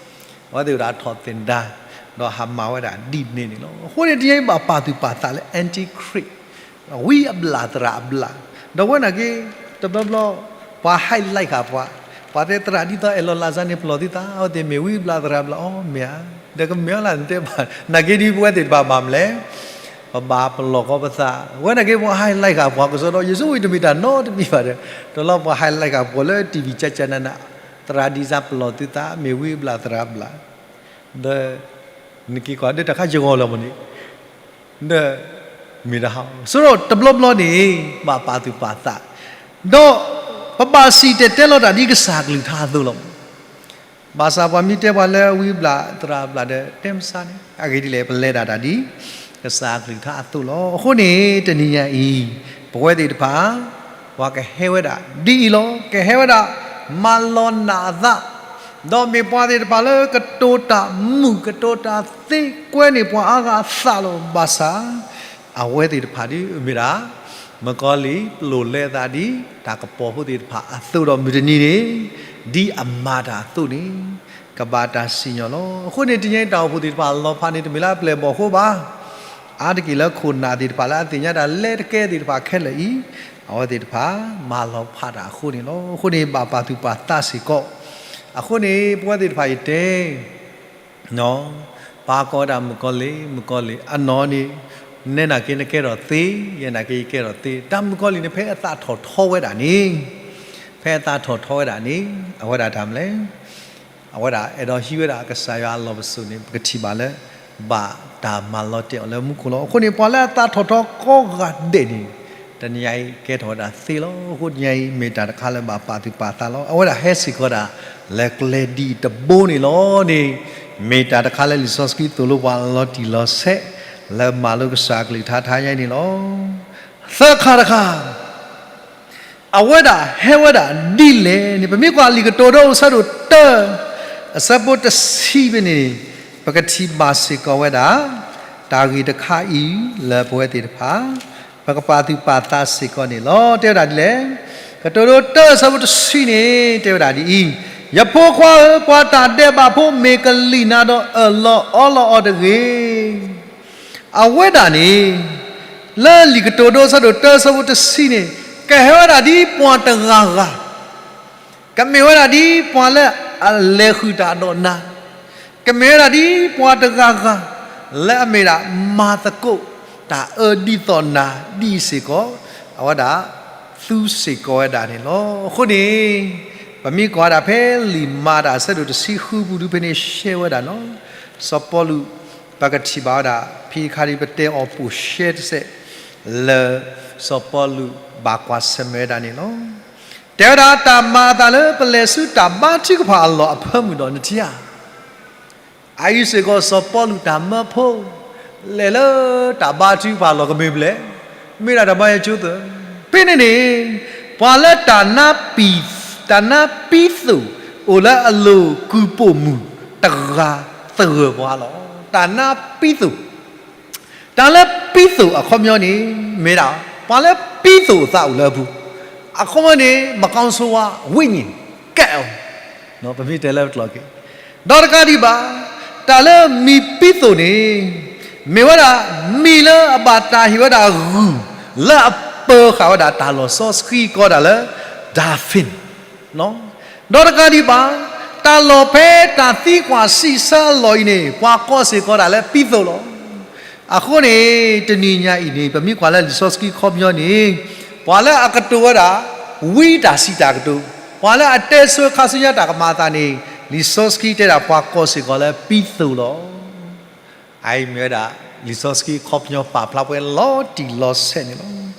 အဝဲသ့ၣ်ဝဲဒၣ်ထီၣ်သ့ၣ်ဒါ, ဒီးဟးမၤဝဲဒၣ်ဒ်န့ၣ်န့ၣ်လီၤ. အဃိန့ၣ် တနံၤအံၤဘၣ်ပာ်သူၣ်ပာ်သးလၢ antichrist, ဝံအဘျၣ်သရၣ်အဘျၣ်, ဒီးဝဲနာ်က့, တဘျီဘျီ, ပှၤ highlight ဃာ်ပှၤ, ပှၤတဲသရၣ်ဒ်သိးအဲၣ်လီၤလၢ်စၢ်န့ၣ် ပလီၢ်သုသး, အဝဲသ့ၣ်မ့ၢ်ဝံအဘျၣ်သရၣ်အဘျၣ်, အီ မ့ၢ်ဧါ, ဒီးကမ့ၢ်အီၤလၢ်နတဲဘၣ်, နာ်က့ဒ်ပဝဲသ့ၣ်တဖၣ်ဘၣ်မလဲၣ် ပဘၣ်ပလီၢ်ကီပသး, ဝဲနာ်က့ပှၤ highlight ဃာ်ပှၤကစီဒီ, ယဆိကမိၣ်တမ့ၢ်တၢ်နီတမံၤဘၣ်ဒီး, တလီၤပှၤ highlight ဃာ်ပှၤလၢ TV ကကနန, သရၣ်ဒံစၢ်ပလီၢ်သုသး, မ့ၢ်ဝံဘျၣ်သရၣ်ဘျၣ်, ဒီး နက့ၤကွၢ်ဒီးတၢ်ခါယဂီၢ်လီၤမးန့ၣ်, ဒီး မ့ၢ်တၢ်ဟး, ဆိဒီးတဘျီဘျီန့ၣ် ဘၣ်ပာ်သူၣ်ပာ်သး, ဒီး ပဘၣ်စံၣ်တဲၤတဲလီၤတၢ်ဒ်ကစၢ်အကလုၢ်ကထါအသိးလီၤ. ဘၣ်ဆၣ်ပှၤမ့ၢ်တဲပှၤလၢဝံဘျၣ်သရၣ်ဘျၣ်ဒီး တဲမဆါန့ၣ်, အဂ့ၢ်ဒ်လဲၣ် ပလဲၤဒၣ်တၢ်ဒ် ကစၢ်အကလုၢ်ကထါအသိးလီၤ. အဃိန့ၣ် တနံၤညါအံၤ ပဝဲသ့ၣ်တဖၣ် ပှၤကဟဲဝဲဒၣ်ဒ်အံၤလီၤ. ကဟဲဝဲဒၣ် မၤလီၤနာ်အသး, ဒီးမ့ၢ်ပှၤသ့ၣ်တဖၣ်လၢကတိၤတၢ်မုာ် ကတိၤတၢ်သ့ ကွဲန့ၢ်ပှၤအါဂၤအသးလီၤ. ဘၣ်ဆၣ် အဝဲသ့ၣ်တဖၣ်ဒ်မ့ၢ်ဒၣ် မုၣ်ကီၤလံၢ် ပလိၣ်လဲအသးဒ် တၢ်ကပီၤဖိသ့ၣ်တဖၣ်အသိးဒီး မုၢ်တနံၤန့ၣ် ဒ်အမၤတၢ်အသိးန့ၣ် ကဘၣ်တၢ်စံၣ်ညီၣ်လီၤ. အဃိန့ၣ် တနံၤအံၤတၢ်အိၣ်ဖှိၣ်သ့ၣ်တဖၣ်အလီၤဖးန့ၣ် တမ့ၢ်လၢအပျဲၢ်အဘီၣ်အဃိဘၣ်. အါတက့ၢ်လၢခိၣ်နၢ်သ့ၣ်တဖၣ်လၢအသ့ၣ်ညါတၢ်လဲၤတကဲသ့ၣ်တဖၣ်ခဲလၢာ်အံၤ, အဝဲသ့ၣ်တဖၣ် မၤလီၤဖးတၢ်အဃိန့ၣ်လီၤ. အဃိန့ၣ် ဘၣ်ပာ်သူၣ်ပာ်သးစ့ၢ်ကီး. အဃိန့ၣ် ပဝဲသ့ၣ်တဖၣ်ယတဲ ပၢ်ကိးဝဲဒၣ်မုၣ်ကီၤလံၢ်, မုၣ်ကီၤလံၢ်, အနီၢ်န့ၣ် နဲနာ်က့နကဲထီၣ်သ့, ယဲနာ်က့ယကဲထီၣ်သ့, တၢ်မုၣ်ကီၤလံၢ်န့ၣ် ဖဲအသးထီၣ်ထီဝဲဒၣ်န့ၣ်, ဖဲအသးထီၣ်ထီဝဲဒၣ်န့ၣ် အဝဲဒၣ်တၢ်မနုၤလဲၣ်, အဝဲဒၣ်အဲၣ်ဒိးဟံးဝဲဒၣ်ကစၢ်ယွၤအလီၢ်ပစိာ်န့ၣ် ပကထံၣ်ဘၣ်လၢ ဘၣ်တၢ်မၤလီၤတဲာ်အီၤလၢမူခိၣ်လီၤ. အဃိန့ၣ် ပှၤလၢအသးထီၣ်ထီကိးဂၤဒဲးန့ၣ် တနံၤညါအံၤကဲထီၣ်ဝဲဒၣ်သ့လီၤ. အဃိတနံၤညါအံၤ မ့ၢ်တၢ်တခါလၢဘၣ်ပာ်သူၣ်ပာ်သးလီၤ. အဝဲဒၣ်ဟဲစ့ၢ်ကီးဒၣ် လၢကျဲဒ်တဘိန့ၣ်လီၤန့ၣ်, မ့ၢ်တၢ်တခါလၢလံာ်စီဆှံသိၣ်လိပှၤလီၤတံၢ်လီၤဆဲး လၢမၤလိကစၢ်အကလုၢ်ကထါတနံၤညါအံၤန့ၣ်လီၤ. သၢခါတခါ အဝဲဒၣ်ဟဲဝဲဒၣ်ဒ်လဲၣ်န့ၣ် ပမ့ၢ်ကွၢ်လံာ်ကတိၤဒိအဆၢဒိၣ်တၢ အဆၢဖိတဆံဖဲန့ၣ်န့ၣ် ပကထံၣ်ဘၣ်စ့ၢ်ကီးဝဲဒၣ် တၢ်ဂ့ၢ်တခါအံၤလၢပဝဲသ့ၣ်တဖၣ် ပကပာ်သူၣ်ပာ်သးစ့ၢ်ကီးန့ၣ်လီၤ. တဲဝဲဒၣ်ဒ်လဲၣ်, ကတိၤဒိတၢအဆၢဖိတဆံန့ၣ် တဲဝဲဒၣ်ဒ်အံၤ, ယဖိခွါဧၢ, ပှၤတၢ်ဒဲးဘးဖိမ့ၢ်ကလံၣ်နၤဒီးအၢၣ်လီၤအီလီၤအီၤတဂ့ၤ. အဝဲဒၣ်န့ၣ် လၢလံာ်ကတိၤဒိအဆၢဒိၣ်တၢအဆၢဖိတဆံန့ၣ် ကဟဲဝဲဒၣ်ဒ်ပှၤတဂၤဂၤ, ကမ့ၢ်ဝဲဒၣ်ဒ်ပှၤလၢအလဲၤဃုာ်တၢ်ဒီးနၤ, ကမ့ၢ်ဝဲဒၣ်ဒ်ပှၤတဂၤဂၤ လၢအမ့ၢ်ဒၣ်မၤသကိးတၢ်အၢဒ်သိးနၤဒ်အံၤစ့ၢ်ကီး, အဝဲဒၣ်သူစ့ၢ်ကီးဝဲဒၣ်န့ၣ်လီၤ. အဃိန့ၣ် ပမ့ၢ်ကွၢ်ဒၣ်ဖဲလံာ်မၤတၢ်အဆၢဒိၣ်တဆံဃုပူၤဒုဖဲန့ၣ် ရှဲဝဲဒၣ်လီၤ. စီၤပီလူး ပကထံၣ်ဘၣ်ဝဲဒၣ် ဖဲတခါန့ၣ် ပတဲအီၤပိာ်ရှဲတစဲး လၢ စီၤပီလူးဘၣ်ကွၢ်ဆၢၣ်မဲာ်ဝဲဒၣ်န့ၣ်လီၤ. တဲဝဲဒၣ်တၢ်မၤအသးလၢပလဲၤဆူတၢ်ဘါထုကဖၣ်အလီၢ်အဖၢမုၢ်ဒီးနထံၣ်ဧါ. အအံၤစ့ၢ်ကီးစီၤပီလူးတၢ်မၢဖိ လဲၤလၢတၢ်ဘါထုကဖၣ်အလီၢ်ကမ့ၢ်ဘျဲၣ်, မ့ၢ်ဒၣ်တၢ်ဘါယဲၢ်ကၠိသၢ, ဖဲန့ၣ်န့ၣ် ပှၤလၢတၢ်နါပံ, တၢ်နါပံသိၣ်အိၣ်လၢအလိၤကုၢ်ပိာ်မုၣ်တဂၤသဂၢၢ်ပှၤလီၤ. တၢ်နါပံသိၣ် တၢ်လၢပံသိၣ်အခီပညီန့ၣ် မ့ၢ်ဒၣ် ပှၤလၢပံသိၣ်အသးအိၣ်လၢအပူၤ, အခီပညီန့ၣ် မကောင်းဆိုးဝါဒ်ဝိညာဉ်ကဲးအီၤ, ပမ့ၢ်တဲလၢပကျိာ်က့ၤ, ဒီးတကးဒံးဘၣ် တၢ်လၢမံၤပံသိၣ်န့ၣ် မ့ၢ်ဝဲဒၣ် မံၤလၢအဘၣ်တၢ်ဟ့ၣ်ဝဲဒၣ်ဂုၢ် လၢအပၢၤဃာ်ဝဲဒၣ်တၢ်လီၢ်စီဆှံကိးဒၣ်လၢ dolphin ဒီးတကးဒံးဘၣ် တၢ်လီၢ်ဖဲတၢ်သံကွၢ်စံးဆၢအလီၢ်အံၤန့ၣ် ပှၤကိးစ့ၢ်ကီးဒၣ်လၢပံသိၣ်လီၤ. အဃိန့ၣ် တနံၤညါအံၤန့ၣ် ပမ့ၢ်ကွၢ်လၢလံာ်စီဆှံခီပညီန့ၣ် ပှၤလၢအကတိၤဝဲဒၣ် ဝံတၢ်စံးတၢ်ကတိၤ, ပှၤလၢအတဲဆိခါဆူညါတၢ်ကမၤအသးန့ၣ် လံာ်စီဆှံတဲဒၣ်ပှၤကိးစ့ၢ်ကီးလၢပံသိၣ်လီၤ. အအံၤမ့ၢ်ဝဲဒၣ် လံာ်စီဆှံခီပညီပာ်ဖျါပှဲၤလီၤတံၢ်လီၤဆဲးန့ၣ်လီၤ.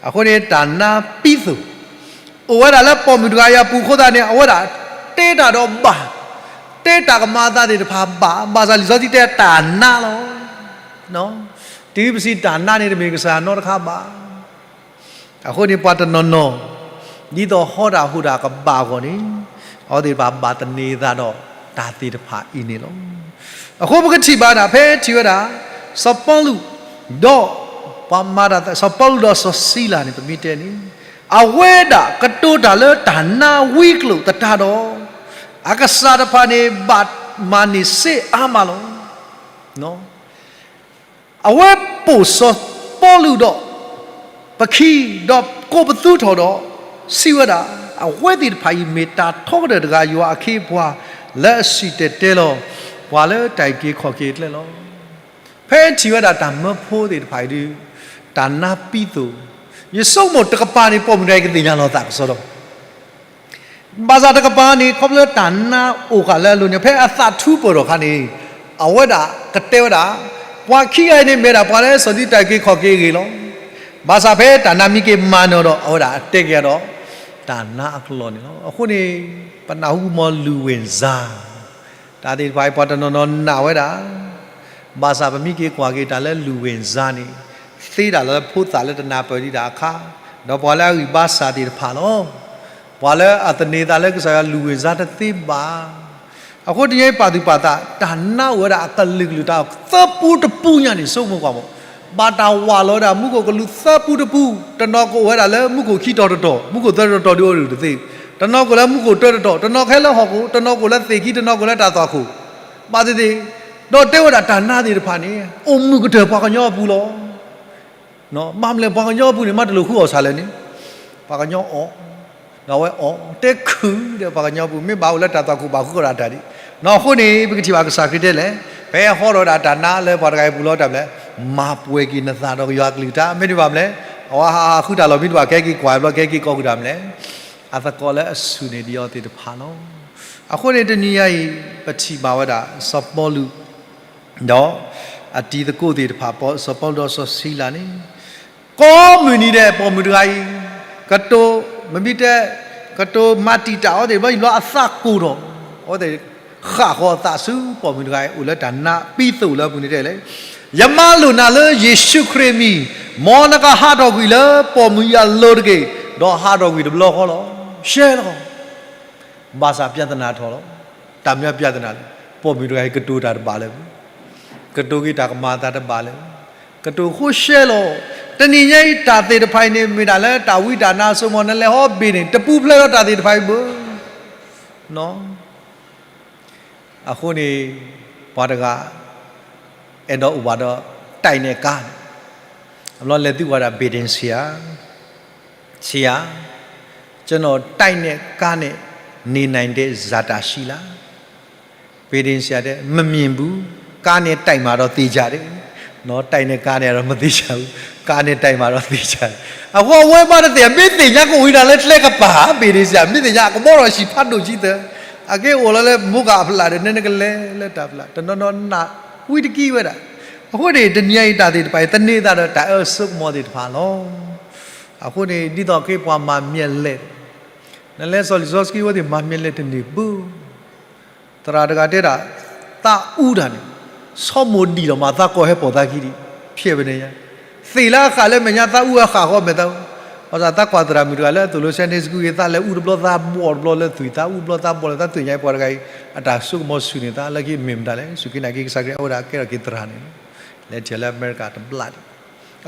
အဃိန့ၣ် တၢ်နါပံသိၣ် အိၣ်ဝဲဒၣ်လၢပိာ်မုၣ်တဂၤအံၤအပူၤအဃိသတးန့ၣ် အဝဲဒၣ်တဲတၢ်ဒီးဘၣ်, တဲတၢ်ကမၤအသးသ့ၣ်တဖၣ်ဘၣ်, ဘၣ်ဆၣ်လံာ်စီဆှံတဲတၢ်နါလီၤ. တုၤပစံးတၢ်နါန့ၣ် တမ့ၢ်ကစၢ်ယွၤနီတခါဘၣ်. အဃိန့ၣ်ပှၤတနီၤနီၤ ဒ်သိးဟီၣ်တၢ်ဟူးတၢ်ကဘၣ်အဂီၢ်န့ၣ် အဝဲသ့ၣ်တဖၣ်ဘၣ်သန့ၤအသးဒီးတၢ်သ့ၣ်တဖၣ်အံၤန့ၣ်လီၤ. အဃိပကထံၣ်ဘၣ်ဒၣ်ဖဲထံၣ်ဝဲဒၣ် စီၤပီလူး ဒီး ပှၤမၤတၢ် စီၤပီလူးဒီးစီၤစံလၤန့ၣ် ပမ့ၢ်တဲန့ၣ် အဝဲဒၣ်ကတိၤတၢ်လၢတၢ်နါဝံကျိာ်သတးဒီး အကစၢ်တဖၣ်န့ၣ် ဘၣ်မၤန့ၢ်စ့အါမးလီၤ. အဝဲပိာ်စီၤပီလူးဒီး ပခံ ဒီးကိးပသူထီၣ်ဒီး စံးဝဲဒၣ်, အဝဲသ့ၣ်တဖၣ်အံၤမ့ၢ်တၢ်ထီကတၢၢ်တဂၤ ယွၤအခ့အပှၤ လၢအစံၣ်တဲၤတဲလီၤ ပှၤလၢတၢ်အုၣ်က့ၤခီၣ်က့ၤအကျဲလီၤ. ဖဲထံၣ်ဝဲဒၣ်တၢ်မၢဖိသ့ၣ်တဖၣ်အံၤဒုး, တၢ်နါပံသိး, ယဆိကမိၣ်တကပၤန့ၣ် ပိာ်မုၣ်တဂၤအံၤကသ့ၣ်ညါလီၤသးကစီဒီ, ဘၣ်ဆၣ်တကပၤန့ၣ် ခီဖျိတၢ်နါအိၣ်ဃာ်လၢအလိၤန့ၣ် ဖဲအသးထူပၢၢ်ထီၣ်အခါန့ၣ်, အဝဲဒၣ်ကတဲဝဲဒၣ်, ပှၤခံဂၤအံၤန့ၣ်မ့ၢ်ဒၣ်ပှၤလၢစီၤဒံတၢ်က့ၤခီၣ်က့ၤအဂ့ၢ်လီၤ. ဘၣ်ဆၣ်ဖဲတၢ်နါမံက့ၤမၤနၢၤဒီး အဝဲဒၣ်အတဲက့ၤဒီး တၢ်နါအကလီၢ်န့ၣ်လီၤ. အဃိန့ၣ် ပနၢ်ဟူမီၤလူၢ်ဝ့ၢ်စါ တၢ်သ့ၣ်တဖၣ်အံၤ ပှၤတနီၤနီၤနာ်ဝဲဒၣ်, ဘၣ်ဆၣ်ပမ့ၢ်က့ၤကွၢ်က့ၤတၢ်လၢလူၢ်ဝ့ၢ်စါန့ၣ်, သ့ဒၣ်လၢဖိသၣ်လၢတနၢ်ပၢၢ်ဒံးတၢ်အခါ, ဒီးပှၤလၢအဂံၢ်ဘါစၢ်သ့ၣ်တဖၣ်လီၤ. ပှၤလၢအသန့ၤသးလၢကစၢ်ယွၤလူၢ်ဝ့ၢ်စါတသ့ဘၣ် အဃိတနံၤအံၤပာ်သူၣ်ပာ်သး တၢ်နါအိၣ်ဝဲဒၣ်အကလုာ်ကလုာ် တၢ်သၢပူတပူညါန့ၣ် ဆိကမိၣ်ကွၢ်မး, ဘၣ်တၢ်ဝးလီၤဝဲဒၣ်မူခိၣ်ကလူးသၢပူတပူ, တနီၤကအိၣ်ဝဲဒၣ်လၢမူခိၣ်ခံတီၤတတီၤ, မူခိၣ်သၢတီၤတတီၤဒုးအိၣ်ဒံးတသ့, တနီၤကအိၣ်လၢမူခိၣ်တၢတတီၤ, တနီၤကဟဲလၢဟီၣ်ခိၣ်, တနီၤကအိၣ်လၢသ့ၣ်ခံ, တနီၤကအိၣ်လၢတၢ်သွၣ်ခိၣ်, ဘၣ်သ့ၣ်သ့ၣ်, ဒီးတဲဝဲဒၣ်တၢ်နါသ့ၣ်တဖၣ်န့ၣ် အိၣ်မုာ်ကတၢၢ်ပှၤကညီအပူၤလီၤ. ဘၣ်မနုၤလဲၣ် ပှၤကညီအပူၤန့ၣ် မ့ၢ်တလိၣ်ဃုအီၣ်ဆၣ်လဲၣ်န့ၣ်, ပှၤကညီအီၣ်, ဒီးအဝဲအီၣ်, တဲခုၣ်ဒီးပှၤကညီအပူၤ, မ့ၢ်ဘၣ်အိၣ်လၢတၢ်သွၣ်ခိၣ်ဘၣ်ဃုအီၣ်ဒၣ်တၢ်ဒံး, အဃိန့ၣ် ပကထံၣ်ဘၣ်ကစၢ်ခရံာ်တဲလဲၣ်, ဖဲဟီထီၣ်ဝဲဒၣ်တၢ်နါလၢပှၤတဂၤအံၤအပူၤလီၤတၢ်မနုၤလဲၣ်, မၤပှဲၤက့ၤနသးဒီးယွၤအကလုၢ်ကထါ, မ့တမ့ၢ်ဘၣ်မနုၤလဲၣ်, အဝဲဟးဃုတၢ်လီၢ်မံတဘၣ် ကဟဲက့ၤကွၢ်ဘျီ ကဟဲက့ၤကိးဃုာ်တၢ်မနုၤလဲၣ်, အသကိးလၢအဆူၣ်န့ၢ်ဒံးအီၤသ့ၣ်တဖၣ်လီၤ. အဃိန့ၣ် တနံၤညါအံၤ ပထံၣ်ဘၣ်ဝဲဒၣ် စီၤပီလူး ဒီးအတံၤသကိးသ့ၣ်တဖၣ်, စီၤပီလူးဒီးစီၤစံလၤန့ၣ်, ကိးမုၢ်နံၤဒဲး ပိာ်မုၣ်တဂၤအံၤ ကတိၤ, မ့မ့ၢ်တဲ, ကတိၤမၤတံာ်တာ်အီၤသ့ၣ်တဖၣ် ဘျီအသးကိၢ်ထီၣ်, အဝဲသ့ၣ်ဃၣ်ဃီၤအသးဆူပိာ်မုၣ်တဂၤအံၤ အိၣ်လၢတၢ်နါပံသိးလၢအပူၤန့ၣ်တဲလဲၣ်, ယမၤလိာ်နၤလၢယ့ၣ်ၡူးခရံာ်အမံၤ, မ်နကဟးထီၣ်ကွံာ်လၢပိာ်မုၣ်အံၤအလိၤတက့ၢ်, ဒီးဟးထီၣ်ကွံာ်တဘျီဃီလီၤ. ရှဲလီၤ. ဘၣ်ဆၣ် ပြဿနာ ထီၣ်လီၤ. တၢ်မနုၤ ပြဿနာ လဲၣ်, ပိာ်မုၣ်တဂၤအံၤ ကတိၤတၢ်တဘၣ်လၢၤဘၣ်, ကတိၤက့ၤတၢ်ကမၤအသးတဘၣ်လၢၤဘၣ်, ကတိၤဃိရှဲလီၤ. တနံၤညါအံၤ တၢ်သ့ၣ်တဖၣ်အံၤန့ၣ် မ့ၢ်ဒၣ်လၢတၢ်ဝံတၢ်နါအစိကမီၤ နလဲၤဟီဘ့ၣ်န့ၣ် တပူၤဖျဲးဒီးတၢ်သ့ၣ်တဖၣ်အံၤဘၣ်. အဃိန့ၣ် ပှၤတဂၤ အဲၣ်ဒိးအိၣ်ဘၣ်ဒီး တိုက်နဲ့ကားန့ၣ်, အဘျီလဲၤသုဝဲဒၣ် ဘ့ၣ်ဒ့ၣ်စယၤ ဆရာ, ကျွန်တော် တိုက်နဲ့ကားနဲ့ နေနိုင်တဲ့ ဇာတာရှိလား? ဘ့ၣ်ဒ့ၣ်စယၤတဲ မမြင်ဘူး, ကားနဲ့တိုက်မှာတော့ သေချာတယ်, နော်, တိုက်နဲ့ကားနဲ့တော့ မသေချာဘူး, ကားနဲ့တိုက်မှာတော့ သေချာတယ်. အဃိအဝဲဘၣ်တသ့ၣ်ညါ, မ့ၢ်သ့ၣ်ညါကအိၣ်ဝဲဒၣ်လၢကျဲကပၤ, ဘ့ၣ်ဒ့ၣ်စယၤ မ့ၢ်သ့ၣ်ညါ အကဘီထီၣ်ဆံးဖးဒိၣ်ဆံးသၢ, အက့ၢ်အိၣ်လီၤလၢမိၢ်ကၢ်အဖျၢၣ်ဒီး နဲနကလဲၤလၢတၢ်ဖျၢၣ်, တနီၤနီၤနၢ်ဝံတကံဝဲဒၣ်. အဃိန့ၣ် တနံၤညါအံၤတၢ်သ့ၣ်တဖၣ်အံၤ သန့ၤသးဒီးတၢ်အၢစိကမီၤသ့ၣ်တဖၣ်လီၤ. အဃိန့ၣ် ဒ်သိးက့ၤပှၤမၤမၠဲၣ်လဲၣ်, နလဲၤစီၤလံာ်စီဆှံဝဲသ့ၣ် မၤမၠဲၣ်လဲၣ်တန့ၢ်ဘၣ်. သရၣ်တဂၤတဲဒၣ် သးအူတၢ်န့ၣ် ဆိကမိၣ်ဒံးဒီးမၤသးကီၢ်ဟဲပိာ်သးခံဒံး, ဖျဲးဝဲန့ၣ်ညါ, သ့ၣ်လၢအဃၣ်လၢမဲာ်ညါ သးအူအဃၣ်ဃီမဲာ်သးအူ. ဘၣ်ဆၣ်သးကွၢ်သရၣ်မုၣ်တဂၤလၢအသိၣ်လိ Sunday School ဂ့ၤ သးလဲၤအူတဘျီသးဘီၣ်တဘျီလၢသွံၣ်, သးအူတဘျီသးဘီၣ်လၢ သးသ့ၣ်ညါပှၤတဂၤအံၤ အတၢ်ဆိကမိၣ်ဆူၣ်န့ၢ်သးလၢက့ၤ မ့ၢ်မတၤလဲၣ်, စူၢ်က့ၤနာ်က့ၤကစၢ်ခရံာ် အဝဲဒၣ်ကဲထီၣ်က့ၤသရၣ်န့ၣ်လီၤ. လဲၤထံၣ်လၢအမဲရကၤတဘျီဒံး.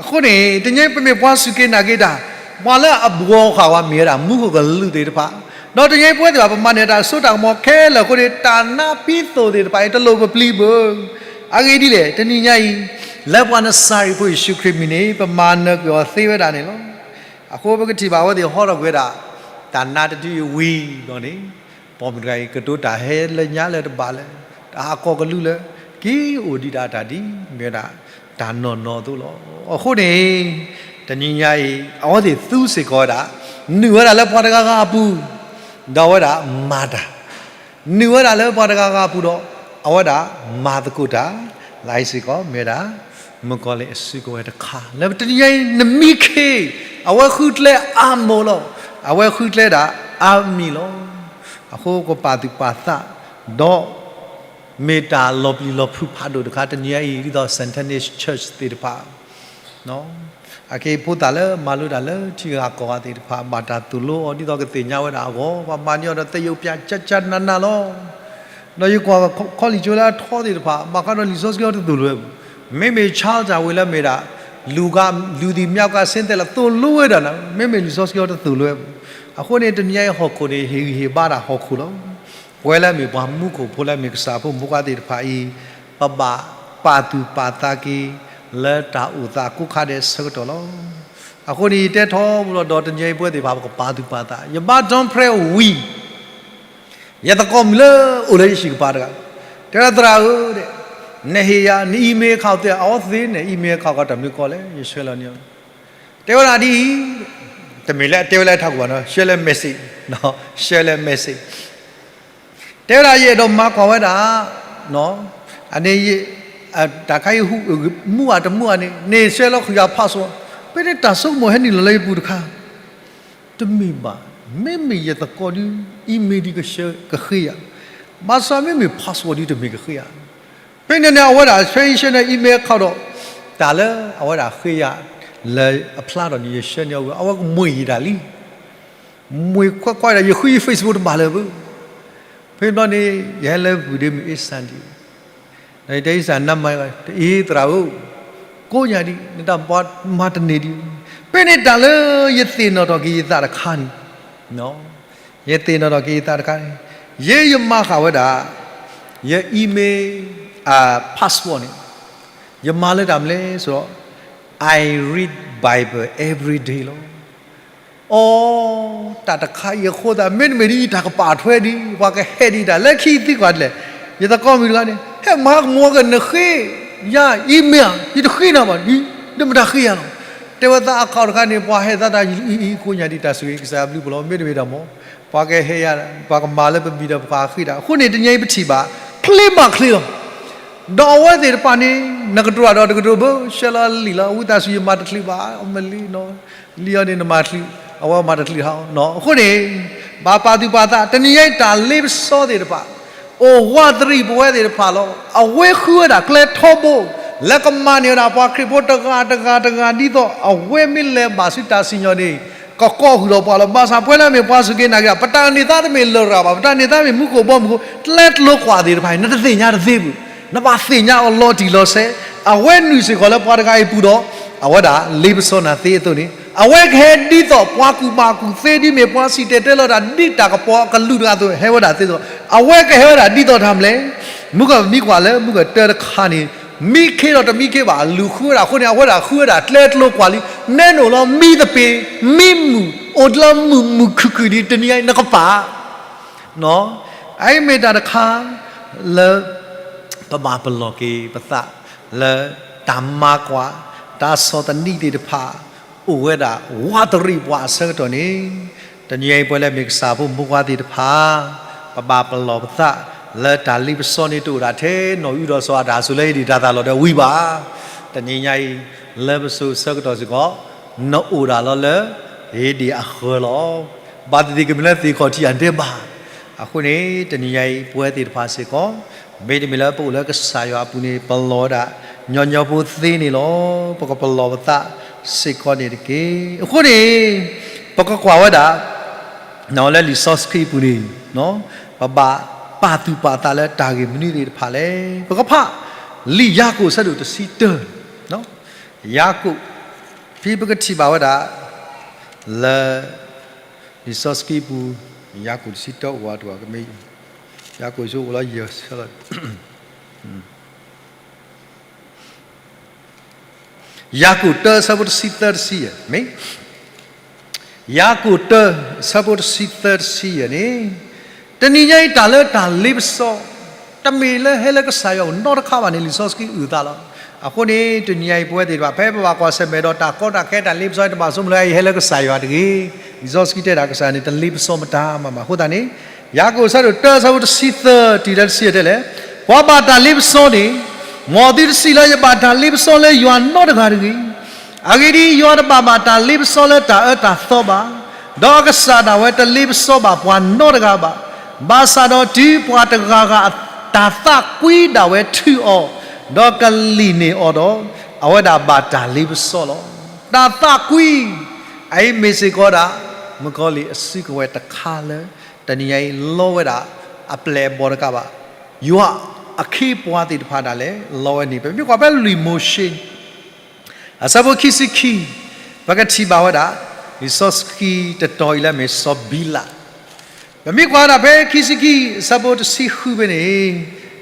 အဃိန့ၣ် တနံၤညါအံၤ ပမ့ၢ်ပှၤစူၢ်က့ၤနာ်က့ၤတၢ်, ပှၤလၢအဘှီဃာ်ဝဲမ့ၢ်ဝဲဒၣ် မူခိၣ်ကလူးသ့ၣ်တဖၣ်, ဒီးတနံၤညါအံၤပဝဲသ့ၣ်တဖၣ် ပမၤန့ၢ်တၢ်စိတၢ်ကမီၤခဲလၢာ်အဃိန့ၣ် တၢ်နါပံသိးသ့ၣ်တဖၣ်အံၤ တလိၣ်ပပျံၤဘၣ်. အဂ့ၢ်ဒ်လဲၣ်, တနံၤညါအံၤ လၢပှၤနစၤရ့းဖိယ့ၣ်ၡူးခရံာ်အမံၤန့ၣ် ပမၤနၢၤကွံာ်အီၤသ့ဝဲဒၣ်န့ၣ်လီၤ. အဃိပကထံၣ်ဘၣ်အဝဲသ့ၣ်ဟီထီၣ်ကွံာ်ဝဲဒၣ် တၢ်နါတဒုအံၤဝံၤဘျီန့ၣ် ပိာ်မုၣ်တဂၤအံၤ ကတိၤတၢ်ဟဲလၢညါလၢတဘၣ်လၢၤ, တၢ်ဟးကိးကလူးလၢ က့ၤအိၣ်ဒံးဒၣ်တၢ်ဒ်မ့ၢ်ဝဲဒၣ် တၢ်နီၢ်နီၢ်အသိးလီၤ. အဃိန့ၣ် တနံၤညါအံၤ အဝဲသ့ၣ်သူစ့ၢ်ကီးဝဲဒၣ် နုာ်ဝဲဒၣ်လၢပှၤတဂၤဂၤအပူၤ, ဒီးအဝဲဒၣ်မၤတၢ်, နုာ်ဝဲဒၣ်လၢပှၤတဂၤဂၤအပူၤဒီး အဝဲဒၣ်မၤသကိးတၢ်, လၢအံၤစ့ၢ်ကီး မ့ၢ်ဝဲဒၣ် မုၣ်ကီၤလံၢ်အစုကဝဲၤတခါ လၢတနံၤညါအံၤ နမံခ့ အဝဲဃုကျဲအါမးလီၤ. အဝဲဃုကျဲဒၣ်အါမံၤလီၤ. အဃိကပာ်သူၣ်ပာ်သး ဒီးမ့ၢ်တၢ်လီၤပျံၤလီၤဖုးဖးဒိၣ်တခါ တနံၤညါအံၤ ဒ်သိး Saint Ignatius Church သ့ၣ်တဖၣ် အက့ၢ်ဖိသၣ်လၢမၤလိတၢ်လၢထံဂၤကီၢ်ဂၤသ့ၣ်တဖၣ် ဘၣ်တၢ်သိၣ်လိအီၤ ဒ်သိးကသ့ၣ်ညါဝဲဒၣ်အဂီၢ် ပှၤမၤန့ၢ်အီၤဒီးသယုၢ်ပၠးကၠၢကၠၢနးနးလီၤ. ဒီးယကွၢ်ခီလံာ်ကၠိလၢအထီသ့ၣ်တဖၣ် ဘၣ်ဃးဒီးလံာ်စီဆှံအီၤတသိၣ်လိဝဲဘၣ်. မ့မ့ၢ် Charles Darwin လၢမ့ၢ်ဒၣ် လူက လူသည်မြောက်ကဆင်းသက်လာ သိၣ်လိဝဲဒၣ်န့ၣ် မ့မ့ၢ်လံာ်စီဆှံအီၤတသိၣ်လိဝဲဘၣ်. အဃိန့ၣ် တနံၤညါအံၤဟီၣ်ခိၣ်န့ၣ် ဟ့ၣ်ဂံၢ်ဟ့ၣ်ဘါဒၣ်ဟီၣ်ခိၣ်လီၤ. ပဝဲလၢအမ့ၢ်ပှၤမူခိၣ်ဖိလၢအမ့ၢ်ကစၢ်ဖိမုၣ်ဖိခွါသ့ၣ်တဖၣ်အံၤ ပဘၣ်ပာ်သူၣ်ပာ်သးက့ၤ လၢတၢ်အိၣ်သးကိးခါဒဲးအဆၢကတီၢ်လီၤ. အဃိန့ၣ်ယတဲထီဘိလီၤဒီး တနံၤအံၤပဝဲသ့ၣ်တဖၣ် ပကပာ်သူၣ်ပာ်သး ယဘါ John Pratt ဝံၤ ယသကိးမုၣ်လၢအိၣ်လၢယဟံၣ်ကပၤတဂၤ တဲဝဲဒၣ် သရၣ်ဧၢ, နဟ့ၣ်ယၤ န email account သ့ အဝဲသ့ၣ်န့ၣ် email account ကီးတမုၢ်ကီၢ်လဲၣ် ယဆှၢလီၤန့ၢ်အီၤ, တဲဝဲဒၣ်ဒ်အံၤ, တမ့ၢ်လၢအတဲဝဲလၢအထးခိၣ်ဘၣ်နီၤ ဆှၢလၢ message, ဆှၢလၢ message, တဲဝဲဒၣ်ယအဲၣ်ဒိးမၤကွၢ်ဝဲဒၣ်, အန့ၣ်, တၢ်ခါအံၤ မူအတမူအန့ၣ် န့ၣ်ဆှၢလီၤဃုာ်ယၤ password, ဖဲန့ၣ်တၢ်ဆိကမိၣ်ဟဲနုာ်လီၤလၢယပူၤတခါ တမ့ၢ်ဘၣ်, မ့မ့ၢ်ယသကိးဒု email ဒုကဆှၢကဃ့ယၤ, ဘၣ်ဆၣ်မ့မ့ၢ် password ဒုတမ့ၢ်ကဃ့ယၤ, ဖဲန့ၣ်န့ၣ် အဝဲဒၣ်ဆှၢအံၤဆှၢန့ၣ် email account ဒီး, တၢ်လၢအဝဲဒၣ်ဃ့ယၤ, လၢအဖျါထီၣ်န့ၣ် ယဆှၢန့ၢ်အီၤဝံၤ အဝဲကမှံယံၤတၢ်လံ, မှံခွဲးခွဲးဒၣ် ယဃုယ Facebook တဘၣ်လၢၤဘၣ်, ဖဲဘျီန့ၣ် ယဟဲလၢပူၤဒ့မုၢ်အ့ၣ်စၣ်ဒံး ဒီးယတဲအ့ၣ်စၣ်နါမၤ တအ့ၣ်သရၣ်ဧၢ, ကိးညါဒံး နတၢ်ပှၤမၤတန့ၢ်ဒံး, ဖဲန့ၣ်တၢ်လၢယသ့ၣ်နီၣ်ထီၣ်က့ၤယသးတခါန့ၣ်, ယသ့ၣ်နီၣ်ထီၣ်က့ၤယသးတခါန့ၣ်, ယဲယမၤဃာ်ဝဲဒၣ်, ယ email, password န့ၣ်, ယမၤလၢတၢ်မနုၤလဲၣ်ဆိုဒီး, I read Bible every day လီၤ. အိ, တၢ်တခါအံၤအဃိသတး မ့တမ့ၢ်ဒ်ယတၢ်ကပာ်ထွဲဒံး ပှၤကဟဲဒံးတၢ်လၢခံသံကွၢ်ဒ်လဲၣ်, ယသကိးမုၣ်တဂၤန့ၣ် ဟဲမၤကမူၤကနဃ့, ယ email ယတဃ့နၤဘၣ်, ဒ်မတၤဃ့ယၤလီၤ, တဲဝဲသး account တခါန့ၣ် ပှၤဟဲသးတၢ်အံၤ ကိးညါဒံးတၢ်ဆိၣ်ဂ့ၤကစၢ်ယွၤဘျုးဖှိၣ်လီၤ မ့တမ့ၢ်တၢ်မ့ၢ်, ပှၤကဟဲယၤ, ပှၤကမၤလၢပမံၤဒီးပှၤဃ့တၢ် အဃိန့ၣ် တနံၤအံၤပထံၣ်ဘၣ်, ချ့မးချ့လီၤ ဒီးအဝဲသ့ၣ်တဖၣ်န့ၣ် နကတိၤတၢ်ဒီးတကတိၤဘၣ် ဆှၢလီၤလံာ်လီၤ ဝံသးစူၤယမၤတချုးဘၣ် အမလံနီၤ, လံာ်အီၤန့ၣ်နမၤတချုး, အဝဲမၤတချုးဟးနီၤ အဃိန့ၣ်, ဘၣ်ပာ်သူၣ်ပာ်သး တနံၤညါအံၤတၢ်လ့ပစီသ့ၣ်တဖၣ်, အိၣ်ဝးတရံးပဝဲသ့ၣ်တဖၣ်လီၤ အဝဲဃုဝဲဒၣ်ကျဲထီဘိ, လၢကမၤန့ၢ်ဝဲဒၣ်ပှၤခရံာ်ဖိတဂၤတဂၤတဂၤဒ်သိး အဝဲမ့ၢ်လဲၤဘၣ်ဆူတၢ်စံၣ်ညီၣ်န့ၣ် ကကိးဃုာ်ဒီးပှၤလီၤ ဘၣ်ဆၣ်ပဝဲလၢအမ့ၢ်ပှၤစူၢ်က့ၤနာ်က့ၤတၢ် ပတၢ်န့ၢ်သါတမ့ၢ်လရာ်ဘၣ် ပတၢ်န့ၢ်သါမ့ၢ်မူခိၣ်ဘီမုၢ်ဃိ ကျဲကျိၤကွၢ်သ့ၣ်တဖၣ်အံၤ နတသ့ၣ်ညါတသ့ဘၣ်, နဘၣ်သ့ၣ်ညါအီၤလီၤတံၢ်လီၤဆဲး, အဝဲနုာ်စ့ၢ်ကီးလၢပှၤတဂၤအံၤအပူၤဒီး, အဝဲဒၣ်လ့ပစီနၤသ့အသိးန့ၣ် အဝဲကဟဲဒ်သိးပှၤကူၣ်ဘၣ်ကူၣ်သ့ဒ်မ့ၢ်ပှၤစံၣ်တဲၤတဲလီၤတၢ် ဒ်တၢ်ကပီၤအကလူးတဂၤအသိး ဟဲဝဲဒၣ်သ့သိး အဝဲကဟဲဝဲဒၣ်ဒ်သိးတၢ်မနုၤလဲၣ်, မုၢ်ကမံကွၢ်လၢမုၢ်ကတၢတခါန့ၣ် မံခ့ဒီးတမံခ့ဘၣ် အလူၤဃုဝဲဒၣ်အဃိန့ၣ် အဝဲဒၣ်ဃုဝဲဒၣ်ကျဲကျိၤကွၢ်လံ, နဲနအိၣ်လီၤမံသပ့ၤ, မံမုာ်, အိၣ်လီၤမုာ်မုာ်ခုၣ်ခုၣ်ဒံး တနံၤအံၤနကပာ် အအံၤမ့ၢ်တၢ်တခါလၢ ပဘၣ်ပလီၢ်က့ၤပသး လၢတၢ်မၤကွၢ် တၢ်ဆီၣ်သနံးသ့ၣ်တဖၣ် အိၣ်ဝဲဒၣ်ဝးတရံးပှၤအဆၢကတီၢ်န့ၣ်, တနံၤအံၤပဝဲလၢမ့ၢ်ကစၢ်ဖိမိၢ်ပှၢ်သ့ၣ်တဖၣ် ပဘၣ်ပလီၢ်ပသး လၢတၢ်လ့ပစီန့ၣ်တအိၣ်ဒၣ်ထဲနီၣ်အုဒီးစီၤအၤဒၣ်အစိၤလၢအဒံၣ်တၢ်သၣ်လီၤဒီးဝံၤဘၣ်. တနံၤညါအံၤ လၢပစိၤဆၢကတီၢ်စ့ၢ်ကီး နအိၣ်ဒၣ်လီၤလၢ အ့ဒ့ၣ်အဃၢၤလီၤ. ဘၣ်သ့ၣ်သ့ၣ်ကမ့ၢ်လၢသ့ၣ်ခီၣ်ထံးအဒဲးဘၣ်. အဃိန့ၣ် တနံၤညါအံၤ ပဝဲသ့ၣ်တဖၣ်စ့ၢ်ကီး မ့တမ့ၢ်လၢပအိၣ်လၢကစၢ်ယွၤအပူၤန့ၣ် ပလီၢ်ဝဲဒၣ် ညီညီဖိသ့န့ၣ်လီၤ. ပကပလီၢ်ပသးစ့ၢ်ကီးန့ၣ်တက့ၢ်. အဃိန့ၣ် ပကကွၢ်ဝဲဒၣ် လၢလံာ်စီဆှံပူၤန့ၣ် ပဘၣ်ပာ်သူၣ်ပာ်သးလၢတၢ်ဂ့ၢ်မနုၤသ့ၣ်တဖၣ်လဲၣ်. ပကဖး လံာ်ယၤကိာ်အဆၢဒိၣ်တဆံတၢ ယၤကိာ် ဖဲပကထံၣ်ဘၣ်ဝဲဒၣ် လၢ လံာ်စီဆှံပူၤ ယၤကိာ်တဆံတၢအိၣ်ဝဲတဝၢ်ကမ့ၢ် ယၤကိာ်ဆိအိၣ်လီၤယဲၢ်ဆၢလီၤ ယၤကိာ်တၢအဆၢဖိတဆံသၢတဆံယဲၢ် မ့ၢ် ယၤကိာ်တၢအဆၢဖိတဆံသၢတဆံယဲၢ်န့ၣ် တနံၤညါအံၤတၢ်လၢတၢ်လ့ပစီ တမ့ၢ်လၢဟဲလၢကစၢ်ယွၤအအိၣ်နီတခါဘၣ်န့ၣ် လံာ်စီဆှံအုၣ်သးလီၤ. အဃိန့ၣ် တနံၤညါအံၤပဝဲသ့ၣ်တဖၣ် ဖဲပဘၣ်ကွၢ်ဆၢၣ်မဲာ်ဒီးတၢ်ကီတၢ်ခဲ တၢ်လ့ပစီတဘၣ်ဆိကမိၣ်လၢအံၤဟဲလၢကစၢ်ယွၤတဂ့ၤ. လံာ်စီဆှံတဲဒၣ်ကစၢ်န့ၣ် တလ့ပစီမတၤမးမး အဃိသတးန့ၣ် ယၤကိာ်အဆၢဒိၣ်တၢအဆၢဖိတဆံသၢတုၤလၢတဆံယဲၢ်တဲလဲၣ်, ပှၤဘၣ်တၢ်လ့ပစီန့ၣ် မ်သုတစံးလၢယဘၣ်တၢ်လ့ပစီလၢယွၤနီတဂၤတဂ့ၤ. အဂ့ၢ်ဒ်အံၤ, ယွၤတဘၣ်ဘၣ်တၢ်လ့ပစီလၢတၢ်အၢတၢ်သီဘၣ်, ဒီးအကစၢ်ဒၣ်ဝဲတလ့ပစီဘၣ်ပှၤနီတဂၤဘၣ်. ဘၣ်ဆၣ်ဒီးတုၤပှၤတဂၤဂၤတၢ်သးကွံဒၣ်ဝဲထုးအီၤ, ဒီးကလံၣ်န့ၢ်အီၤဒီး, အဝဲဒၣ်ဘၣ်တၢ်လ့ပစီလီၤ. တၢ်သးကွံ, အအံၤမ့ၢ်စ့ၢ်ကီးဒၣ် မုၣ်ကီၤလံၢ်အစုကဝဲၤတခါလၢ တနံၤညါအံၤလီဝဲဒၣ် အပျဲၢ်အဘီၣ်တကးဘၣ် ယွၤအခ့အပှၤသ့ၣ်တဖၣ်ဒၣ်လဲာ် လီဝဲန့ၣ် ပမ့ၢ်ကွၢ်ဖဲလွံၢ်မိၤၡ့ အဆၢဖိခံဆံခံ ပကထံၣ်ဘၣ်ဝဲဒၣ် လံာ်စီဆှံတတီၤအံၤလၢအမ့ၢ်စီၤဘံလး ပမ့ၢ်ကွၢ်ဝဲဒၣ်ဖဲခံဆံခံ အဆၢဖိတဆံဃုဖဲန့ၣ်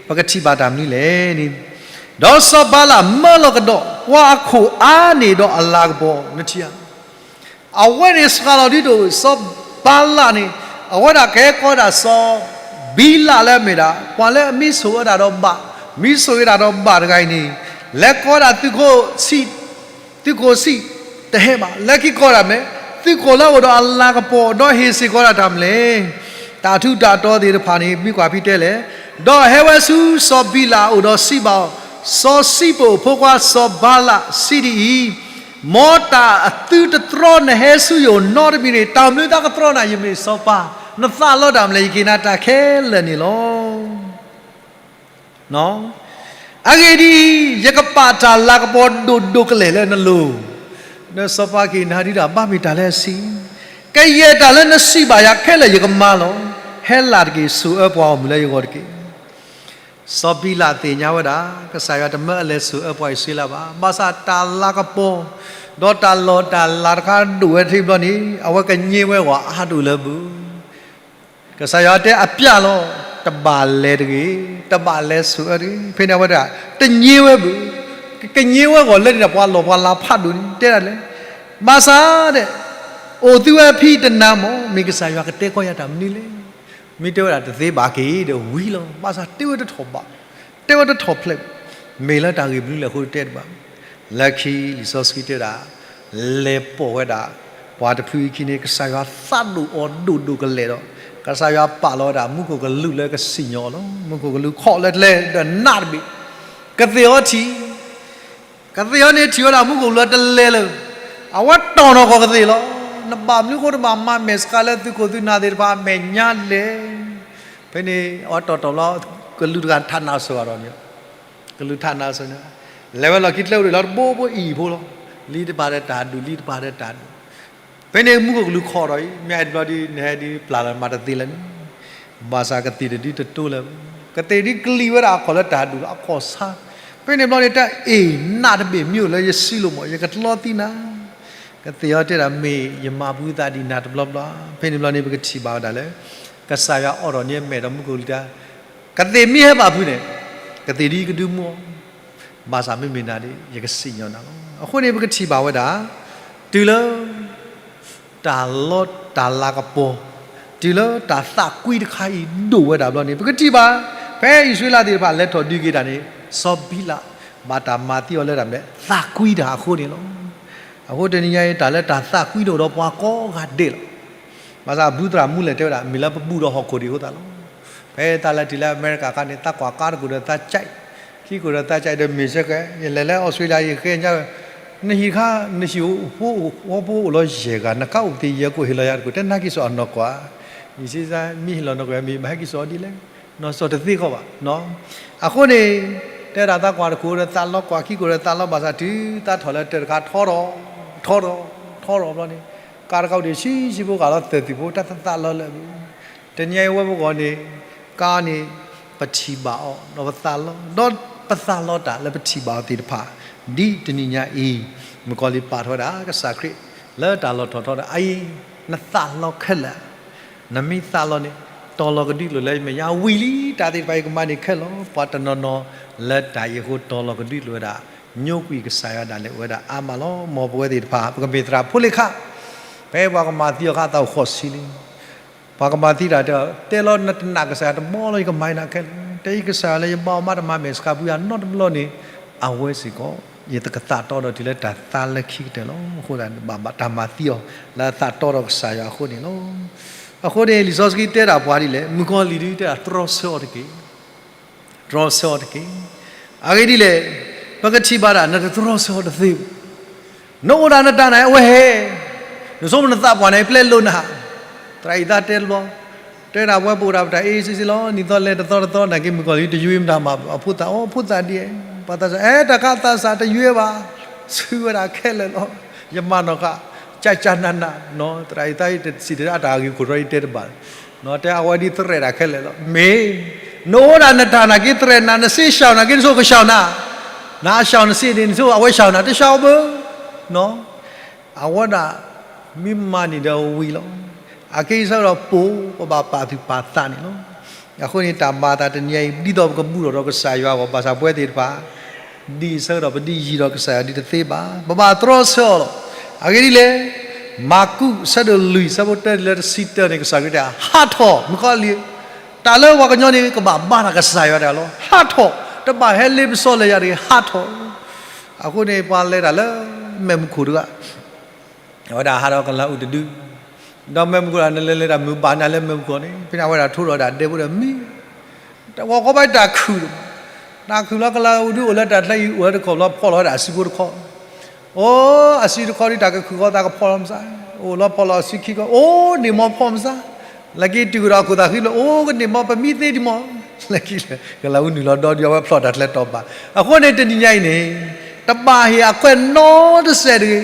ပကထံၣ်ဘၣ်တၢ်မနုၤလဲၣ်န့ၣ်, ဒီးစီၤဘၤလးမၢလီၤကဒီး ပှၤအခိၣ်အါန့ၢ်ဒီးအလၤကပီၤ နထံၣ်ဧါ အဝဲန့ၣ်စှၤလီၤဒ်သိး စီၤဘၤလးန့ၣ် အဝဲဒၣ်ကဟဲကီးဒၣ်စီၤဘံလးလၢအမ့ၢ်ဒၣ် ပှၤလၢအမံဆိၣ်အၢဒၣ်ဒီးဘၣ် မ့ၢ်ဆိၣ်ဂ့ၤတၢ်ဒီးဘၣ်တဂၤအံၤန့ၣ်, လဲၤကိးဒၣ်သုးခိၣ်ဆံး, သုးခိၣ်ဆံးတဟဲဘၣ်, လၢခံကိးဒၣ်မ့ၢ် သုးခိၣ်လၢအအိၣ်ဒီးအလၤကပီၤ ဒီးဟ့ၣ်စ့ၢ်ကီးဒၣ်တၢ်မနုၤလဲၣ်. တၢ်ထူးတၢ်တီၤသ့ၣ်တဖၣ်န့ၣ် မ့ၢ်ကွၢ်ဖဲတဲလဲၣ်, ဒီးဟဲဝဲဆူစီၤဘံလးအအိၣ်ဒီးစံးဘၣ်အီၤ, စီၤစံးပိၣ်အဖိခွါစီၤဘၤလးစံးဒ်အံၤ, မ်တၢ်သုတတြီနဟဲဆူယအိၣ်နီတမံၤန့ၣ် တၢ်မနုၤတၢ်ကတြီနၤ ယမ့ၢ်စီၤပၤ, နသးလီတၢ်မနုၤလဲၣ် ယကဟ့ၣ်နၤတၢ်ခဲလၢာ်န့ၣ်လီၤ. အဂ့ၢ်ဒ်အံၤ, ယကပာ်တၢ်လၤကပီၤဒိၣ်ဒိၣ်ကလဲာ်လၢနလိၤ, နစီၤပၤကဟ့ၣ်နၤဒုးတၢ်ဘၣ်မ့ၢ်တၢ်လၢအဆံး, ကယဲၢ်တၢ်လၢနစံးဘၣ်ယၤခဲလၢာ်ယကမၤလီၤ. ဟဲလၢ်တက့ၢ် ဆိၣ်အၢပှၤဂီၢ်မုၢ်လၢယဂီၢ်တက့ၢ်. စီၤဘံလးသ့ၣ်ညါဝဲဒၣ် ကစၢ်ယွၤတမၢအလဲၤဆိၣ်အၢပှၤအံၣ်စရ့လးဘၣ်. ဘၣ်ဆၣ်တၢ်လၤကပီၤ ဒီးတၢ်လီၢ်တၢ်လၤတခါဒိၣ်ဝဲတထံဘျီန့ၣ် အဝဲကညိဝဲအဂီၢ်အါဒိၣ်လၢပူၤ ကစၢ်ယွၤတဲအပျၢ်လီၤ, တဘၣ်လဲၤတဂ့ၤ, တဘၣ်လဲၤဆိၣ်အၢတဂ့ၤ. ဖဲန့ၣ်အဝဲဒၣ် တညိဝဲဘၣ်, ကညိဝဲအဂီၢ်လၢန့ၣ်ဒီး ပှၤလီၢ်ပှၤလၤဖးဒိၣ်န့ၣ် တဲဒၣ်လဲၣ်, ဘၣ်ဆၣ်ဒီး အိၣ်သုဝဲဖံးတနၤမး, မ့ၢ်ကစၢ်ယွၤကတဲကီယၤတၢ်မနုၤလဲၣ်. မ့ၢ်တဲဝဲဒၣ်တသ့ဘၣ်က့ၤဒီးဝံၤလီၤ. ဘၣ်ဆၣ်တဲဝဲတထီၣ်ဘး, တဲဝဲတထီၣ်ဖျဲး, မ့ၢ်လၢတၢ်ဂ့ၢ်မနုၤလဲၣ်အဃိတဲတဘၣ်. လၢခံလံာ်စီဆှံတဲဝဲဒၣ် လဲၤပိာ်ဝဲဒၣ် ပှၤတဖုအံၤခံန့ၣ် ကစၢ်ယွၤသးဒိၣ်အီၤဒိၣ်ဒိၣ်ကလဲာ်ဒီး ကစၢ်ယွၤပာ်လီၤဝဲဒၣ်မူခိၣ်ကလူးလၢကစံၣ်ညီၣ်အီၤလီၤ. မူခိၣ်ကလူးခိးလၢတလဲၤဒီးနးတဘ့ၣ်, ကသ့ၣ်အီၤထံၣ်, ကသ့ၣ်အီၤန့ၣ်ထံၣ်ဝဲဒၣ်မူခိၣ်ကလူးတလဲၤလၢၤ, အဝဲတီၢ်နီၢ်ကီၢ်ကသ့ၣ်လီၤ. နဘၣ်မနုၤဃိတဘၣ်မၤမဲာ်ဆှးလၢသုးခိၣ်သုးနၢ်သ့ၣ်တဖၣ်အမဲာ်ညါလဲၣ်. ဖဲန့ၣ် အဝဲတီၢ်တီၢ်ဘျီ ကလူးတဂၤထးနးစိၤဘၣ်ဒီး ကလူးထးနးစိၤန့ၣ် လဲၤဝဲလီၢ်ခံကျဲအိၣ်ဒံးလီၤ တဘိဘိအံၤဖိလီၤ. လံတပၤဒီးတၢ်ဒူၣ် လံတပၤဒီးတၢ်ဒူၣ်, ဖဲန့ၣ်မူခိၣ်ကလူးခိးဒီးအံၤ မ့ၢ်အဲၣ်တဘျီဒ် နဟဲဒ်ပျၢ်လီၤမၤတသ့လၢၤန့ၣ်, ဘၣ်ဆၣ်ကသ့ၣ်တဒုတတိလၢၤ, ကသ့ၣ်ဒ်ကလံၤဝဲဒၣ်အခီၣ်လၢတၢ်ဒူၣ်ဒီးအခီၣ်ဆါ, ဖဲန့ၣ်ဘျီန့ၣ် တၢ်အ့ၣ်နးတဘ့ၣ်မ့ၢ်အိၣ်လၢယစုလိၤမး ယကတလီသံနၤ ကသ့ၣ်အီၤတဲဒၣ်မ့ၢ်ယမၤပှၤသးဒ်နၤတဘျီဘျီ, ဖဲန့ၣ်ဘျီန့ၣ် ပကထံၣ်ဘၣ်ဝဲဒၣ်လၢ ကစၢ်ယွၤအိးထီၣ်န့ၢ်အမဲာ်ဒီးမူခိၣ်ကလူးတၢ်, ကသ့ၣ်မ့ၢ်ဟဲဘၣ်ဖုးန့ၣ်, ကသ့ၣ်ဒ်ကဒုမူအီၤ, ဘၣ်ဆၣ်မ့မ့ၢ်နၤဒီး ယကစံၣ်ညီၣ်နၤလီၤ. အဃိန့ၣ် ပကထံၣ်ဘၣ်ဝဲဒၣ် တုၤလၢ တၢ်လီတၢ်လၤကပီၤ, တုၤလၢတၢ်သးကွံတခါအံၤဒိၣ်ဝဲဒၣ်ဘျီန့ၣ် ပကထံၣ်ဘၣ်, ဖဲအံၣ်စရ့လးသ့ၣ်တဖၣ်လဲၤထီၣ်ဒုးက့ၤတၢ်န့ၣ် စီၤဘံလး ဘၣ်တၢ်မၤသံအီၤလၢတၢ်မနုၤလဲၣ် သးကွံတၢ်အဃိန့ၣ်လီၤ. အဃိတနံၤညါအံၤ တၢ်လၢတၢ်သးကွံန့ၣ်အိၣ်ဒီးပှၤကိးဂၤဒဲးလီၤ. ဘၣ်ဆၣ်အဘူးသရၣ်မူလဲၣ်တဲဝဲဒၣ် မ့ၢ်လၢပဘူးဒီးဟီၣ်ခိၣ်ဒံးအဃိသတးလီၤ. ဖဲသးလဲၤတုၤလၢအမဲရကၤအခါန့ၣ် သးကွၢ်ကါတကိၣ်ဒီးသးကၠဲး, ခံကိၣ်ဒီးသးကၠဲးဒီးမ့ၢ်ဆၢကဲ, ယလဲၤလၢအီစထြ့လယါ ယဃ့ညါ နဟံၣ်တခါ နဟံၣ်ဖိအိၣ်လီၤယဲၢ်ဂၤ နကါအိၣ်ပသ့ယဲၢ်ကိၣ် ဟ့ၣ်လီၤယၤတကိၣ် တဲနဟဲက့ၤစိာ်အနီၢ်ကီၢ်ဧါ. ယစံးစါ မ့ၢ်ဟ့ၣ်လီၤနီၢ်ကီၢ်ယၤ မ့ၢ်ဘၣ်ဟဲက့ၤစိာ်အီၤဒ်လဲၣ်, နီၢ်စိာ်တသ့ခီဘၣ်. အဃိန့ၣ် တဲဒၣ်သးကွၢ်တကိၣ်ဒီးသးလီ ကွၢ်ခံကိၣ်ဒီးသးလီ ဘၣ်ဆၣ်တုၤသးထီၣ်လၢတၢ်တခါထီထီၣ် ထီထီၣ် ထီထီၣ်ဘျီန့ၣ် ကါတခါအိၣ်ဒံးဆံးဆံးဖိ ကးလီၤသၢၣ်သံၣ်ဖိ တၢ်သးသးလီလၢအပူၤ တနံၤအံၤဝဲပဂီၢ်န့ၣ် ကါန့ၣ် ပထံၣ်ဘၣ်အီၤ ဒီးပသးလီ ဒီးပသးလီတၢ်လၢပထံၣ်ဘၣ်အီၤသ့ၣ်တဖၣ် ဒ်တနံၤညါအံၤ မုၣ်ကီၤလံၢ်ပာ်ထီၣ်ဝဲဒၣ် ကစၢ်ခရံာ် လၢတၢ်လီၢ်ထီၣ်ထီဒီး အအံၤ နသးလီခဲလၢာ် နမ့ၢ်သးလီန့ၣ် တီၤလီၤကဒုကျိာ်လၢယမဲာ်ညါဝံၤလံ တၢ်သ့ၣ်တဖၣ်အံၤကမၤန့ၢ်ခဲလၢာ် ပှၤတနီၤနီၤလၢတၢ်အံၤအဃိ တီၤလီၤကဒုကျိာ်ဝဲဒၣ် ညိကွံာ်ကစၢ်ယွၤဒၣ်လဲာ်အိၣ်ဝဲဒၣ်အါမးလီၤ. မ်ပဝဲသ့ၣ်တဖၣ် ပကမ့ၢ်သရၣ်ဖိလ့ၣ်ခါ ဖဲပှၤကမၤသံအီၤခါသးအိၣ်ဃိးဆံလံ ပှၤကမၤသံတၢ်တဲ တဲလီၤနတနာ်ကစၢ်ယွၤတဘျီလီၤ ယကမၤနၤခဲလၢာ် တဲအံၤကစၢ်ယွၤလၢယဘၣ်အီၤမးတမၤမဲာ်ဆှးဘုယၤနီတဘျီန့ၣ် အဝဲစ့ၢ်ကီး ယသကသးတီဒီးတုၤလၢတၢ်သါလၢခံကတၢၢ်လီၤ. အဃိသတးန့ၣ် ဘၣ်တၢ်မၤသံအီၤ လၢအသးတီဒီးကစၢ်ယွၤအဃိန့ၣ်လီၤ. အဃိန့ၣ် လံာ်စီဆှံတဲဒၣ်ပှၤဒ်လဲၣ် မုၣ်ကီၤလံၢ်ဒုးတဲဒၣ်တြီဆၢအီၤတက့ၢ် တြီဆၢအီၤတက့ၢ်. အဂ့ၢ်ဒ်လဲၣ် ပကထံၣ်ဘၣ်ဒၣ် နတတြီဆၢအီၤတသ့ဘၣ်. နအိၣ်ဒၣ်နတၢ်န့ၣ် အဝဲဟဲ, နဆိကမိၣ်နသးပှၢ်န့ၣ် ပျဲလိာ်နၤ, သရၣ်အံၤသးတဲတဘျီ, တဲဒၣ်ပဝဲပအိၣ်ဒၣ်ပတၢ်အ့စ့စ့လီၤ နံၣ်သီလဲၤတသီတသီ နာ်က့မုၣ်ကီၤလံၢ်တယွံမတၤမး အဖိသၣ်အီၤ ဖိသၣ်ဒ်အံၤ, ပှၤသးစၢ် အဲ တၢ်ခါသးစၢ်တယွံဘၣ်, ဆူဝဲဒၣ်ခဲလၢာ်လီၤ. ယမၤနီၢ်ဃာ် ကၢ်ကၢ်နးနး, သရၣ်အံၤသးအံၤတစံးတၢ်အတၢ်ဂ့ၢ်ခိၣ်တြီအံၤတဲတဘၣ် တဲအဝဲဒ်သရဲၣ်တၢ်ခဲလၢာ်လီၤ. မ့ၢ် နအိၣ်ဒၣ်နတၢ်နာ်က့သရဲၣ်နၤ နစ့ရှောင်နာ်က့ နဆိကမိၣ်ကရှောင်နၤ, နအရှောင်နစ့န့ၣ် နဆိကမိၣ်အဝဲရှောင်နၤ တရှောင်ဘၣ်. အဝဲဒၣ် မ့ၢ်မၤန့ၢ်ဒီးဝံၤလီၤ. အကဲအံၤဆၢကတီၢ်ပအိၣ် ပဘၣ်ပာ်သူၣ်ပာ်သးန့ၣ်လီၤ. အဃိန့ၣ် တၢ်မၤအသးတနံၤအံၤ ဒ်သိးပကဘူၣ်ထီၣ်ဒီးကစၢ်ယွၤအဂီၢ် ဘၣ်ဆၣ်ပဝဲသ့ၣ်တဖၣ် ဒ်အံၤဆၢကတီၢ် ပဒ်ယံၤဒီးကစၢ်ယွၤဒ်တသ့ဘၣ်. ပဘၣ်တြီဆၢအီၤလီၤ. အဂ့ၢ်ဒ်လဲၣ်, မၢ်ကူး အဆၢဒိၣ်လွံၢ် အဆၢဖိတၢတုၤလၢတဆံတၢန့ၣ် ကစၢ်ခရံာ်တဲ ဟးထီၣ် မုၣ်ကီၤလံၢ်, တၢ်လၢပှၤကညီန့ၣ် ကဘၣ်ဘါထီၣ်ကစၢ်ယွၤတဂၤလီၤ. ဟးထီၣ် တဘၣ်ဟဲလ့ပစီလၢယၤတဂ့ၤ ဟးထီၣ်. အဃိန့ၣ် ပှၤလဲၤတၢ်လၢ မဲာ်မုၢ်ခိၣ်တဂၤ အဝဲဒၣ်ဟးဒီးကလၤအူတဒု, ဒီးမဲာ်မုၢ်ခိၣ်တဂၤ နလဲၤလဲၤတၢ်မုာ်ဘၣ်နၤလၢမဲာ်မုၢ်ခိၣ်န့ၣ် ဖဲန့ၣ်အဝဲဒၣ်ထိဒီးဒၣ်ဒဲဖိဒီးမံ တဝီဃီဘၣ်တၢ်ခုၣ်, တၢ်ခုၣ်လီၤ ကလၤအူဒုအိၣ်လၢတၢ်ချၢအံၤ အိၣ်လၢတခိၣ်လီၤ ဖီၣ်လီၤဝဲဒၣ်အစုဖိတခီ, အိၣ်အစုတခီဒီး တၢ်ကခုၣ်ဃီသးကဖီၣ်လီၤမစါ, အိၣ်လီၤဖီၣ်လီၤအစုခံခီ အိၣ်န့ၣ်မ့ၢ်ဖီၣ်မစါ, လၢခံတုၤကဒီးခိၣ်သးဃံလၢ အိၣ်ကန့ၣ်မ့ၢ်ပမံသ့ဒံးမ့ၢ်, လၢခံလၢ ကလၤအူနုာ်လီၤဒီဒုအဝဲဖျီၣ်တၢ်ချၢတီၤပာ်, အဃိန့ၣ်တနံၤညါအံၤန့ၣ် တဘၣ်ဟ့ၣ်အခွဲးနီတစဲးတဂ့ၤ,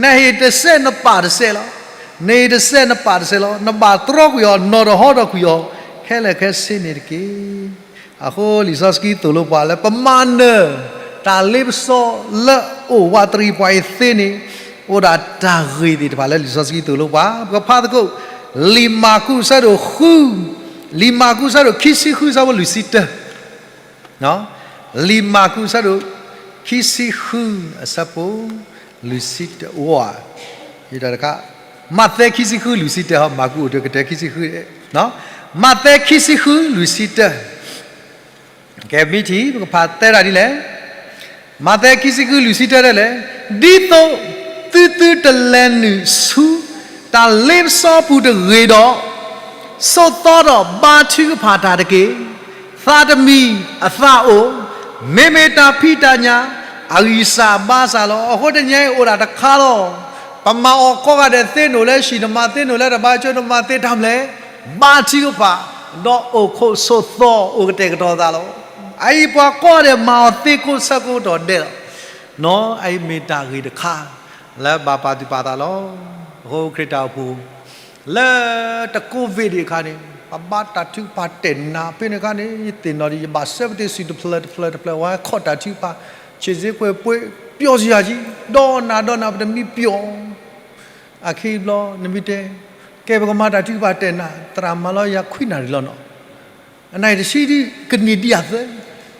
နဟ့ၣ်တစဲးနပာ်တစဲးလီၤ, နဟ့ၣ်တစဲးနပာ်တစဲးလီၤ, နဘၣ်တြီကွံာ်အီၤ နီၢ်တဟီထီၣ်ကွံာ်အီၤ ခဲလၢာ်ခဲဆ့န့ၣ်တက့ၢ်. အဃိလံာ်စီဆှံသိၣ်လိပှၤလၢ ပမၤနၢၤ တၢ်လ့ပစီလၢအိၣ်ဝးတရံးပှၤအံၤသ့န့ၣ် အိၣ်ဒၣ်တၢ်ဂ့ၢ်သ့ၣ်တဖၣ်လၢလံာ်စီဆှံသိၣ်လိပှၤ, ပကဖးသကိး လံာ်မၢ်ကူးအဆၢဒိၣ်ဃု, လံာ်မၢ်ကူးအဆၢဒိၣ်ခံဆံဃုအဆၢဖိလွံၢ်ဆံတၢ, လံာ်မၢ်ကူးအဆၢဒိၣ်ခံဆံဃုအဆၢဖိ လွံၢ်ဆံတၢ, တခါ, မးသဲခံဆံဃုလွံၢ်ဆံတၢ, မၢ်ကူးအိၣ်တကတၢၢ်ခံဆံဃု, မးသဲခံဆံဃုလွံၢ်ဆံတၢ, ကဲမ့ၢ်ထံၣ် ပကဖးတဲဒၣ်ဒ်လဲၣ်, မးသဲခံဆံဃုလွံၢ်ဆံတၢဒ်လဲၣ်, ဒ်သိးသုသုတလဲၤနုာ်ဆူ တၢ်လ့ပစီပူၤတဂ့ၤဒီး ဆိးသီဒီးဘါထုကဖၣ်တၢ်တက့ၢ်. သးတမံၤအသးအိၣ်, မ့မ့ၢ်တၢ်ဖံးတၢ်ညၣ် အဂံၢ်စၢ်ဘါစၢ်လီၤ. အဃိတနံၤအံၤအိၣ်ဒၣ်တခါလီၤ. ပမၤအီၤကိးဂၤဒဲးသ့ နအိၣ်လၢဟံၣ်နမၤသ့ နအိၣ်လၢတဘါကၠိ နမၤသ့တၢ်မနုၤလဲၣ်, ဘါထုကဖၣ်, ဒီးအိၣ်ခိးဆိးသီ အိၣ်ကတဲာ်ကတီၤသးလီၤ. အအံၤပှၤကိးဂၤဒဲးမၤအီၤသ့ကိးဆၢကိးကတီၢ်ဒဲးလီၤ. အအံၤမ့ၢ်တၢ်ဂ့ၢ်တခါ လၢဘၣ်ပာ်သူၣ်ပာ်သးလီၤ. အဃိခရံာ်တၢ်အိၣ်ဖှိၣ် လၢတကိးဝ့ၢ်ဒံးအခါန့ၣ် ပဘၣ်တၢ်ထုကဖၣ်တဲာ်နး ဖဲန့ၣ်အခါန့ၣ် ယသ့ၣ်နီၣ်ဒံး ယဘၣ်ဆှၢပသ့ၣ်စုတဖျၢၣ်တဖျၢၣ်တဖျၢၣ် ဝဲခီၣ်တၢ်ထုကဖၣ် ခြေဆေးခွဲးပွေး ပျော်စရာကြီး ဒီးနၤဒီးနၤ ပတမံပျီ အခံဘျီ နမ့ၢ်တဲ ကဲပကမၤတၢ်ထုကဖၣ်တဲာ်နး သရၣ်မၤလီၤယၤခွံနၣ်ရံၣ်လီၤနီၤ အနၣ်ရံၣ်တဆံဒ်ကန့ၢ်ဒံးအသၢ,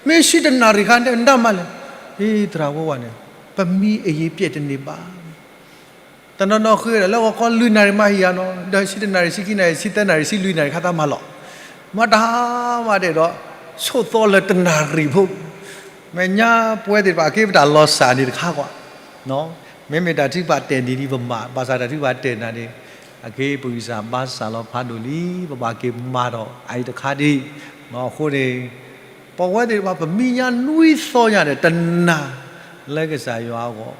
မ့ၢ်ဆံတနၣ်ရံၣ်ခါ နတမၤလဲၣ်, ဟ့ သရၣ်ဝဲဝဲန့ၣ် ပမံအယံၤပျဲးတန့ၢ်ဘၣ်. တနီၤနီၤဃ့ဒီး လၢဂီၤခီလွံၢ်နၣ်ရံၣ်မးဟံၣ်ယၤနီၤ, ဒီးဆံတနၣ်ရံၣ် ဆံခံနၣ်ရံၣ် ဆံသၢနၣ်ရံၣ် ဆံလွံၢ်နၣ်ရံၣ်ခါ တၢ်မၤလီၤ. မၤတၢ်မၤဒဲးဒီး ဆိးသီလၢတနၣ်ရံၣ်ဖိ မဲာ်ညါပဝဲသ့ၣ်တဖၣ် အက့ပတၢ်လီၤစၢ်န့ၣ်တခါကွၢ်, မ့မ့ၢ်တၢ်ထုကဖၣ်တဲာ်နးဒံးပမၤ ဘၣ်ဆၣ်တၢ်ထုကဖၣ်တဲာ်နးန့ၣ် အက့ပဂံၢ်စၢ်ဘါစၢ်လီၤဖးဒိၣ်လံ ပဘၣ်က့ၤမၤဒီးအအံၤတခါဒံး. အဃိန့ၣ် ပဝဲသ့ၣ်တဖၣ် ပမံညါနွံသီညါဒီး တနၢ်လၢကစၢ်ယွၤအဂီၢ်,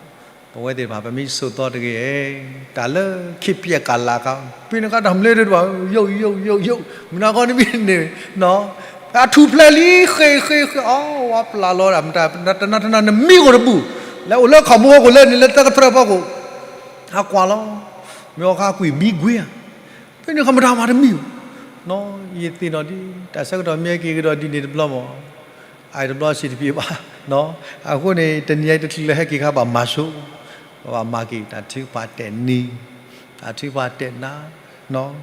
ပဝဲသ့ၣ်တဖၣ် ပမံဆိးသီတဂ့ၤ, တၢ်လၢခံပျဲၢ်ကလးခါ ဖဲန့ၣ်ခါတၢ်မနုၤတဖၣ် ယိာက် ယိာက် ယိာက် ယိာက် မုၢ်နၤခီနမံန့ၣ် အထူၣ်ဖျဲးလံ ဃ့ ဃ့ ဃ့ အီ ဝါပျၢ်လီၤဒၣ်မတၤ တနၤတနၤနမံအိၣ်တဘူၣ်, လဲၤအိၣ်လၢခီၣ်မူဃီခိၣ်လၢန့ၣ် လၢသၢကတြၢၢ်ဖီခိၣ် ဟးကွၢ်လီၤ, မ့ၢ်အီၤခါကွံာ်မံကွံာ်ဧါ, ဖဲန့ၣ်ခါမတၤမၤတမံၤဧိၤ, ယသ့ၣ်နီၣ်ဒံး တၢ်ဆၢကတီၢ်မ့ၢ်ဟဲက့ၤကဒီးဒ်န့ၣ်တဘျီမး အအံၤတဘျီစံးတပျ့ၤဘၣ်, အဃိန့ၣ် တနံၤအံၤတချုးလၢဟဲက့ၤခါဘၣ်မၤဆိ, ပဘၣ်မၤက့ၤတၢ်ထုကဖၣ်တဲာ်နး, တၢ်ထုကဖၣ်တဲာ်နး,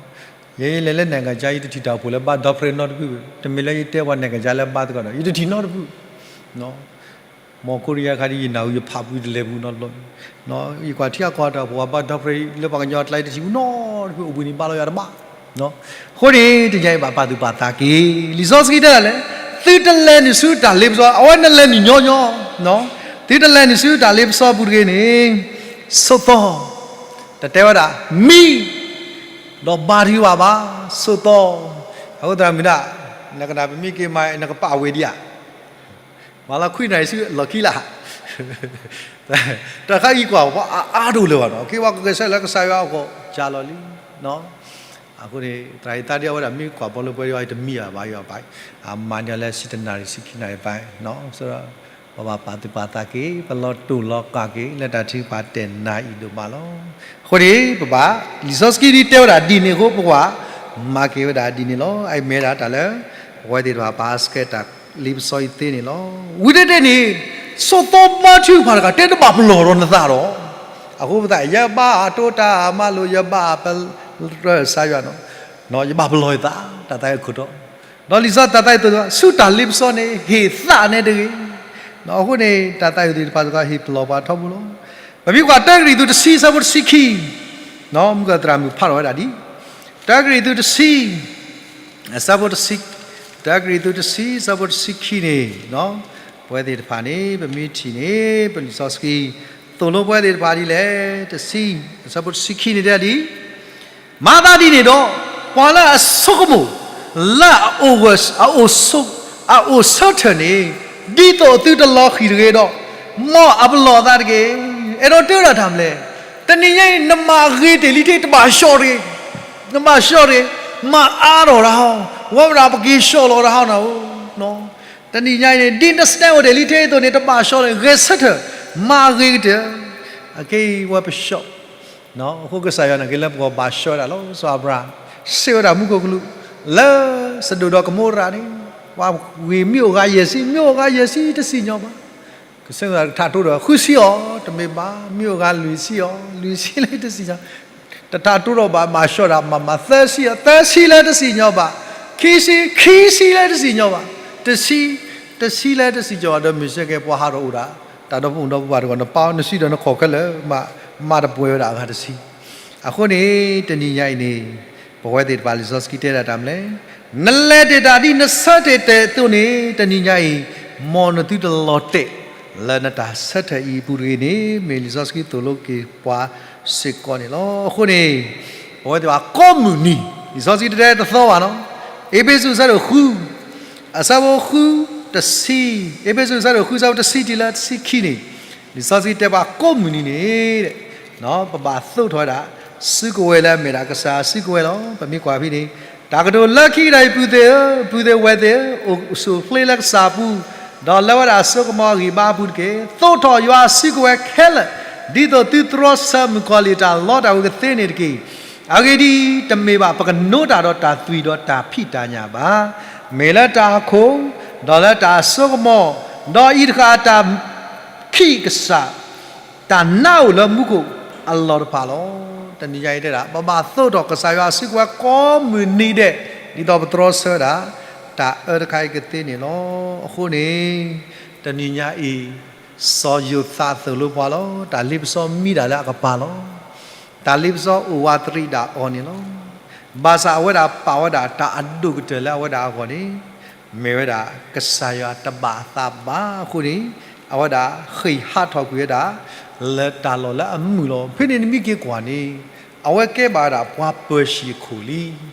ယဲယလဲၤလၢနဲၣ်ကစၢ် ယတထံၣ်တၢ်အိၣ်ဖှိၣ်လၢဘါဒီဖျၢၣ်နီတဖု, တမ့ၢ်လၢယတဲပှၤနဲၣ်ကစၢ်လၢဘါသကိးဒီး ယတထံၣ်နီတဖု မ့ၢ်ကိးရံယါခါဒ်ယနၢ်ဟူယဖးပူၤတလဲၤပူၤနီတဘျီ, ယကွၢ်ထံအကီၢ်တၢ်အိၣ်ဖှိၣ်ဘါဒီဖျၢၣ်လၢပှၤကညီအကျါ ယတထံၣ်ပူၤနီတဖု အိၣ်ဘှံးနံၤဘါလီၤယၤတဘၣ်, အဃိန့ၣ် တနံၤအံၤဘၣ်ပာ်သူၣ်ပာ်သးက့ၤ, လံာ်စီဆှံတဲဒ်လဲၣ်, သုတလဲၤနုာ်ဆူတၢ်လ့ပစီ အဝဲနလဲၤနုာ်ညီညီ, သုတလဲၤနုာ်ဆူတၢ်လ့ပစီပူၤတဂ့ၤန့ၣ်, ဆိးသီ, တတဲဝဲဒၣ် မံ ဒီးဘါထုကဖၣ်ဘၣ်, ဆိးသီ, အဃိသတးမုၢ်ဒၣ်, နကနၣ်ပမံက့ၤမး နကပာ်ဝဲဒံးဧါ, မၤလီၤခွံနၣ်ရံၣ်ဆူလီၢ်ခံလၢ်, တၢ်ခါအံၤကွၢ် ပှၤအါအါဒိၣ်လၢၤဘၣ်နီၤ, က့ၤပှၤကဂဲၤဆၢလၢကစၢ်ယွၤအဂီၢ် ကၢ်လီၤလံ, အဃိန့ၣ် သရၣ်အံၤသးဒ်အဝဲဒၣ်မ့ၢ်ကွၢ်ဘီလၢပှဲၤဒီး တမံဘၣ်ယွၤဘၣ်, အမၤန့ၢ်လၢဆံတနၣ်ရံၣ် ဆံခံနၣ်ရံၣ်ဘၣ်, ပဘၣ်ပာ်သူၣ်ပာ်သးက့ၤ ပလီၤတိၢ်လီၤကၢ်က့ၤလၢတၢ်ထုကဖၣ်တဲာ်နးအံၤဒိၣ်မးလီၤ. အဃိန့ၣ် ပဘၣ် လံာ်စီဆှံဒ်တဲဝဲဒၣ်ဒ်န့ၣ်အဃိ ပကဘၣ်မၤက့ၤဝဲဒၣ်ဒ်န့ၣ်လီၤ. အအံၤမ့ၢ်ဒၣ်တၢ်လၢ ပဝဲသ့ၣ်တဖၣ်ပာ်ဆှၢတၢ်လ့ပစီအံၤသ့န့ၣ်လီၤ. ဝံၤတ့ၢ်တ့ၢ်န့ၣ် ဆိးသီဘါထုကဖၣ်တဂၤ တဲတဘၣ်ပလီၢ်ဒီးနသးဒီး, အဃိပသး ယဘၣ်တိၢ်တၢ်မၤလိာ် ယဘၣ်ပတြၢၤကစၢ်ယွၤနီၤ, ယဘၣ်ပလီၢ်ယသး တၢ်သးခုၣ်ထီၣ်, ဒီးလံာ်စီဆှံတၢ်သးခုၣ်ထီၣ် ဆူတၢ်လ့ပစီန့ၣ် ဟ့ၣ်သးန့ၣ်တဂ့ၤ, အဃိန့ၣ် တၢ်သးခုၣ်ထီၣ်သ့ၣ်တဖၣ်စ့ၢ်ကီး ဟ့ၣ်ပလီၢ်ပှၤထီဘိလီၤ. ပမ့ၢ်ကွၢ်တၢကရံၣ်သူးတဆံ အဆၢဖိတဆံခံ, မုၢ်ကသရၣ်မုၣ်ဖးထီၣ်ဝဲဒၣ်ဒ်, တၢကရံၣ်သူးတဆံ အဆၢဖိတဆံ, တၢ တၢကရံၣ်သူးတဆံ အဆၢဖိတဆံခံန့ၣ်, ပဝဲသ့ၣ်တဖၣ်န့ၣ် ပမ့ၢ်ထံၣ်န့ၣ် ပလံာ်စီဆှံ သိၣ်လိပဝဲသ့ၣ်တဖၣ်ဒ်လဲၣ်, တဆံ, အဆၢဖိတဆံခံန့ၣ်တဲဒ်အံၤ, မၤသးဒ်န့ၣ်ဒီး, ပှၤလၢအဆိကမိၣ် လၢအအိၣ်ဂၢၢ်, အအိၣ်ဆိ, အအိၣ်ဆၢထၢၣ်န့ၣ်, ဒ်သိးအသုတလီၤဃံၤတဂ့ၤဒီး, မ်အပလီၢ်အသးတက့ၢ်. အဲၣ်ဒိးတဲဝဲဒၣ်တၢ်မနုၤလဲၣ်, တနံၤညါအံၤ နမၤဂ့ၤတ့ၢ်လံတ့ၢ် တဘၣ်ဆှီတဂ့ၤ, နဘၣ်ဆှီတဂ့ၤ, မၤအါထီၣ်တၢ်ဟီ, ဝဲဒၣ်ပက့ၤဆှီလီၤတၢ်ဟီနၤဧၢ, တနံၤညါအံၤန့ၣ် ဒ်နစတဲအိၣ်တ့ၢ်လံတ့ၢ်အသိးန့ၣ် တဘၣ်ဆှီတဂ့ၤ, ဂဲၤဆၢထၢၣ်, မၤဂ့ၤကတၢၢ်, အက့ၤဝဲပဆှီ အဃိကစၢ်ယွၤန့ၣ်က့ၤလၢပဂီၢ်ဘၣ်ဆှီဝဲဒၣ်လီၤ. စီၤအၤဘြၤဟၣ် စံးဝဲဒၣ်မူခိၣ်ကလူး လၢစဒိၣ်ဒီးကမိရၤန့ၣ်, ပှၤဂ့ၤမ့ၢ်အိၣ်ဂၤယဲၢ်ဆံ, မ့ၢ်အိၣ်ဂၤယဲၢ်ဆံတစံၣ်ညီၣ်ဘၣ်. ကစၢ်ယွၤတထးတိၢ်ဒီးဃုဆံအီၤ, တမ့ၢ်ဘၣ်, မ့ၢ်အိၣ်ဂၤလွံၢ်ဆံအီၤ, လွံၢ်ဆံလၢတစံၣ်ညီၣ်, တထးတိၢ်ဒီးဘၣ်, ဘၣ်ဆှီဒၣ်မးမး, သၢဆံအီၤ, သၢဆံလၢတစံၣ်ညီၣ်ဘၣ်, ခံဆံ, ခံဆံလၢတစံၣ်ညီၣ်ဘၣ်, တဆံ, တဆံလၢတစံၣ်ညီၣ်ဘၣ်ဒီး မ့ၢ်စ့ၢ်ကီးပှၤဟးထီၣ်အိၣ်ဒၣ် တၢ်ဒီဖိဒီဖိပှၤတဂၤန့ၣ် ပာ်အီၤနစုဒီးနခီၣ်ခဲလၢာ်, မၤတပှဲၤဝဲဒၣ်အဂၤတဆံ. အဃိန့ၣ် တနံၤညါအံၤန့ၣ် ပဝဲသ့ၣ်တဖၣ်လံာ်စီဆှံတဲဒၣ်တၢ်မနုၤလဲၣ်, နလဲၤတ့ၢ်တၢ်ဒ်နဆၢထၢၣ်တ့ၢ်အသိးန့ၣ် တနံၤညါအံၤ မ်နသုတလီၤတဲာ် လၢနတၢ်ဆၢထၢၣ်အံၤအပူၤတဂ့ၤန့ၣ် မ့ၢ်လံာ်စီဆှံသိၣ်လိက့ၤပှၤစ့ၢ်ကီးန့ၣ်လီၤ. အဃိန့ၣ် ပဝဲသ့ၣ်တဖၣ်ကိးမုၢ်နံၤ, လံာ်စီဆှံတတဲတသီဘၣ်နီၤ, အ့းဖ့းစူးအဆၢဒိၣ်ဃု အဆၢဖိဃု တဆံ, အ့းဖ့းစူးအဆၢဒိၣ်ဃု အဆၢဖိတဆံတုၤလၢတဆံခံန့ၣ်, လံာ်စီဆှံတဲပှၤကိးမုၢ်နံၤန့ၣ် ပဘၣ်သိးထီၣ်ဝဲဒၣ် စုကဝဲၤလၢအမ့ၢ်ဒၣ်ကစၢ်စုကဝဲၤလီၤ. ပမ့ၢ်ကွၢ်ဖဲန့ၣ်, တၢ်ကတိၤလၢခံကတၢၢ်အံၤ ပုၢ်သ့ၣ်ဧၢ, ပုၢ်သ့ၣ်ဝဲၢ်သ့ၣ်ဧၢ, အိၣ်ဆူၣ်အိၣ်ချ့လၢကစၢ်အပူၤ, ဒီးလၢဝဲဒၣ်အစိကမီၤအဂံၢ်အဘါအပူၤတက့ၢ်. သိးထီၣ်ယွၤအစုကဝဲၤခဲလၢာ်, ဒ်သိးသုတြီဆၢမုၣ်ကီၤလံၢ်အတၢ်လီတၢ်ဝ့ၤကသ့န့ၣ်တက့ၢ်. အဂ့ၢ်ဒ်အံၤ, တမ့ၢ်ဘၣ်ပကနိတၢ်ဒီးတၢ်သွံၣ်ဒီးတၢ်ဖံးတၢ်ညၣ်ဘၣ်. မ့ၢ်လၢတၢ်အခိၣ်, ဒီးလၢတၢ်အစိကမီၤ, ဒီးအံၤတဃၣ်တၢ်ခံးကစၢ် တၢ်နါအိၣ်လၢမူခိၣ်အလီၢ်တဖၣ်လီၤ. တနံၤညါအံၤတဲဒၣ် ပဘၣ်သိးထီၣ်ကစၢ်ယွၤအစုကဝဲၤကိးမုၢ်နံၤဒဲး, ဒ်သိးပတြီဆၢဝဲဒၣ် တၢ်အၢတခါအံၤကသ့န့ၣ်လီၤ. အဃိန့ၣ် တနံၤညါအံၤ စီၤယိၤသးသိၣ်လိပှၤလီၤ. တၢ်လ့ပစီမံဒၣ်လၢအကပၤလီၤ. တၢ်လ့ပစီအိၣ်ဝးတရံးဒၣ်အီၤန့ၣ်လီၤ. ဘၣ်ဆၣ်အဝဲဒၣ်ပာ်ဝဲဒၣ်တၢ်အဒိၣ်ကတၢၢ်လၢအဝဲဒၣ်အဂီၢ်န့ၣ် မ့ၢ်ဝဲဒၣ်ကစၢ်ယွၤတဘၣ်အသးဘၣ်အဃိန့ၣ်, အဝဲဒၣ်ဃ့ၢ်ဟးထီၣ်ကွံာ်ဝဲဒၣ် လၢတၢ်လီၢ်လၢအမုာ်လီၤ. ဖဲန့ၣ်နမ့ၢ်က့ၤကွၢ်န့ၣ် အဝဲကဲဘၣ်ဝဲဒၣ်ပှၤပၢၤၡံၣ်အခိၣ်လံ.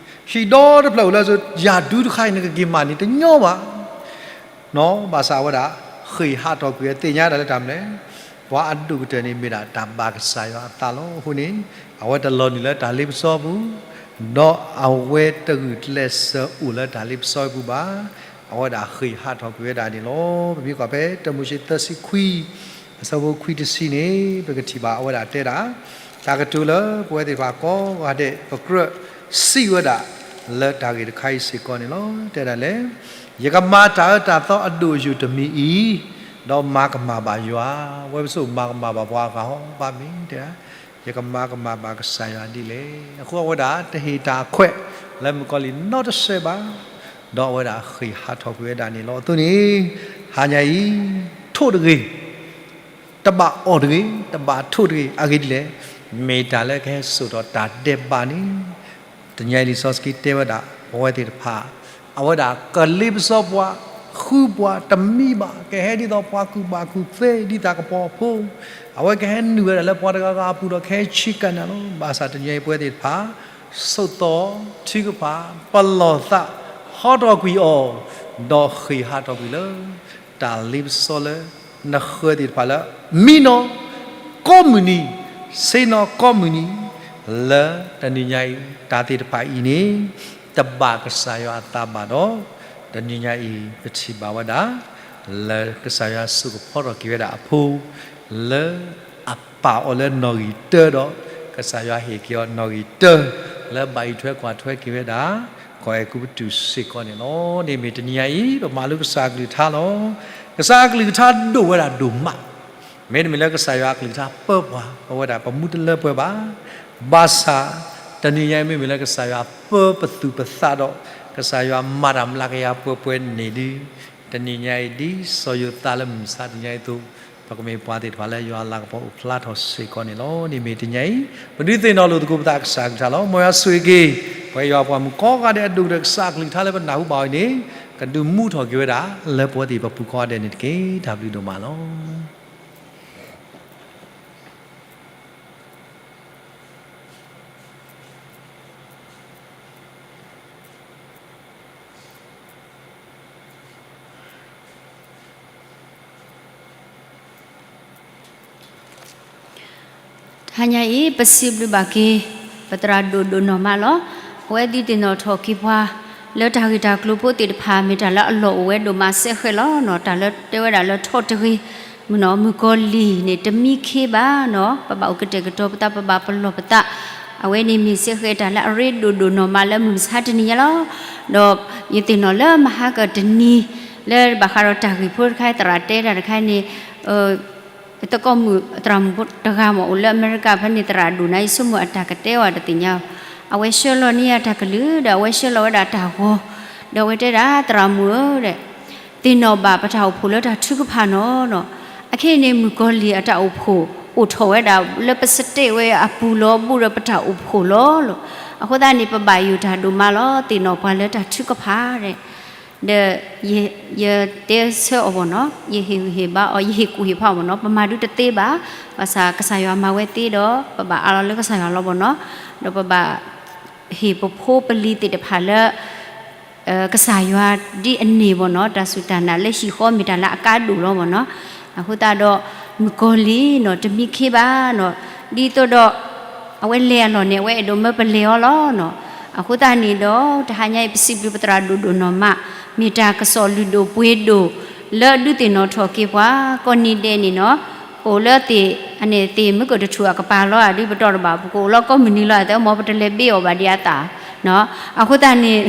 ဟံၣ်ဒီတဖျၢၣ်အိၣ်လၢအစိၤ ယၢ်ဒူတခါအံၤ နကက့ၤမၤန့ၢ်တညီဘၣ်. ဘၣ်ဆၣ်အဝဲဒၣ် ဃ့ၢ်ဟးထီၣ်ကွံာ်ဝဲသ့ၣ်ညါဒၣ်လၢတၢ်မနုၤလဲၣ်, ပှၤအဒိၣ်ကတၢၢ်န့ၣ်မ့ၢ်ဒၣ်တၢ်ဘၣ်ကစၢ်ယွၤအသးလီၤ. အဃိန့ၣ် အဝဲတလီၤနုာ်လၢတၢ်လ့ပစီပူၤ, ဒီးအဝဲတဂုာ်ကျဲးစၢးအိၣ်လၢတၢ်လ့ပစီပူၤဘၣ်. အဝဲဒၣ်ဃ့ၢ်ဟးထီၣ်ကွံာ်ဝဲဒၣ်န့ၣ်လီၤ. ပမ့ၢ်ကွၢ်ဖဲတၢမိၤၡ့သၢဆံခွံ အဆၢဖိခွံတဆံန့ၣ် ပကထံၣ်ဘၣ်အဝဲဒၣ်တဲဒၣ် တၢ်ကတိၤလၢပဝဲသ့ၣ်တဖၣ်ကိးဂၤဒဲး ပကြၢးစံးဝဲဒၣ် လၢတၢ်ဂ့ၢ်တခါအံၤစ့ၢ်ကီးန့ၣ်လီၤ. တဲဒၣ်လဲၣ်, ယကမၤတၢ်အၢတၢ်သီအဒိၣ်အယိာ်တမံၤအံၤ, ဒီးမၤကမၣ်ဘၣ်ယွၤ, ဝဲပစိာ်မၤကမၣ်ဘၣ်ပှၤအဂၤဟီဘၣ်မ့ၢ်တဲဒၣ်, ယကမၤကမၣ်ဘၣ်ကစၢ်ယွၤဒ်လဲၣ်. အဃိအဝဲဒၣ်တဟ့ၣ်တၢ်အခွဲးလၢမုၣ်ကီၤလံၢ်နီတစဲးဘၣ်, ဒီးအဝဲဒၣ်ဃ့ၢ်ဟးထီၣ်ကွံာ်ဝဲဒၣ်န့ၣ်လီၤ. အသိးန့ၣ် ဟါညါအံၤ ထိၣ်တဂ့ၤ တဘၣ်အီၣ်တဂ့ၤ, တဘၣ်ထိၣ်တဂ့ၤ, အဂ့ၢ်ဒ်လဲၣ်, မ့ၢ်တၢ်လၢကဟဲစိာ်ထီၣ်တၢ်ဒဲးဘးန့ၣ်, တနံၤညါအံၤလံာ်စီဆှံတဲဝဲဒၣ် ပဝဲသ့ၣ်တဖၣ် အဝဲဒၣ်ကလ့ပစီပှၤ, ဃုပှၤတမံၤဘၣ်, ကဟဲဒ်သိးပှၤကူၣ်ဘၣ်ကူၣ်သ့ ဒ်သိးကပီၤဖိ, အဝဲကဟဲနုာ်ဝဲဒၣ်လၢပှၤတဂၤဂၤအပူၤဒီးကဟဲဆံးကနၣ်လီၤ. ဘၣ်ဆၣ်တနံၤညါအံၤပဝဲသ့ၣ်တဖၣ် ဆိးသီ, ထုကဖၣ်, ပလီၢ်သး, ဟီထီၣ်ကွံာ်အီၤ, ဒီးဃ့ၢ်ဟးထီၣ်ကွံာ်လၢ တၢ်လ့ပစီလၢ နဃၢၤသ့ၣ်တဖၣ်လၢ မံနီၤကိးမုၢ်နံၤ, ဆ့ၣ်နီၤကိးမုၢ်နံၤ, လၢတနံၤညါအံၤ တၢ်သ့ၣ်တဖၣ်အံၤန့ၣ် တဘၣ်ကစၢ်ယွၤအသးဘၣ်ဒီး တနံၤညါအံၤ ပထံၣ်ဘၣ်ဝဲဒၣ် လၢကစၢ်ယွၤစိာ်ကဖီထီၣ်က့ၤဝဲဒၣ်အဖိ လၢအပာ်အီၤလၢနီၣ်ဂံၢ်တၢဒီး ကစၢ်ယွၤဟ့ၣ်က့ၤအီၤနီၣ်ဂံၢ်တၢ လၢဘၣ်အံးထွဲကွၢ်ထွဲက့ၤဝဲဒၣ် ကီၢ်အဲၤကူပတူးစ့ၢ်ကီးန့ၣ်လီၤ. န့ၣ်မ့ၢ်တနံၤညါအံၤ ပမၤလိကစၢ်အကလုၢ်ကထါလီၤ. ကစၢ်အကလုၢ်ကထါဒိၣ်ဝဲဒၣ်ဒိၣ်မး, မ့တမ့ၢ်လၢကစၢ်ယွၤအကလုၢ်ကထါပၢပှၤ ပဝဲဒၣ်ပမူတလၢပှဲၤဘၣ်. ဘၣ်ဆၣ် တနံၤညါအံၤမ့မ့ၢ်လၢကစၢ်ယွၤပၢပသူၣ်ပသးဒီး ကစၢ်ယွၤမၤတၢ်မျးကယၤပှဲၤပှဲၤန့ၣ်ဒီး တနံၤညါအံၤဒ်စီၤယိၤသးလၢမုၢ်မဆါတနံၤညါအံၤအသိး ပကမ့ၢ်ပှၤသ့ၣ်တဖၣ်လၢယွၤအလၤကပီၤအိၣ်ဖျါထီၣ်စ့ၢ်ကီးန့ၣ်လီၤ. န့ၣ်မ့ၢ်တနံၤညါအံၤ ပဒုးသ့ၣ်နီၣ်လိာ်သကိးပသးကစၢ်အကလုၢ်ကထါလီၤ. မ်ယွၤဆိၣ်ဂ့ၤက့ၤ ပဝဲယွၤပှၤမုၣ်ကိးဂၤဒဲးအဒိၣ်ကတၢၢ် ကစၢ်အကလုၢ်ကထါလၢပနၢ်ဟူဘၣ်အီၤအံၤန့ၣ် ကဒုးမူထီၣ်က့ၤဝဲဒၣ် လၢပဝဲသ့ၣ်ပပူၤကိးဂၤဒဲးန့ၣ်တက့ၢ်. တၢ်ဘျုးဒိၣ်မးလီၤ. တဟါညါအံၤ ပစံးဘျုးဘၣ်က့ၤ ပသရၣ်ဒိၣ်ဒိၣ်နီၢ်မးလီၤ. အဝဲဒုးသ့ၣ်နီၣ်ထီၣ်က့ၤပှၤ လၢတၢ်ဂ့ၢ်တၢ်ကျိၤဖိသ့ၣ်တဖၣ် မ့ၢ်တၢ်လၢအလီၢ်အိၣ်ဝဲဒိၣ်မးစဲဃဲးလီၤနီၤ. တၢ်လၢတဲဝဲဒၣ်လၢထီၣ်တဂ့ၤ မုၢ်နီၤ မုၣ်ကီၤလံၢ်န့ၣ် တမံခ့ဘၣ်နီၤ, ပဘၣ်အိၣ်ကတဲာ်ကတီၤပသး ပဘၣ်ပလီၢ်ပသး, အဝဲန့ၣ်မ့ၢ်စဲဃဲးတၢ်လၢအရ့ဒိၣ်ဒိၣ်နီၢ်မးလၢမုၢ်မဆါတနံၤညါလီၤ. ဒီးယသ့ၣ်နီၣ်လၢမဟါကတနံၤ လၢဘၣ်ဃးဒီးတၢ်ဂ့ၢ်ဖိတခါ သရၣ်တဲတၢ်တခါန့ၣ် သကိးမုၣ် သရၣ်မုၣ်ဖိတဂၤမ့ၢ်အိၣ်လၢအမဲရကၤဖဲန့ၣ် သရၣ်ဒိၣ်နၤ ယဆိကမိၣ်အတၢ်ကတဲအီၤတသ့ၣ်ညါ, အဝဲဆှၢလီၤန့ၢ်အတၢ်ကလုၢ် ဒီးအဝဲဆှၢလီၤဝဲဒၣ်တၢ်ဂီၤ, ဒီးအဝဲတဲဒၣ် သရၣ်မုၣ်ဧၢ သ့ၣ်နီၣ်ဘၣ်ပတၢ်အိၣ်ဖှိၣ်လၢတၢ်ထုကဖၣ်နီၤနီၤ, အခဲအံၤန့ၣ် မုၣ်ကီၤလံၢ်အတၢ်အိၣ်ဖှိၣ် အိၣ်ထီၣ်ဝဲဒၣ်လၢပစတ့းဝဲအပူၤလီၤ ဘူးဒီးပတၢ်အိၣ်ဖှိၣ်လီၤလီၤ. အဃိသတးန့ၣ် ပဘၣ်ယိၣ်တၢ်ဒိၣ်မးလီၤ သ့ၣ်နီၣ်ပှၤလၢတၢ်ထုကဖၣ်ဒီး ဒီးယတဲဆၢအီၤဘၣ်နီၤ, ယဟ့ၣ်ဂံၢ်ဟ့ၣ်ဘါအီၤ ယဟ့ၣ်ကူၣ်ဟ့ၣ်ဖးအီၤဘၣ်နီၤ, ပမၤဒုတသ့ဘၣ်, ဘၣ်ဆၣ်ကစၢ်ယွၤမၤဝဲသ့ဒီး ပဘၣ်အးလီၤလၢကစၢ်ယွၤလီၤဘၣ်နီၤ, ဒီးပဘၣ် ဟ့ၣ်ပဖိပလံၤသ့ၣ်တဖၣ်လၢ ကစၢ်ယွၤဒ်အန့ၣ်ဘၣ်နီၤ, တၢ်စူၢ်တၢ်နာ်လၢဟံၣ်ဃီမ့ၢ်တၢ်လၢအကါဒိၣ်လီၤဘၣ်နီၤ, အဃိသတးဒီး မုၣ်ကီၤလံၢ်နီၤ တမံခ့ဘၣ်နီၤ, ဒ်သိးဒီး အဝဲလဲၤအလီၢ်န့ၣ် အဝဲအဲၣ်ဒိးမၢပလဲၤအီၤလီၤနီၤ, အဃိသတးန့ၣ်ဒီး တဟါညါအံၤ ပစံးဘျုးပသရၣ်ဒိၣ်ဒိၣ်နီၢ်မး, မ့ၢ်တၢ်ကစီၣ်လုၢ်ဒိၣ်ပှ့ၤဒိၣ် လၢဒုးသ့ၣ်နီၣ်ထီၣ်က့ၤပှၤ ကိးနံၤဒဲးန့ၣ်နီၤ, ပအိၣ်လၢသ့ၣ် အန့ၣ်သ့ၣ်မ့ၢ်ကတထူၣ်အကပၤလီၤ ဒ်ပတီၢ်တဘၣ် ပကအိၣ်လီၤကိးမုၢ်နံၤလီၤ အသးမ့ၢ်ပတလဲၤဘ့အီၣ်ဘၣ်ဒံးအသး, အဃိသတးန့ၣ်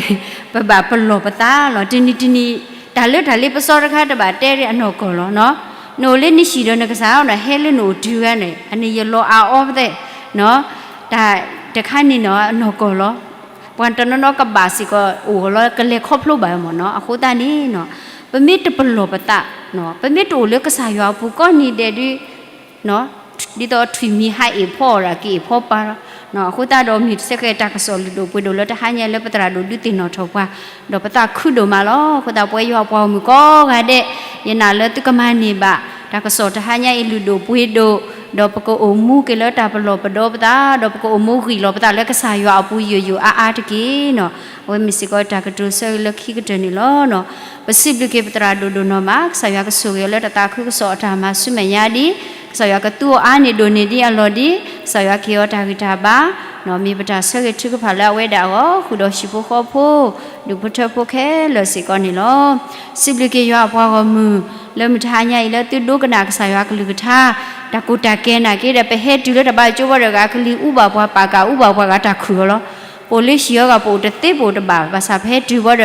ပဘၣ်ပလီၢ်ပသးလီၤ တနံၤတနံၤ, တၢ်လၢတၢ်လ့ပစီတခါတဘၣ်တဲဒ်အနီၢ်ကီၢ်လီၤနီၤ, နအိၣ်လၢနဟံၣ်ဒီးနကစၢ်ဒီး ဟဲလၢနအိၣ်တုၤဂၤန့ၣ် အန့ၣ်ယလီၤအါအီၤပသဲး, တၢ်တခါန့ၣ်နီၤ အနီၢ်ကီၢ်လီၤ, ပှၤတနီၤနီၤကဘၣ်စ့ၢ်ကီးအိၣ်လီၤ ကလဲၤခီဖျိဘၣ်မ့ၢ်နီၤ, အဃိသတးန့ၣ်နီၤ, ပမ့ၢ်တပလီၢ်ပသး, ပမ့ၢ်တအိၣ်လၢကစၢ်ယွၤအပူၤကိးနံၤဒဲးဒုး ဒ်သိးထွံၣ်မံၤဟါအ့ၣ်ဖီအီၤဒီးက့ၤအ့ၣ်ဖီပၤလီၤ, အဃိသတးဒီးမ့ၢ်စဲဃဲးတၢ်ကစီၣ်လုၢ်ဒိၣ်ပှ့ၤဒိၣ်လၢတဟါညါလၢပသရၣ်ဒိၣ်ဒုးသ့ၣ်နီၣ်ထီၣ်ပှၤ, ဒီးပသးခုဒိၣ်မးလီၤ, အဃိသတးပဝဲယွၤအပှၤဂီၢ်မုၢ်ကိးဂၤဒဲး, ယနာ်လၢသုကမၤန့ၢ်ဘၣ်, တၢ်ကစီၣ်တဟါညါအံၤလုၢ်ဒိၣ်ပှ့ၤဒိၣ်, ဒီးပကအိၣ်မူက့ၤလၢတၢ်ပလီၢ်ပဒီပသး, ဒီးပကအိၣ်မူဂံၢ်လီၤပသးလၢကစၢ်ယွၤအပူၤယိာ်ယိာ်အါအါတက့ၢ်နီၤ, အဝဲမ့ၢ်စ့ၢ်ကီးတၢ်ကတိၤဆၢဂ့ၤလၢခံကတၢၢ်န့ၣ်လီၤ. ပစံးဘျုးက့ၤပသရၣ်ဒိၣ်ဒိၣ်နီၢ်မး, ကစၢ်ယွၤကဆိၣ်ဂ့ၤအီၤလၢတၢ်သးခုကစီၣ်အတၢ်မၤဆူမဲာ်ညါဒ်, ကစၢ်ယွၤကသူအီၤအါန့ၢ်ဒိၣ်န့ၢ်ဒ်အလီၢ်ဒ်, ကစၢ်ယွၤကဟ့ၣ်အီၤတၢ်ဂံၢ်တၢ်ဘါ, မ့ၢ်ပတၢ်ဆၢဂ့ၤထုကဖၣ်လၢအဝဲဒၣ်အဂီၢ်, ဃုာ်ဒီးဟံၣ်ဖိဃီဖိ, ဒူၣ်ဖိထၢဖိခဲလၢာ်စ့ၢ်ကီးန့ၣ်လီၤ. စံးဘျုးက့ၤယွၤအပှၤဂီၢ်မုၢ်, လၢမုၢ်တဟါညါအံၤလၢသုဒိကနၣ်ကစၢ်ယွၤကလုၢ်ကထါ, တၢ်ကိၢ်တၢ်ကဲနာ်က့ဒီး ပဟဲတုၤလၢတၢ်ဘါကၠိဘီဒီး ဂၤကလံၤအူဘၣ်ပှၤပာ်ကၤအူဘၣ်ပှၤဂၤတၢ်ခုၣ်အီၤလီၤ. ပအိၣ်လၢဟံၣ်အဂၤ ပအိၣ်တသ့ပအိၣ်တဘၣ်, ဘၣ်ဆၣ်ပဟဲတုၤ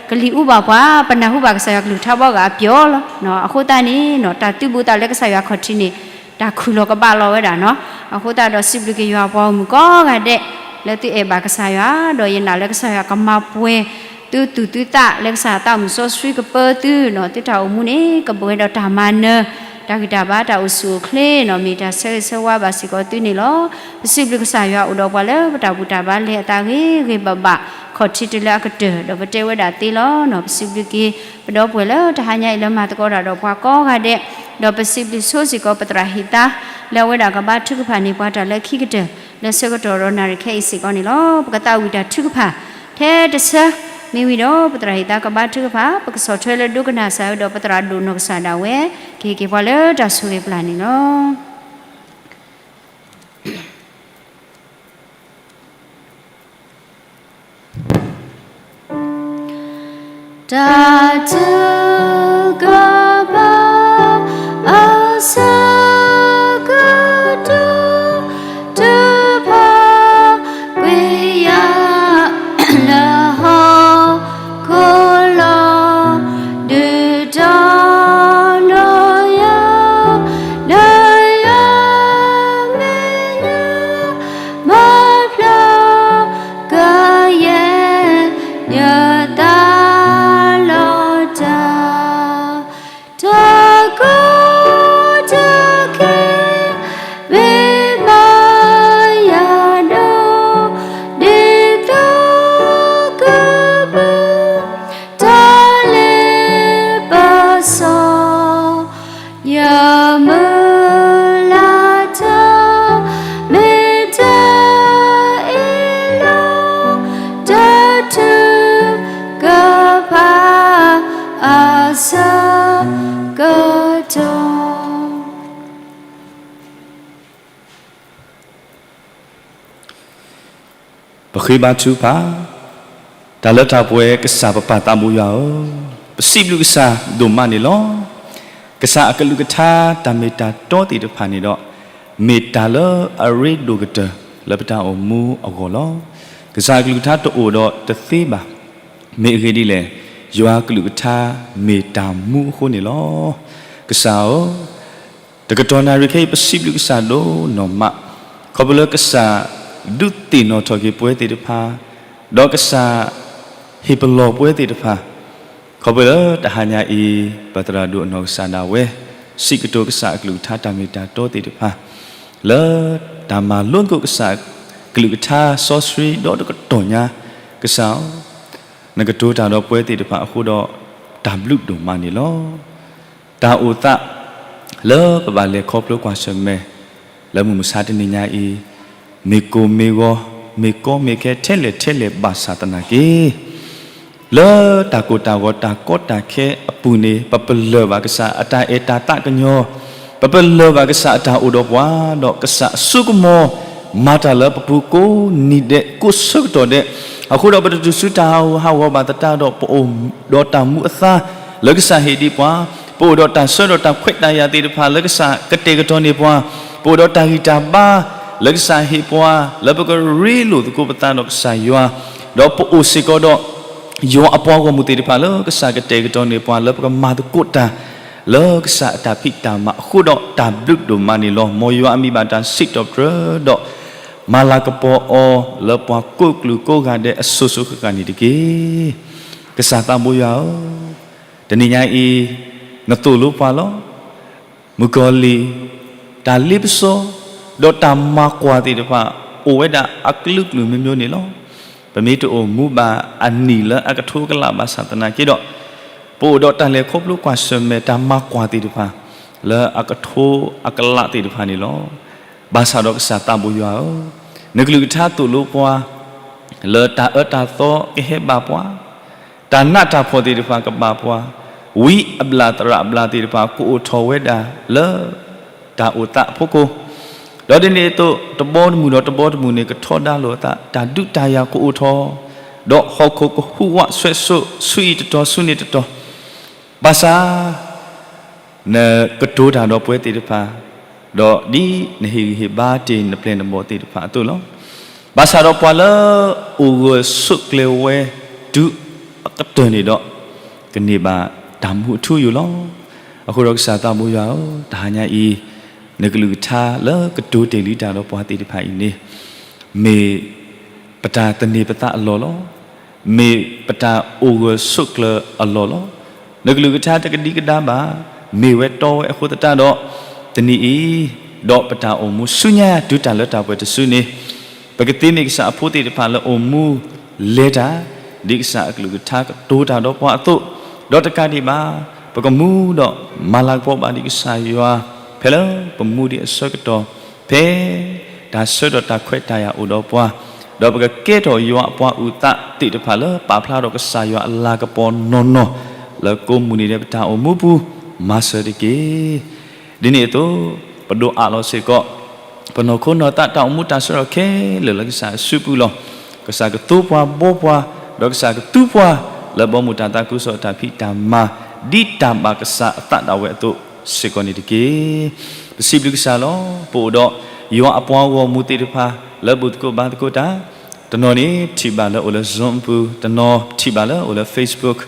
ဘီဒီး ကလံၤအူဘၣ်ပှၤ, ပနၢ်ဟူဘၣ်ကစၢ်ယွၤကလုၢ်ကထါဘီဂၤအပျီလီၤ. အဃိသတးန့ၣ် တၢ်သုဘူးသးလၢကစၢ်ယွၤခီၣ်ထံးန့ၣ် တၢ်ခုၣ်လီၤကဘၣ်လီၤဝဲဒၣ်နီၤ. အဃိသတးဒီးစံးဘျုးက့ၤယွၤအပှၤဂီၢ်မုၢ်ကိးဂၤဒဲး လၢသုအဲၣ်ဘၣ်ကစၢ်ယွၤ, ဒီးယနာ်လၢကစၢ်ယွၤကမၤပှဲၤ သုသူၣ်သုသးလၢကစၢ်ယွၤသးမုၢ်စီဆှံကပၢသုနီၤ, သုတၢ်အိၣ်မူန့ၣ် ကပှဲၤဒီးတၢ်မၤနၢၤ, တၢ်ဂံၢ်တၢ်ဘါတၢ်အိၣ်ဆူၣ်အိၣ်ချ့နီၤ, မ့ၢ်တၢ်ဆၢဂ့ၤဆၢဝါဘၣ်စ့ၢ်ကီးသုန့ၣ်လီၤ. ပစံးဘျုးကစၢ်ယွၤအိၣ်ဒီးပှၤလၢပတၢ်ဘူၣ်တၢ်ဘါလဲၤအသးဂ့ၤဂ့ၤဘၣ်ဘၣ်, ခီၣ်ထံးတုၤလၢအကတၢၢ်, ဒီးပတဲဝဲဒၣ်သ့လီၤ. ပစံးဘျုးက့ၤ ပဒီပုၢ်ဝဲၢ်လၢတဟါညါအံၤလၢမၤသကိးတၢ်ဒီးပှၤကိးဂၤဒဲး, ဒီးပစံးဘျုးဆိစ့ၢ်ကီးပသရၣ်ဟ့ၣ်သါ လၢအဝဲဒၣ်ကဘါထုကဖၣ်န့ၢ်ပှၤတၢ်လၢခံကတၢၢ် လၢဆၢကတီၢ်ဒီးနၣ်ရံၣ်ခဲအံၤစ့ၢ်ကီးန့ၣ်လီၤ. ပကသးဝံၣ်တၢ်ထုကဖၣ် ထဲတဆၢ မ့ၢ်ဝံၤဒီး ပသရၣ်ဟ့ၣ်သါကဘါထုကဖၣ် ပကဆီၣ်ထွဲလၢဒိကနၣ်စၢ်ဝဲဒီးပသရၣ်ဒိၣ်နီၢ်ကစၢ်ဒၣ်ဝဲ ကဟ့ၣ်က့ၤပှၤလၢတၢ်ဆိၣ်ဂ့ၤပျၢ်န့ၣ်လီၤ. တၢ်ထုကဖၣ် အဆၢကတီၢ် တဖၣ်ကွံာ်ယၤ လၢဟီၣ်ခိၣ်လီၤ ဒုးတီၤနီၢ်ယၤ လၢယွၤမဲာ်ညါ မၤဖျါကယဲၢ် ယသးလီၤတၢ် တၢ်ကိၢ်တၢ် မုၢ်လၢ်တၢ် မ့ၢ်တၢ်အ့ၣ်လိာ် တထုကဖၣ်အဆၢကတီၢ် ပဃ့ဘါထုကဖၣ်, တၢ်လၢတၢ်ပှဲၤကစၢ်ပပၢ်သးဘိယွၤဧၢ, ပစံးဘျုးကစၢ်ဒိၣ်မးန့ၣ်လီၤ. ကစၢ်အကလုၢ်ကထါတၢ်မ့ၢ်တၢ်တီသ့ၣ်တဖၣ်န့ၣ်ဒီး, မ့ၢ်တၢ်လၢအရ့ဒိၣ်ကတၢၢ်လၢပတၢ်အိၣ်မူအဂီၢ်လီၤ. ကစၢ်အကလုၢ်ကထါတအိၣ်ဒီးတသ့ဘၣ်. မ့ၢ်အဂ့ၢ်ဒ်လဲၣ်, ယွၤကလုၢ်ကထါမ့ၢ်တၢ်မူအဃိန့ၣ်လီၤ. ကစၢ်ဧၢ, တကတီၢ်နၣ်ရံၣ်ခဲအံၤ ပစံးဘျုးကစၢ်ဒိၣ်နီၢ်မး, ခီဖျိလၢကစၢ်ဒုးသ့ၣ်နီၣ်ထီၣ်က့ၤပှၤသ့ၣ်တဖၣ်, ဒီးကစၢ်ဟ့ၣ်ပလီၢ်ပှၤသ့ၣ်တဖၣ်, ခီဖျိလၢတဟါညါအံၤ ပသရၣ်ဒိၣ်အနီၢ်ကစၢ်ဒၣ်ဝဲ စံးကတိၤကစၢ်အကလုၢ်ကထါတၢ်မ့ၢ်တၢ်တီသ့ၣ်တဖၣ်, လၢတၢ်မၤလိသကိးကစၢ်ကလုၢ်ကထါစီဆှံဒီးတကတီၢ်ညါ, ကစၢ်ဧၢ, နကတိၤတၢ်ဒီးပှၤသ့ၣ်တဖၣ်အဃိဒီး တၢ်ဘျုးဒိၣ်မးန့ၣ်လီၤ. တၢ်အိၣ်သးလၢပဘၣ်လဲၤခီဖျိကွၢ်ဆၢၣ်မဲာ် လၢမုၢ်မဆါတနံၤညါအံၤ, မ့ၢ်ကိၢ်မ့ၢ်ဂီၤ, မ့ၢ်ကီမ့ၢ်ခဲထဲလဲၣ်ထဲလဲၣ်ဘၣ်ဆၣ်သနာ်က့ လၢတၢ်ကိၢ်တၢ်ဂီၤတၢ်ကီတၢ်ခဲအပူၤန့ၣ် ပပလၢၢ်ဘၣ်ကစၢ်အတၢ်အဲၣ်တၢ်သးကညီၤ, ပပလၢၢ်ဘၣ်ကစၢ်အတၢ်အိၣ်ဒီးပှၤ, ဒီးကစၢ်အစိကမီၤ မၤတၢ်လၢပပူၤကိးနံၤဒဲး ကိးဆၢကတီၢ်ဒဲး, အဃိဒီးပတတုၤဆူတၢ်ဟးဂူာ်ဟးဂီၤဘၣ်သတးဒီး ပအိၣ်ဒီးတၢ်မူအသါ လၢကစၢ်ဟ့ၣ်ဒံးပှၤ, ပအိၣ်ဒီးတၢ်ဆၢဒီးတၢ်ခွဲးတၢ်ယာ်သ့ၣ်တဖၣ်လၢကစၢ်ကတဲာ်ကတီၤန့ၢ်ပှၤ, ပအိၣ်ဒီးတၢ်ဂံၢ်တၢ်ဘါ လၢကစၢ်ဟ့ၣ်ပှၤ လၢပကရ့လိာ်သကိးပသးဒီးကစၢ်ယွၤ, ဒီးပအိၣ်စ့ၢ်ကီးဒီး ယွၤအပှၤဂီၢ်မုၢ်သ့ၣ်တဖၣ်လၢကစၢ်ကတဲာ်ကတီၤန့ၢ်ပှၤ လၢပကမၤသကိးတၢ် လၢကစၢ်အတၢ်ဖံးတၢ်မၤအဃိဒီးတၢ်ဘျုးဒိၣ်မးန့ၣ်လီၤ. မ်ယွၤအမံၤဘၣ်တၢ်စံးထီၣ်ပတြၢၤဒီး မၤလၤကပီၤအီၤလၢပှၤကိးကလုာ်ကိးဂၤဒဲးအစိၤစိၤဃၣ်ဃၣ်န့ၣ်တက့ၢ်. ကစၢ်သးဘိယွၤဧၢ, တနံၤညါအံၤ နသိၣ်လိပှၤလီၤ. မုၣ်ကီၤလံၢ်, တၢ်လ့ပစီ, ဒီးတၢ်မၤကွၢ်သ့ၣ်တဖၣ် အိၣ်ဝဲဒၣ်အကလုာ်ကလုာ်မျိုးမျိုးန့ၣ်လီၤ. ပမ့ၢ်တအိၣ်မူဘၣ်အနံၣ်လၢအကထိအကလးဘၣ်ဆၣ်သနာ်က့ဒီး, ပအိၣ်ဒီးတၢ်လဲၤခီဖျိကွၢ်ဆၢၣ်မဲာ်တၢ်မၤကွၢ်သ့ၣ်တဖၣ် လၢအကထိအကလးသ့ၣ်တဖၣ်န့ၣ်လီၤ. ဘၣ်ဆၣ်ဒီးကစၢ်သးဘိယွၤဧၢ, နကလုၢ်ကထါသိၣ်လိပှၤ လၢတၢ်အၢတၢ်သီကဟဲဘၣ်ပှၤ, တၢ်နးတၢ်ဖှီၣ်သ့ၣ်တဖၣ်ကဘၣ်ပှၤ, ဝံအဘျၣ်သရၣ်အဘျၣ်သ့ၣ်တဖၣ်ကအိၣ်ထီၣ်ဝဲဒၣ်လၢ တၢ်အိၣ်သးအဖီခိၣ်, ဒီးဒ်န့ၣ်အသိး တဘီတမုၢ်ဒီးတဘီတမုၢ်န့ၣ် ကထီဒါလိာ်အသး တၢ်ဒုးတၢ်ယၤကအိၣ်ထီၣ်, ဒီးဟီၣ်ခိၣ်ကဟူးဝးဆွဲးစိး ဆူအံၤတတီၤဆူန့ၣ်တတီၤ, ဘၣ်ဆၣ် နကတိၤတၢ်ဒီးပှၤသ့ၣ်တဖၣ်, ဒီးဒ်နဟ့ၣ်ဂံၢ်ဟ့ၣ်ဘါတ့ၢ်နပျဲၢ်နဘီၣ်သ့ၣ်တဖၣ်အသိးလီၤ. ဘၣ်ဆၣ်ဒီးပှၤလၢအိၣ်ဂၢၢ်ဆိးကျၢၤဝဲ တုၤအကတၢၢ်န့ၣ်ဒီး ကန့ၢ်ဘၣ်တၢ်မူအထူအယိာ်လီၤ. အဃိဒီးကစၢ်သးဘိယွၤဧၢ, တဟါညါအံၤ နကလုၢ်ကထါလၢကတိၤတ့ၢ်လံတၢ်ဒီးပှၤသ့ၣ်တဖၣ်အံၤန့ၣ် မ့ၢ်ပတၢ်သန့ၤပသးအလီၢ်လီၤ. မ့ၢ်ပတၢ်အိၣ်ဂၢၢ်ဆိးကျၢၤအလီၢ်လီၤ. နကလုၢ်ကထါတကဒံကဒါဘၣ်, မ့ၢ်ဝဲတီဝဲအဃိသတးဒီး တနံၤအံၤ ဒီးပတၢ်အိၣ်မူဆူညါတုၤတၢ်လၢတၢ်ပှဲၤတစုန့ၣ် ပကသ့မ့ၢ်ကစၢ်အဖိသ့ၣ်တဖၣ်လၢအိၣ်မူလဲၤတၢ် ဒ်ကစၢ်အကလုၢ်ကထါကတိၤတၢ်ဒီးပှၤအသိး, ဒီးတကးဒံးဘၣ် ပကမူဒီးမၤလၤကပီၤဘၣ်ဒံးကစၢ်ယွၤ ဖဲလၢပမူဒံးအဆၢကတီၢ် ဖဲတၢ်ဆၢဒီးတၢ်ခွဲးတၢ်ယာ်အိၣ်ဒီးပှၤ, ဒီးပကကဲထီၣ်ယွၤအပှၤအုၣ်သးသ့ၣ်တဖၣ်လၢပာ်ဖျါထီၣ်ကစၢ်ယွၤအလၤကပီၤနီၢ်နီၢ် လၢကိးမုၢ်နံၤဒဲးပတၢ်အိၣ်မူပူၤ မၤစၢၤတက့ၢ်. ဒ်န့ၣ်အသိး ပဒိးအးလီၤစ့ၢ်ကီး ပနီၢ်ခိနီၢ်သးတၢ်အိၣ်မူတၢ်ဆၢထီၣ်ခဲလၢာ်လၢကစၢ်အစုပူၤလီၤ. ကစၢ်ကသိပှၤဘှီပှၤ, ဒီးကစၢ်ကသူပှၤလၢဘီမုၢ်တၢ်သးခုကစီၣ်အတၢ်ဖံးတၢ်မၤ ဒ်တၢ်ဘၣ်ကစၢ်အသးဒၣ်ဝဲအသိးစ့ၢ်ကီးန့ၣ်တက့ၢ်. ပစံးဘျုးကစၢ်လီၤ. ပအိၣ်ဒီးယွၤအပှၤဂီၢ်မုၢ်သ့ၣ်တဖၣ် လၢဘူၣ်သကိးဘါသကိးတၢ်, တနီၤန့ၣ်ထံၣ်ဘၣ်လၢအိၣ်လၢ Zoom အပူၤ, တနီၤထံၣ်ဘၣ်လၢအိၣ်လၢ Facebook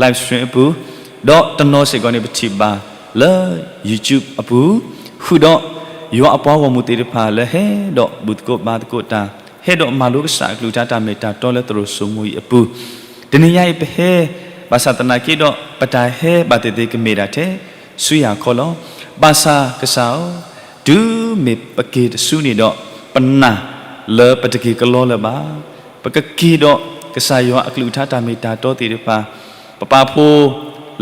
live stream အပူၤ, ဒီးတနီၤစ့ၢ်ကီးန့ၣ် ပထံၣ်ဘၣ်လၢ YouTube အပူၤ, ဃုာ်ဒီးယွၤအပှၤဂီၢ်မုၢ်သ့ၣ်တဖၣ်လၢဟဲဒီးဘူၣ်သကိးဘါသကိးတၢ်, ဟဲဒီးမၤလိကစၢ်အကလုၢ်ကထါတၢ်မ့ၢ်တၢ်တီလၢသရိာ်စိမိၤအံၤအပူၤ, တနံၤညါအံၤပဟဲ ဘၣ်ဆၣ်သနာ်က့ဒီး ပတၢ်ဟဲဘၣ်သ့ၣ်သ့ၣ်ကမ့ၢ်ဒၣ်ထဲ ဆူယၤခီလီၤ. ဘၣ်ဆၣ်ကစၢ်ဧၢ, တုၤမ့ၢ်ပက့ၤတစုန့ၣ်ဒီး ပနာ်လၢပတက့ၤကလီလၢၤဘၣ်. ပကက့ၤဒီးကစၢ်ယွၤအကလုၢ်ကထါတၢ်မ့ၢ်တၢ်တီသ့ၣ်တဖၣ်, ပပာ်ဖှိၣ်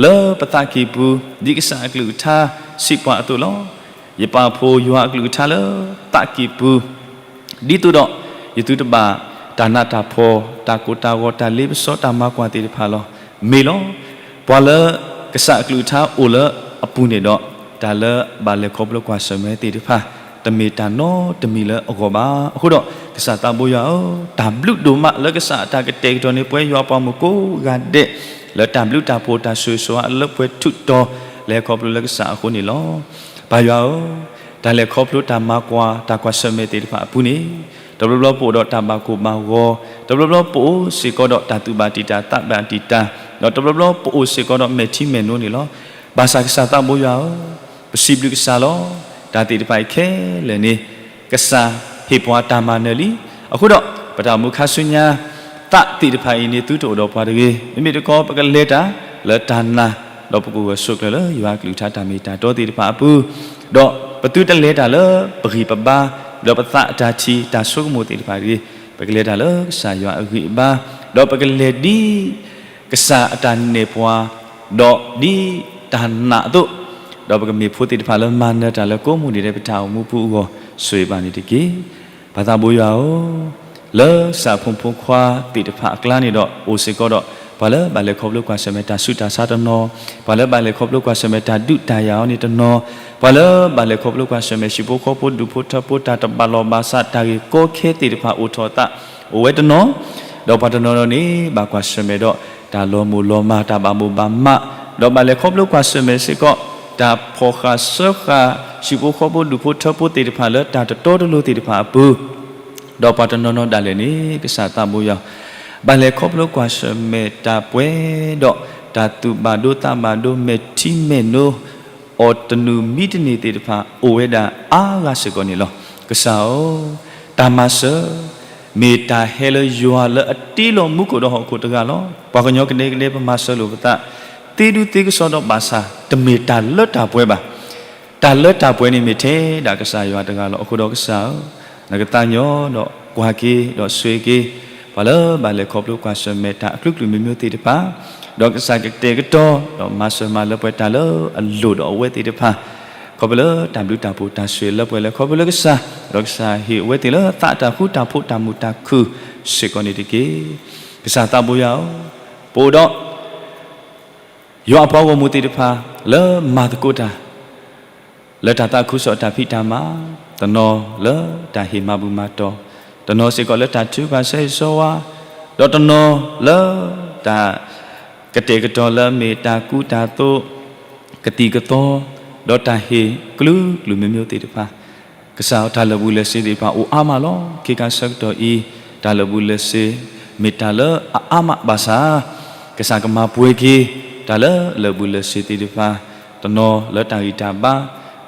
လၢပသးကံၢ်ပူၤ ဒ်ကစၢ်အကလုၢ်ကထါ စံးပှၤအသိးလီၤ. ယပာ်ဖှိၣ်ယွၤအကလုၢ်ကထါလၢသးကံၢ်ပူၤ ဒ်သိးဒီး ယသုတဘၣ်တၢ်နးတၢ်ဖှီၣ် တၢ်ကိၢ်တၢ်ဂီၤ တၢ်လ့ပစီ တၢ်မၤကွၢ်သ့ၣ်တဖၣ်လီၤ. မ့ၢ်လီၤ. ပှၤလၢကစၢ်အကလုၢ်ကထါအိၣ်လၢအပူၤန့ၣ်ဒီး တၢ်လၢဘၣ်လဲၤခီဖျိကွၢ်ဆၢၣ်မဲာ်သ့ၣ်တဖၣ် တမ့ၢ်တၢ်နီတမံၤလၢအဂီၢ်ဘၣ်. အဃိဒီး ကစၢ်သးဘိယွၤဧၢ, တၢ်ဘျုးဒိၣ်မးလၢကစၢ်အတၢ်ကတဲာ်ကတီၤန့ၣ် ပဝဲယွၤပှၤမုၣ်ကိးဂၤဒဲး လၢတၢ်ဘျုးတၢ်ဖှိၣ်တၢ်ဆိၣ်ဂ့ၤဆိၣ်ဝါလၢပှဲၤထူးတီၤ လဲၤခီဖျိလၢကစၢ်အဃိန့ၣ်လီၤ. ပၢ်ယွၤဧၢ, တၢ်လဲၤခီဖျိတၢ်မၤကွၢ် တၢ်ကွၢ်ဆၢၣ်မဲာ်သ့ၣ်တဖၣ်အပူၤန့ၣ် တဘျီဘျီပအိၣ်ဒီးတၢ်ဘၣ်ကိၢ်ဘၣ်ဂီၤ, တဘျီဘျီပအိၣ်စ့ၢ်ကီးဒီးတၢ်သူၣ်ဘၣ်တံာ်တာ်သးဘၣ်တံာ်တာ်, ဒီးတဘျီဘျီပအိၣ်စ့ၢ်ကီးဒီးမဲာ်ထံမဲာ်နိန့ၣ်လီၤ. ဘၣ်ဆၣ်ကစၢ်သးဘိယွၤဧၢ, ပစံးဘျုးကစၢ်လီၤ. တၢ်သ့ၣ်တဖၣ်အံၤခဲလၢာ်န့ၣ် ကစၢ်ဟ့ၣ်ပှၤတၢ်မၤနၢၤလံ. အဃိဒီး ပတၢ်အိၣ်မူခါဆူညါ သးသ့ၣ်တဖၣ်အံၤန့ၣ် သုတအိၣ်ဒီးပှၤတဂ့ၤ. မ့မ့ၢ်တခီ ပကလဲၤတၢ်လၢတၢ်နာ်, ဒီးပကဂုာ်ဆိးကျၢၤလၢယွၤအကလုၢ်ကထါတၢ်မ့ၢ်တၢ်တီသ့ၣ်တဖၣ်အပူၤ, ဒီးပသုတလဲၤတၢ်လၢပဂံၢ်ပဘါ, ဒီးပသးအတၢ်ထံၣ်တၢ်ဆိကမိၣ်သ့ၣ်တဖၣ်တဂ့ၤ. ပကလဲၤတၢ်လၢကစၢ်ယွၤအဂံၢ်အဘါ, ဒီးပကလဲၤဒ် ကစၢ်အတၢ်နဲၣ်ပှၤ, ဒီးဒ်တၢ်နာ်အသိး, ဒီးပကမ့ၢ်ဖိသ့ၣ်တဖၣ်လၢမၤနၢၤတၢ်လၢကိးမုၢ်နံၤဒဲး ပတၢ်အိၣ်မူပူၤအဂီၢ် ဆိၣ်ဂ့ၤဘၣ်န့ၣ်တက့ၢ်. ပၢ်သးဘိယွၤဧၢ, လၢကစၢ်အဖိမုၣ်ဖိခွါသ့ၣ်တဖၣ်အကျါန့ၣ်ဒီး အိၣ်စ့ၢ်ကီးဒီး ပှၤလၢဘၣ်လဲၤခီဖျိကွၢ်ဆၢၣ်မဲာ်တၢ်ဆူးတၢ်ဆါတနီၤ, ပှၤလၢဘၣ်လဲၤခီဖျိကွၢ်ဆၢၣ်မဲာ်တၢ်ဒုးတၢ်ယၤအီၤန့ၣ်တနီၤ, ပှၤလၢဘၣ်လဲၤခီဖျိကွၢ်ဆၢၣ်မဲာ်ဟံၣ်ဖိဃီဖိဒူၣ်ဖိထၢဖိတၢ်တဘၣ်လီၢ်ဘၣ်စးတၢ်ဂ့ၢ်ကီခဲသ့ၣ်တဖၣ်အိၣ်ထီၣ်အသး အိၣ်ဝဲတနီၤ, ဒီးပှၤတနီၤနီၤန့ၣ် ဘၣ်ကွၢ်ဆၢၣ်မဲာ်ဒီး တၢ်လီၤမိၢ်လီၤမၢ် တၢ်ဘၣ်မိၢ်ဘၣ်မး, ဒီးဘၣ်လဲၤခီဖျိကွၢ်ဆၢၣ်မဲာ်စ့ၢ်ကီး တၢ်ဖီၣ်ဃာ်စၢဃာ် ဟံၣ်ဖိဃီဖိဒူၣ်ဖိထၢဖိသ့ၣ်တဖၣ်လၢတၢ်တတီတလိၤသ့ၣ်တဖၣ်အပူၤ, ဒီးပှၤတနီၤနီၤဒၣ်လဲာ်န့ၣ် ကစၢ်သးဘိယွၤ ဘၣ်လဲၤခီဖျိကွၢ်ဆၢၣ်မဲာ်တၢ်ပှဲၤဒီး တၢ်သူၣ်ဘၣ်ဒိသးဘၣ်ဒိ မဲာ်ထံမဲာ်နိ အီၣ်တနုာ်မံတန့ၢ်သ့ၣ်တဖၣ် အိၣ်ဝဲဒၣ်အါဂၤစ့ၢ်ကီးန့ၣ်လီၤ. ကစၢ်ဧၢ, တၢ်မၤစၢၤ မ့ၢ်တၢ်ဟဲလၢယွၤလၢအတ့လီၤမူခိၣ်ဒီးဟီၣ်ခိၣ်တဂၤလီၤ. ပှၤကညီကဒဲကဒဲ ပမၤစၢၤလိာ်ပသး သ့ဒူသ့ကစီဒီးဘၣ်ဆၣ် တမ့ၢ်တၢ်လၢတၢ်ပှဲၤဘၣ်. တၢ်လၢတၢ်ပှဲၤန့ၣ်မ့ၢ်ထဲဒၣ်ကစၢ်ယွၤတဂၤလီၤ. အဃိဒီးကစၢ်ဧၢ, နကသးညီဒီးကွၢ်က့ၤဒီးဆိၣ်ဂ့ၤက့ၤ ပှၤလၢဘၣ်လဲၤခီဖျိကွၢ်ဆၢၣ်မဲာ်တၢ်အကလုာ်ကလုာ်မ့ၢ်မ့ၢ်သ့ၣ်တဖၣ်, ဒီးကစၢ်ကတဲာ်ကတီၤဒီးမၤစၢၤမၤလၢပှဲၤတၢ်လၢအလိၣ်ဒီးအဝဲသ့ၣ်တဖၣ်, ခီဖျိလၢတၢ်ဘျုးတၢ်ဖှိၣ်တၢ်ဆိၣ်ဂ့ၤလၢပှဲၤလၢခီဖျိလၢကစၢ်, ဒီးကစၢ်ဟ့ၣ်အဝဲသ့ၣ်လၢသးတၢ်ဃူတၢ်ဖိးတၢ်မုာ်တၢ်ခုၣ်စ့ၢ်ကီးန့ၣ်တက့ၢ်. ကစၢ်သးဘိယွၤဧၢ, ပအိၣ်ဒီး ယွၤအပှၤဂီၢ်မုၢ်သ့ၣ်တဖၣ် လၢမၤသကိးတၢ် လၢတၢ်သးခုကစီၣ်အတၢ်ဖံးတၢ်မၤ, တနီၤလၢတၢ်ဟ့ၣ်မၤဘူၣ်မၤတီၢ်, တနီၤစ့ၢ်ကီးလၢတၢ်ထုကဖၣ်ဆၢဂ့ၤဆၢဝါ, ဒီးတနီၤလၢတၢ်ကတဲာ်ကတီၤလၢအမ့ၢ်တၢ်ကူတၢ်သိး, ကသံၣ်ကသီ, ဒီးတၢ်ဟ့ၣ်ကလုာ်ကလုာ်မ့ၢ်မ့ၢ်သ့ၣ်တဖၣ် ကစၢ်ဧၢ, တၢ်လၢာ်ဘူၣ်လၢာ်စ့ၤသ့ၣ်တဖၣ်အိၣ်အါမးလီၤ. ခဲကါဆၢကတီၢ်အံၤ တၢ်လၢာ်ဘူၣ်လၢာ်စ့ၤ မ့ၢ်တၢ်လၢအအါမးဘၣ်ဆၣ်, ကစၢ်ကမၤပှဲၤက့ၤ တၢ်လၢလၢာ်ဘူၣ်လၢာ်စ့ၤသ့ၣ်တဖၣ်, တနီၤလၢတၢ်ဂံၢ်တၢ်ဘါ,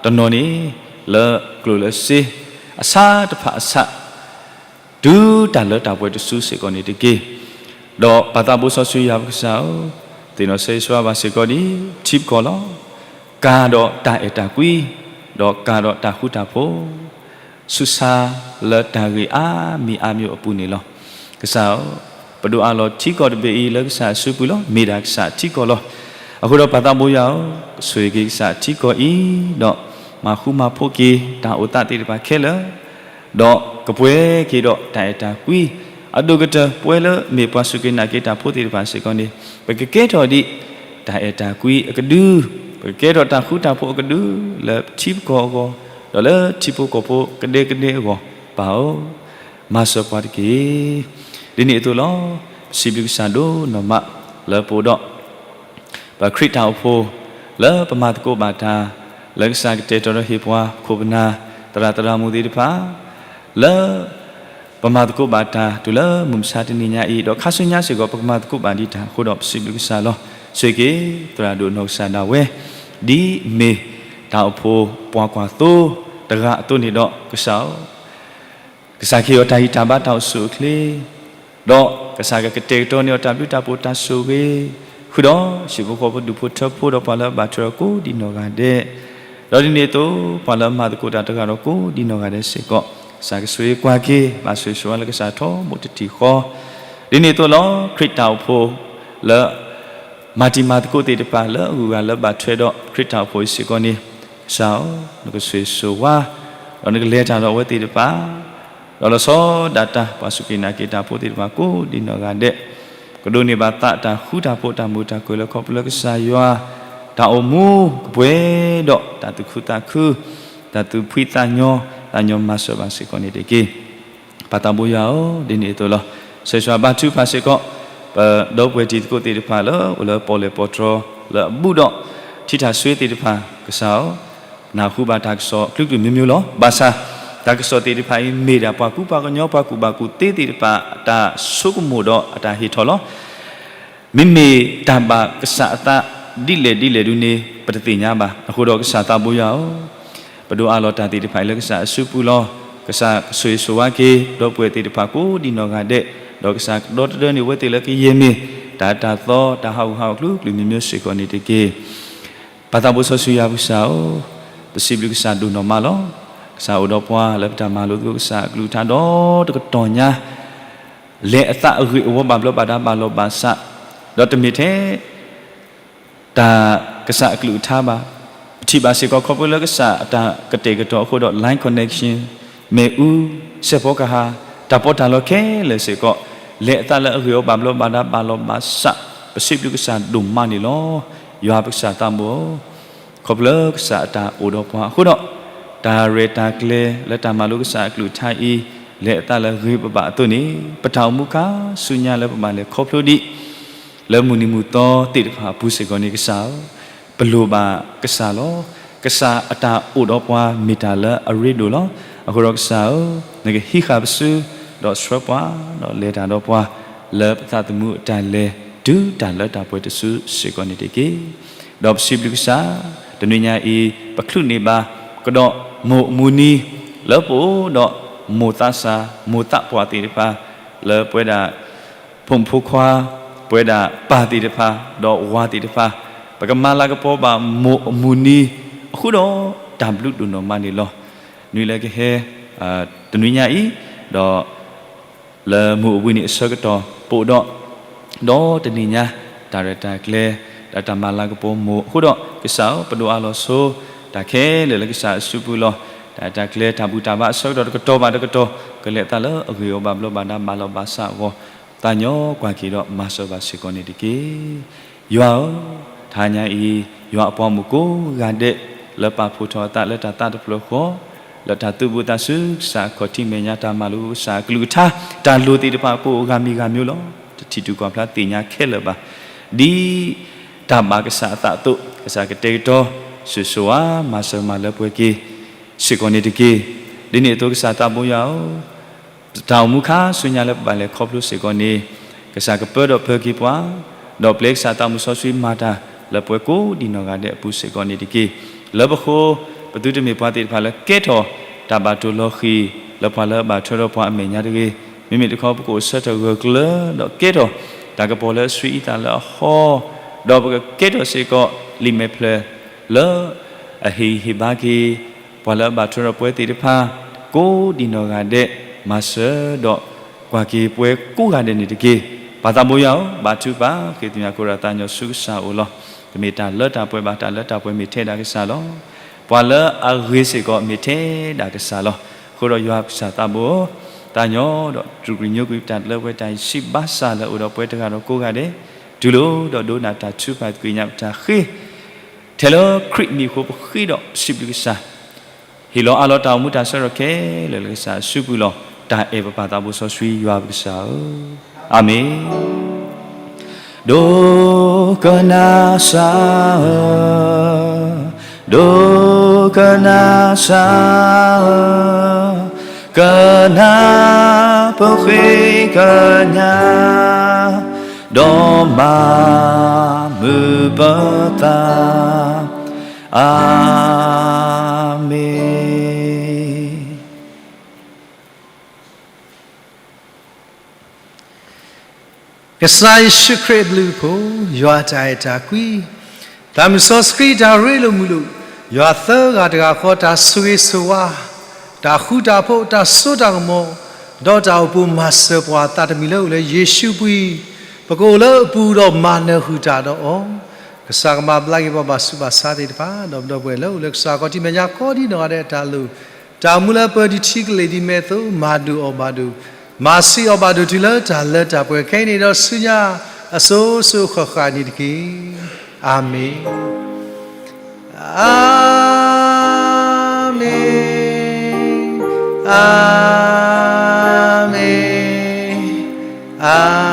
တနီၤန့ၣ်လၢကျိၣ်လၢစ့ အဆါတဖၣ်အဆး တုၤတၢ်လၢတၢ်ပှဲၤတစုစ့ၢ်ကီးန့ၣ်တက့ၢ်. ဒီးပၢ်သးဘိစီဆှံယွၤပကစၢ်ဧၢ, သ့ၣ်နီၣ်ဆၢဂ့ၤဆၢဝါဘၣ်စ့ၢ်ကီးဒ်ထံပကီၢ်လီၤ. ကၤဒီးတၢ်အဲၣ်တၢ်ကွံ, ဒီးကၤဒီးတၢ်ဃူတၢ်ဖိး, ဆူးဆါလၢတၢ်ဂ့ၢ်အါမံၤအါမံၤအပူၤန့ၣ်လီၤ. ကစၢ်ဧၢ, ပဒိးအးလီၤထံကီၢ်တဘ့ၣ်အံၤလၢကစၢ်အစုပူၤလီၤ. မ့ၢ်ဒၣ်ကစၢ်ထံကီၢ်လီၤ. အဃိဒီးပၢ်သးဘိယွၤဧၢ, ဆိၣ်ဂ့ၤက့ၤကစၢ်ထံကီၢ်အံၤ, ဒီးမၤဃူမၤဖိးက့ၤတၢ်အိၣ်သးသ့ၣ်တဖၣ်ခဲလၢာ် ဒီးကပှဲၤက့ၤဒီးတၢ်အဲၣ်တၢ်ကွံ, အဒိၣ်ကတၢၢ်ပဝဲလၢမ့ၢ်ပှၤစူၢ်က့ၤနာ်က့ၤတၢ်ဖိသ့ၣ်တဖၣ်စ့ၢ်ကီးန့ၣ်, ပကကဲထီၣ်ဒံးတၢ်အဲၣ်တၢ်ကွံအကဒု, ပကကဲထီၣ်တၢ်ဃူတၢ်ဖိးအကဒု, လၢထံပကီၢ်အဂီၢ်, ဒီးလၢထံဖိကီၢ်ဖိကဒဲကဒဲအဂီၢ်, ပၢ်ဧၢ, မၤစၢၤပှၤတက့ၢ်. ဒ်န့ၣ်အသိးလီၤ. ပစံးဘျုးကစၢ်ဒိၣ်နီၢ်မး လၢပအိၣ်ဒီး ပခရံာ်တၢ်အိၣ်ဖှိၣ် လၢပမၤသကိးဘၣ်တၢ်, လၢကစၢ်ကတဲာ်ကတီၤဒီးဟ့ၣ်ပှၤ ခိၣ်ပနၢ် သရၣ်သရၣ်မုၣ်သ့ၣ်တဖၣ်, လၢ ပမၤသကိးဘၣ်တၢ် တုၤလၢမုၢ်မဆါတနံၤညါအံၤ, ဒီးခါဆူညါစ့ၢ်ကီး ပကမၤသကိးဘၣ်ဒံးတၢ်အဃိဒီး ပစံးဘျုးကစၢ်လီၤ. ဆိၣ်ဂ့ၤက့ၤ သရၣ်ဒိၣ်နီၢ်ကစၢ်ဒၣ်ဝဲ, ဒ်မ့ၢ်တၢ်အိၣ်ဖှိၣ်ပှၤကွၢ်သိတဂၤအသိးန့ၣ်ဒီး ကစၢ်ဧၢ ကစၢ်ကဟ့ၣ်အီၤတၢ်ဂံၢ်တၢ်ဘါတၢ်အိၣ်ဆူၣ်အိၣ်ချ့, ဒီးကစၢ်ကကတဲာ်ကတီၤန့ၢ်အီၤတၢ်ဘျုးတၢ်ဖှိၣ်တၢ်ဆိၣ်ဂ့ၤ, ဃုာ်ဒီးဟံၣ်ဖိဃီဖိဒူၣ်ဖိထၢဖိဒီးပှၤလၢအဘၣ်ထွဲဒီးကိးဒံးနီၢ်ဂၤဒဲး, ဒီးဒ်န့ၣ်အသိး ပှၤလၢအမၤသကိးတၢ်တဂၤဒီးကိးဒံးနီၢ်ဂၤဒဲးစ့ၢ်ကီး, ကစၢ်ကဆိၣ်ဂ့ၤကွၢ်က့ၤ ဘၣ်ဆိၣ်ဂ့ၤဆိၣ်ဝါလၢကစၢ်ထီဘိတထံၣ်ဃီ, ဒ်န့ၣ်အသိးလီၤ. ခရံာ်တၢ်အိၣ်ဖှိၣ်လၢ မၤတံၤမၤသကိးသ့ၣ်တဖၣ်လၢအဂုၤအဂၤလၢဘၣ်ထွဲဒီးခရံာ်တၢ်အိၣ်ဖှိၣ်အံၤစ့ၢ်ကီးန့ၣ်, ကစၢ်ဧၢ, နကဆိၣ်ဂ့ၤဆိၣ်ဝါ, ဒီးနကလဲၤတၢ်ဒီးအဝဲသ့ၣ်တဖၣ်, ဒီးလီၤဆီဒၣ်တၢ် ပှၤစူၢ်က့ၤနာ်က့ၤတၢ်ဖိသ့ၣ်တဖၣ်ကိးဒံးနီၢ်ဂၤဒဲး, ကဒိးန့ၢ်ဘၣ်သးတၢ်ဃူတၢ်ဖိးတၢ်မုာ်တၢ်ခုၣ်လၢခီဖျိလၢကစၢ်ယွၤ, တၢ်အိၣ်မူကပှဲၤဒီးတၢ်သူၣ်ခုသးခု, တၢ်သူၣ်ဖှံသးညီ, သးညီမၤစၢၤဘၣ်စ့ၢ်ကီးန့ၣ်တက့ၢ်. ပၢ်သးဘိယွၤဧၢ, ဒ်န့ၣ်အသိးလီၤ. ဆၢဂ့ၤဆၢဝါဘါထုကဖၣ်စ့ၢ်ကီး ပဒီပုၢ်ဝဲၢ်တံၤသကိးသ့ၣ်တဖၣ်လၢအိၣ်လၢပီၣ်လဲၣ်ပီၣ်တြီၤလၢအဘူးဒီး ထံထၣ်စွ့သ့ၣ်တဖၣ်, ကစၢ်ဧၢ, နၢ်ဟူဘၣ်တၢ်ကစီၣ်အကလုာ်ကလုာ်မျိုးမျိုးလီၤ. ဘၣ်ဆၣ် တၢ်ကစီၣ်သ့ၣ်တဖၣ်အံၤ မ့ၢ်ဒၣ်ပှၤကူပှၤကညီ ပှၤကူၣ်ဘၣ်ကူၣ်သ့သ့ၣ်တဖၣ် အတၢ်ဆိကမိၣ်ဒီးအတၢ်ဟ့ၣ်ထီၣ်လီၤ. မ့မ့ၢ်တၢ်ဘၣ်ကစၢ်အသးဒ်လဲၣ်ဒ်လဲၣ်ဒုန့ၣ် ပတသ့ၣ်ညါဘၣ်. အဃိဒီးကစၢ်သးဘိယွၤဧၢ, ပဒိးအးလီၤတၢ်သ့ၣ်တဖၣ်အံၤလၢကစၢ်အစုပူၤလီၤ. ကစၢ်ကဆိၣ်ဂ့ၤဆိၣ်ဝါက့ၤ ဒီပုၢ်ဝဲၢ်သ့ၣ်တဖၣ်ကိးဒံးနီၢ်ဂၤဒဲး, ဒီးကစၢ်ကဒီသဒၢန့ၢ်အဝဲသ့ၣ်လၢကယဲၢ်မ့ၢ် တၢ်တၢ်သီတၢ်ဟးဂူာ်ဟးဂီၤကလုာ်ကလုာ်မျိုးမျိုးစ့ၢ်ကီးန့ၣ်တက့ၢ်. ပၢ်သးဘိစီဆှံယွၤပကစၢ်ဧၢ, ပစံးဘျုးကစၢ်ဒိၣ်နီၢ်မးလီၤ. ကစၢ်အိၣ်ဒီးပှၤလၢပတၢ်မၤလိသကိးကစၢ်အကလုၢ်ကထါဒီတကတီၢ်ညါ လဲၤအသးအဂ့ၢ်အဝီဘၣ်ဘျီးဘၣ်ဒါဘၣ်လီၤဘၣ်စး, ဒီးတမ့ၢ်ထဲ တၢ်ကစၢ်အကလုၢ်ကထါဘၣ်, ပထံၣ်ဘၣ်စ့ၢ်ကီးခီဖျိလၢကစၢ်အတၢ်ကတဲာ်ကတီၤအဃိဒီး line connection, မ့ၣ်အူ, စဲးဖီကဟၣ်, တၢ်ပီးတၢ်လီခဲလၢာ်စ့ၢ်ကီး လဲၤအသးလၢအဂ့ၢ်အဝီဘၣ်ဘျီးဘၣ်ဒါဘၣ်လီၤဘၣ်စး, ပစံးဘျုးကစၢ်ဒိၣ်မးန့ၣ်လီၤ. ယွၤပကစၢ်သးဘိဧၢ, ခီဖျိကစၢ်အတၢ်အိၣ်ဒီးပှၤအဃိဒီး တၢ်ရဲၣ်တၢ်ကျဲၤလၢတၢ်မၤလိကစၢ်အကလုၢ်ကထါအံၤ လဲၤအသးလၢအဂ့ၤဘၣ်ဘၣ်အသိးန့ၣ် ပတၢ်အိၣ်မူခါဆူညါလၢပဘၣ်လဲၤခီဖျိဒံး လၢမုၢ်နံၤမုၢ်သီသ့ၣ်တဖၣ်အပူၤစ့ၢ်ကီးန့ၣ် ကစၢ်ဧၢ, ပလိၣ်ဘၣ်ကစၢ်လီၤ. ကစၢ်အတၢ်အိၣ်ဒီးပှၤမ့ၢ်တၢ်လၢအရ့ဒိၣ်လီၤ. အဃိဒီးကစၢ်ဧၢ, နကဟံးဃာ်ပစု, ဒီးဆှၢပှၤ, ဒီးလဲၤတၢ်ဒီးပှၤ လၢပသးသမူအတၢ်လဲၤ တုၤတၢ်လၢတၢ်ပှဲၤတစုစ့ၢ်ကီးန့ၣ်တက့ၢ်. ဒီးပစံးဘျုးကစၢ်, တနွံညါအံၤ ပချုးန့ၢ်ဘၣ်ကဒီးမိၢ်အမူနံၤ လၢပအိၣ်ဒီးမိၢ်သးစၢ် မိၢ်သးပှၢ်သ့ၣ်တဖၣ် လၢပဝဲဒၣ် ဖိမုၣ်ဖိခွါ ပဝဲဒၣ်ပၢ်သ့ၣ်တဖၣ် ဒီးဝၤသ့ၣ်တဖၣ် ပကမၤလၤကပီၤဘၣ်မိၢ်အမူနံၤ အဃိဒီးတၢ်ဘျုးဒိၣ်နီၢ်မးန့ၣ်လီၤ. နွံလၢကဟဲ တနွံညါအံၤ ဒီး လၢမုၢ်အိၣ်ဘှံးနံၤအဆၢကတီၢ် ပအိၣ်ဒီး ဒီးတနံၤညါ တၢ်ရဲၣ်တၢ်ကျဲၤ ဒီးတၢ်မၤလၤကပီၤမိၢ်အဃိဒီး ကစၢ်ဧၢ, ပဒိးအးလီၤဆိ တၢ်ခဲလၢာ်လၢကစၢ်အစုပူၤလီၤ. တၢ်ရဲၣ်တၢ်ကျဲၤ တၢ်ဘူၣ်တၢ်ဘါအဆၢကတီၢ်တကတီၢ်ဘၣ်တကတီၢ် ကလဲၤအသးလၢအဂ့ၢ်အဝီဘၣ်ဘျီးဘၣ်ဒါဘၣ်လီၤဘၣ်စးအဂီၢ် သးညီကွၢ်က့ၤဒီးမၤစၢၤဘၣ်စ့ၢ်ကီးန့ၣ်တက့ၢ်. ယွၤဧၢ, တဟါညါအံၤ ယွၤအပှၤမိၢ်ကိးဂၤဒဲး လၢပာ်ဖှိၣ်ထီၣ်အသးလၢတၢ်သးတဖျၢၣ်ဃီ လၢတၢ်သူၣ်ဘီၣ်သးစူၤကစၢ်အခီၣ်ထံးမဲာ်ညါ တၢ်မၤလိကစၢ်အကလုၢ်ကထါ တၢ်လိၣ်သ့ၣ်တဖၣ်ကိးဂၤမံၤဂၤမျိုးလီၤ. တထံၣ်တုၤကွၢ်ဖျါသ့ၣ်ညါခဲလၢာ်ဘၣ်. ဒ်တၢ်ဘၣ်ကစၢ်အသးအသိး ကစၢ်ကတဲာ်ကတီၤ ဆိၣ်ဂ့ၤဆိၣ်ဝါမၤစၢၤမၤလၢပှဲၤက့ၤ စ့ၢ်ကီးန့ၣ်တက့ၢ်. ဒ်န့ၣ်အသိးကစၢ်သးဘိယွၤဧၢ, တၢ်အိၣ်မူခါဆူညါလၢပဘၣ်လဲၤခီဖျိစ့ၢ်ကီးန့ၣ် ကစၢ်ကပၢဒီးပၢက့ၤပှၤ, ဒီးပျဲကစၢ်သးမုၢ်စီဆှံမၤတၢ်လၢပှၤကိးဒံးနီၢ်ဂၤဒဲးအပူၤစ့ၢ်ကီးန့ၣ်တက့ၢ်. လၢပဃိ ပသုတမ့ၢ်ပှၤသ့ၣ်တဖၣ်လၢကဲထီၣ်တၢ်ဘၣ်တိၢ်လီၤဃံၤ လၢပှၤလၢအဘၣ်ထွဲဒီးပှၤအမဲာ်ညါတဂ့ၤ. မ့မ့ၢ်တခီ ပကအိၣ်ဆၢထၢၣ်ဂၢၢ်ကျၢၤ ဒီးကဲထီၣ်တၢ်ကပီၤလၢအဆှံအသးလၢအဟီ, ဒီးပကကဲထီၣ်စ့ၢ်ကီးလံာ်မဲာ်ဖျၢၣ်လၢ အဟ့ၣ်ဂံၢ်ဟ့ၣ်ဘါက့ၤ ပှၤလၢအဘၣ်ထွဲဒီးပှၤသ့ၣ်တဖၣ် ကိးဒံးနီၢ်ဂၤဒဲး မၤစၢၤဒီးကွၢ်က့ၤပှၤကိးဂၤဒဲးန့ၣ်တက့ၢ်. ပၢ်သးဘိယွၤဧၢ, ဘါထုကဖၣ်ဃ့ၢ်သမျၢ်ကိးဒီးသးညီဆူကစၢ်အအိၣ်လီၤ. တမ့ၢ်တၢ်လၢတၢ်ပှဲၤဘၣ်, တၢ်လၢတၢ်ပှဲၤမ့ၢ်ထဲဒၣ်ကစၢ်လီၤ. ပှၤလၢအဂ့ၤစ့ၢ်ကီးမ့ၢ်ထဲဒၣ်ကစၢ်လီၤ. အဃိဒီးယွၤကစၢ်သးဘိဧၢ, သးညီဒီးတြူာ်ကွံာ်ညိကွံာ်ပတၢ်လၢပှဲၤတၢ်ဆံးဘၣ်ဆၣ်လၢအိၣ်ဒီးပှၤတဂၤဒီးကိးဂၤဒဲး, တုၤလိာ်ဒီးဒိကနၣ်တၢ်ထုကဖၣ်သကိးညါပတၢ်ဃ့ ထဲလၢခရံာ်မံၤအဃိပဃ့ဒီးစံးဘျုးကစၢ်, ဟ့ၣ်လီၤအးလီၤတၢ်အိၣ်မူတၢ်ဆၢကတီၢ်ခဲလၢာ်လၢကစၢ်အစုပူၤလီၤ. တၢ်အဲၣ်ပပၢ်သးဘိစီဆှံယွၤပကစၢ်ဧၢ, အၤမ့ၣ်. ဒိကနၣ်စၢ်ဧၢ, ဒိကနၣ်စၢ်ဧၢ, ကနၣ်ပဃ့ကညး ဒီးမၤမုာ်ပသး, အၤမ့ၣ်. ကစၢ်ယ့ၣ်ၡူးခရံာ်အဘျုးအဖှိၣ်, ယွၤအတၢ်အဲၣ်တၢ်ကွံ, သးမုၢ်စီဆှံတၢ်ရ့လိာ်မုာ်လိာ်, ယွၤသၢဂၤတဂၤဃီတၢ်ဆိၣ်ဂ့ၤဆိၣ်ဝါ, တၢ်ဃူတၢ်ဖိး, တၢ်စိတၢ်ကမီၤ, ဒီးတၢ်အိၣ်ဖှိၣ်မၤစၢၤပှၤသးတမံၤလၢအိၣ်လၢယ့ၣ်ၡူးအပူၤ, ပကအိၣ်လၢအပူၤဒီးမၤနၢၤဃုာ်တၢ်ဒီးအီၤ, ကစၢ်ကမၤဘျါက့ၤပှၤဘၣ်ဆူးဘၣ်ဆါသ့ၣ်တဖၣ် ဒီးပဒီပုၢ်ဝဲၢ်လၢအိၣ်လၢကစၢ်ခီၣ်ထံးမဲာ်ညါကိးဒ်နီၢ်ဂၤဒဲးအတၢ်လိၣ်, တၢ်မူလၢပၢၤဒုးထံကလ့ၢ်ဒ်မဲာ်သိး မၤဒုးအီၣ်ဘၣ်ဒိး, မၤဆံးအီၣ်ဘၣ်ဒိးတုၤလၢတၢ်လၢတၢ်ပှဲၤခဲအံၤန့ၣ်ဒီးဆူညါအစိၤစိၤဃၣ်ဃၣ်န့ၣ်တက့ၢ်. အၤမ့ၣ်. အၤမ့ၣ်, အၤမ့ၣ်, အၤ